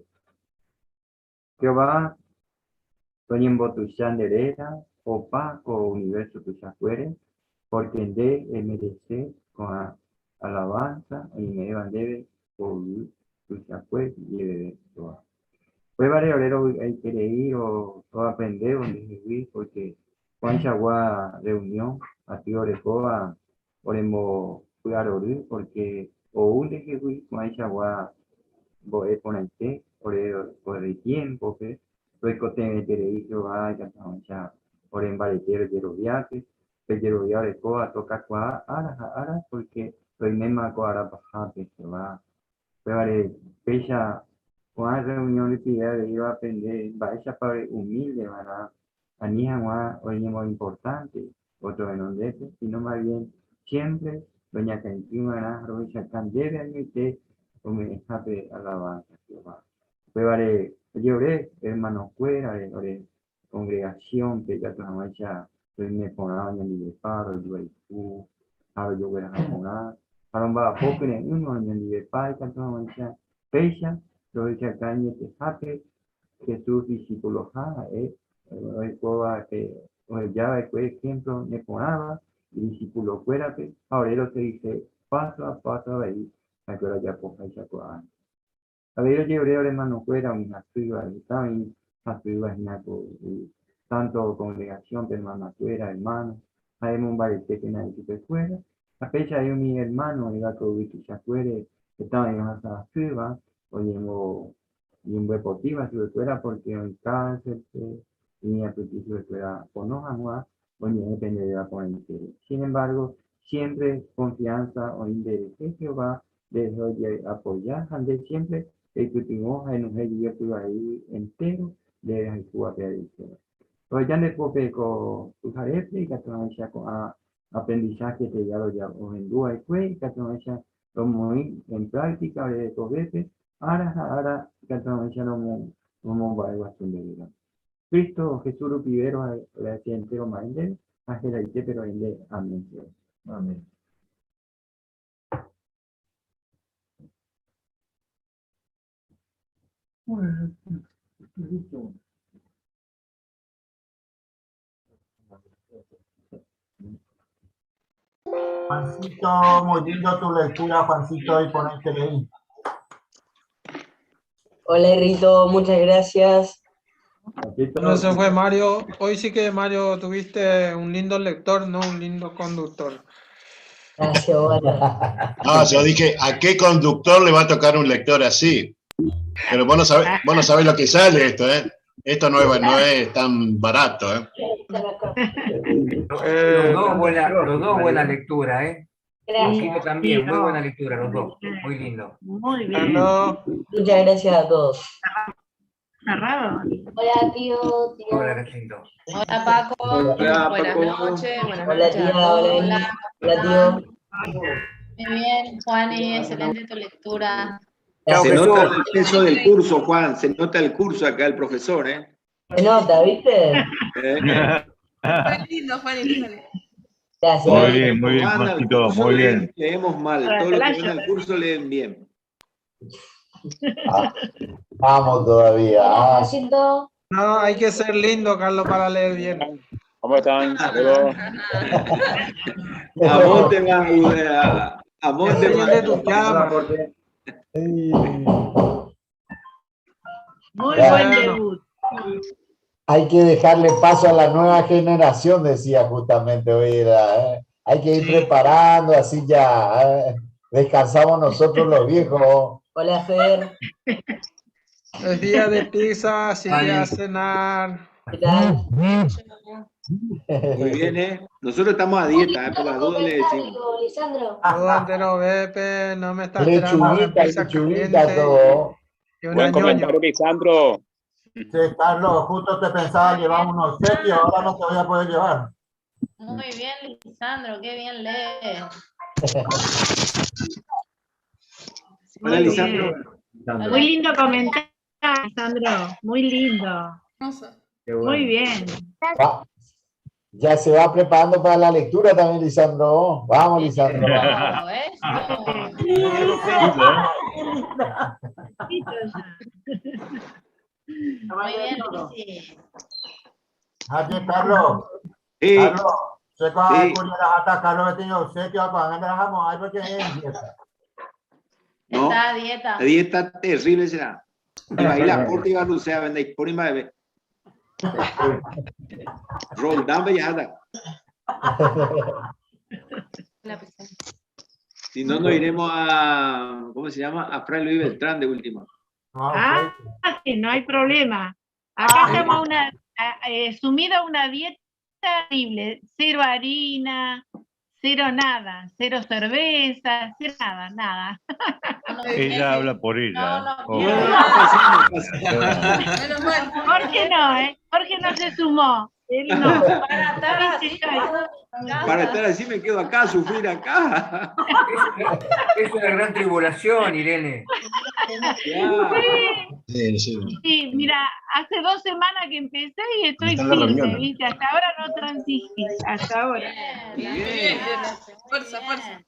Jehová toñembotuicha nde réra opa ko univérso tuichakuére, pórke nde emerese ko'ã alavansa oñeme'ẽva ndéve ko yvy tuichakue jeveve Jehová. Upévare ore rovy'aiterei roaprendévo ndehegui pórke ko'ãichagua rreunión aty orekóva orembopy'arory pórke ou ndehegui ko'ãichagua mbo'e porãite ore ore tiémpope roikotevẽterei Jehová ikatu hag̃uáicha ore mbarete rojeroviápe, pe jerovia orekóva tokakuaa ára ha ára pórke roiméma ko ára pahápe Jehová. Upévare péicha ko'ã rreunión rupive avei roaprende mba'éichapa ore umílde va'erã ani hag̃ua oreñemoimportánte ótro renondépe, síno más bien siémpre roñakãity va'erã ha rohechauka ndéve añoite ome'ẽha pe alavansa Jehová. Upévare oje'ore ermanokuérare ore kongregasiónpe ikatu hag̃uáicha roime porã oñondivepa, rojuayhu ha rojogueraha porã, ha romba'apo kyre'ỹma oñondivepa ikatu hag̃uáicha péicha rohechauka añetehápe Jesús disipuloha ha'e oikóva pe oheja va'ekue ehémplo neporãva idisipulokuérape ha ore rosegise páso a páso avei ha'ekuéra ojapoháicha ko'ág̃a. Avei rojerure ore hermanokuéra umi hasýva, heta oĩ hasýva hína ko sánto kongregasiónpe hermanakuéra, hermano, ha emombaretékena ichupekuéra. Ha péicha avei umi hermano oĩva ko yvy tuichakuére heta oĩ ohasa asýva, oñembyepotíva chupekuéra pórke oĩ kárselpe, iñapytĩ chupekuéra pono hag̃ua oñe'ẽ pende réra porãitére. Sin embargo, siémpre konfiánsa oĩ nderehe Jehová Nderehe ojeapoja ha nde siémpre reipytyvõ ha enohẽ jejopy vaígui entéro nde rehayhúvape avei Jehová. Roheja nde pópe ko pyharépe ikatu hag̃uáicha ko'ã aprendizaje teja rohendu va'ekue ikatu hag̃uáicha romoĩ en práctica ore rekovépe ára ha ára ikatu hag̃uáicha romomba'eguasu nde réra. Cristo Jesús rupive roagradece entéro mba'e ndéve ha heraitépe ro'e nde. Amén. Amén. Juancito, muy lindo tu lectura, Juancito, y ponerte ahí. Hola, Rito, muchas gracias. No se fue Mario. Hoy sí que Mario tuviste un lindo lector, no un lindo conductor. Gracias, bueno. No, yo dije, ¿a qué conductor le va a tocar un lector así? Pero vos no sabés, vos no sabés lo que sale esto, ¿eh? Esto no es, no es tan barato, ¿eh? Los dos buena, los dos buena lectura, ¿eh? Gracias. también, muy buena lectura los dos. Muy lindo. Muy bien. Muchas gracias a todos. Cerrado. Hola, tío, tío. Hola, Jacinto. Hola, Paco. Hola, Buenas Paco. noches. Buenas Hola, noches a tía. todos. Hola, Hola. Hola, tío. Muy bien, Juani, excelente tu lectura. Se nota el peso del curso, Juan. Se nota el curso acá, el profesor, ¿eh? Se nota, ¿viste? ¿Eh? Fue lindo, Juani, sale. Gracias. Muy bien, muy bien, Van al Juancito, curso, muy leen- bien. leemos mal. Para Todos los que van Atalaya. al curso leen bien. Ah, vamos todavía. Hola, ah. Jacinto. No, hay que ser lindo, Carlos, para leer bien. ¿Cómo están? Saludos. A vos te va, a vos te Ese va. es de tu llama. Sí. Muy Ya. buen debut. Hay que dejarle paso a la nueva generación, decía justamente hoy. era, ¿eh? Hay que ir preparando, así ya descansamos nosotros los viejos. Hola, Fer. Es día de pizza, así que a cenar. ¿Qué tal? Muy bien, ¿eh? Nosotros estamos a dieta, ¿eh? Por las dudas le decimos. Comentario, Lisandro. Todo entero, Bepe, no me está esperando una Lechuguita, pizza lechuguita, caliente todo. y una Buen ñoño. comentario, Lisandro. Sí, Carlos, justo te pensaba llevar unos obsequios, ahora no te voy a poder llevar. Muy bien, Lisandro, qué bien lees. Hola, Muy Lisandro. bien. Muy lindo comentario, Lisandro. Muy lindo. Qué bueno. Muy bien. Va- Ya se va preparando para la lectura también, Lisandro. Vamos, Lisandro. Eso, eso. ¿Eh? ya. Muy bien, Lizzy. Jaye, Carlos. Sí. Carlos, che ko'ág̃a Sí. kuri araháta Carlos peteĩ obsequio ha ko'ág̃a ndarahamo'ãi porque es en dieta. No, Está a dieta. la dieta terrible será. Iba a ir la corte iba a Lucea, venda y por bebé. Roldán Bellada. Si no, nos iremos a, ¿cómo se llama? A Fray Luis Beltrán de última. Ah, sí, no hay problema. Acá estamos una, sumida a una dieta terrible. Cero harina, cero nada, cero cerveza, cero nada, nada. Ella habla por ella. Ojo. Menos mal. Jorge no, ¿eh? Jorge no se sumó. Él no. Para estar así, Para estar así me quedo acá, a sufrir acá. Es una gran tribulación, Irene. Sí, Sí, sí. sí, mira, hace 2 semanas que empecé y estoy Está en la firme, reunión, ¿no? ¿viste? Hasta ahora no transigí, hasta ahora. Bien, bien. Fuerza, fuerza.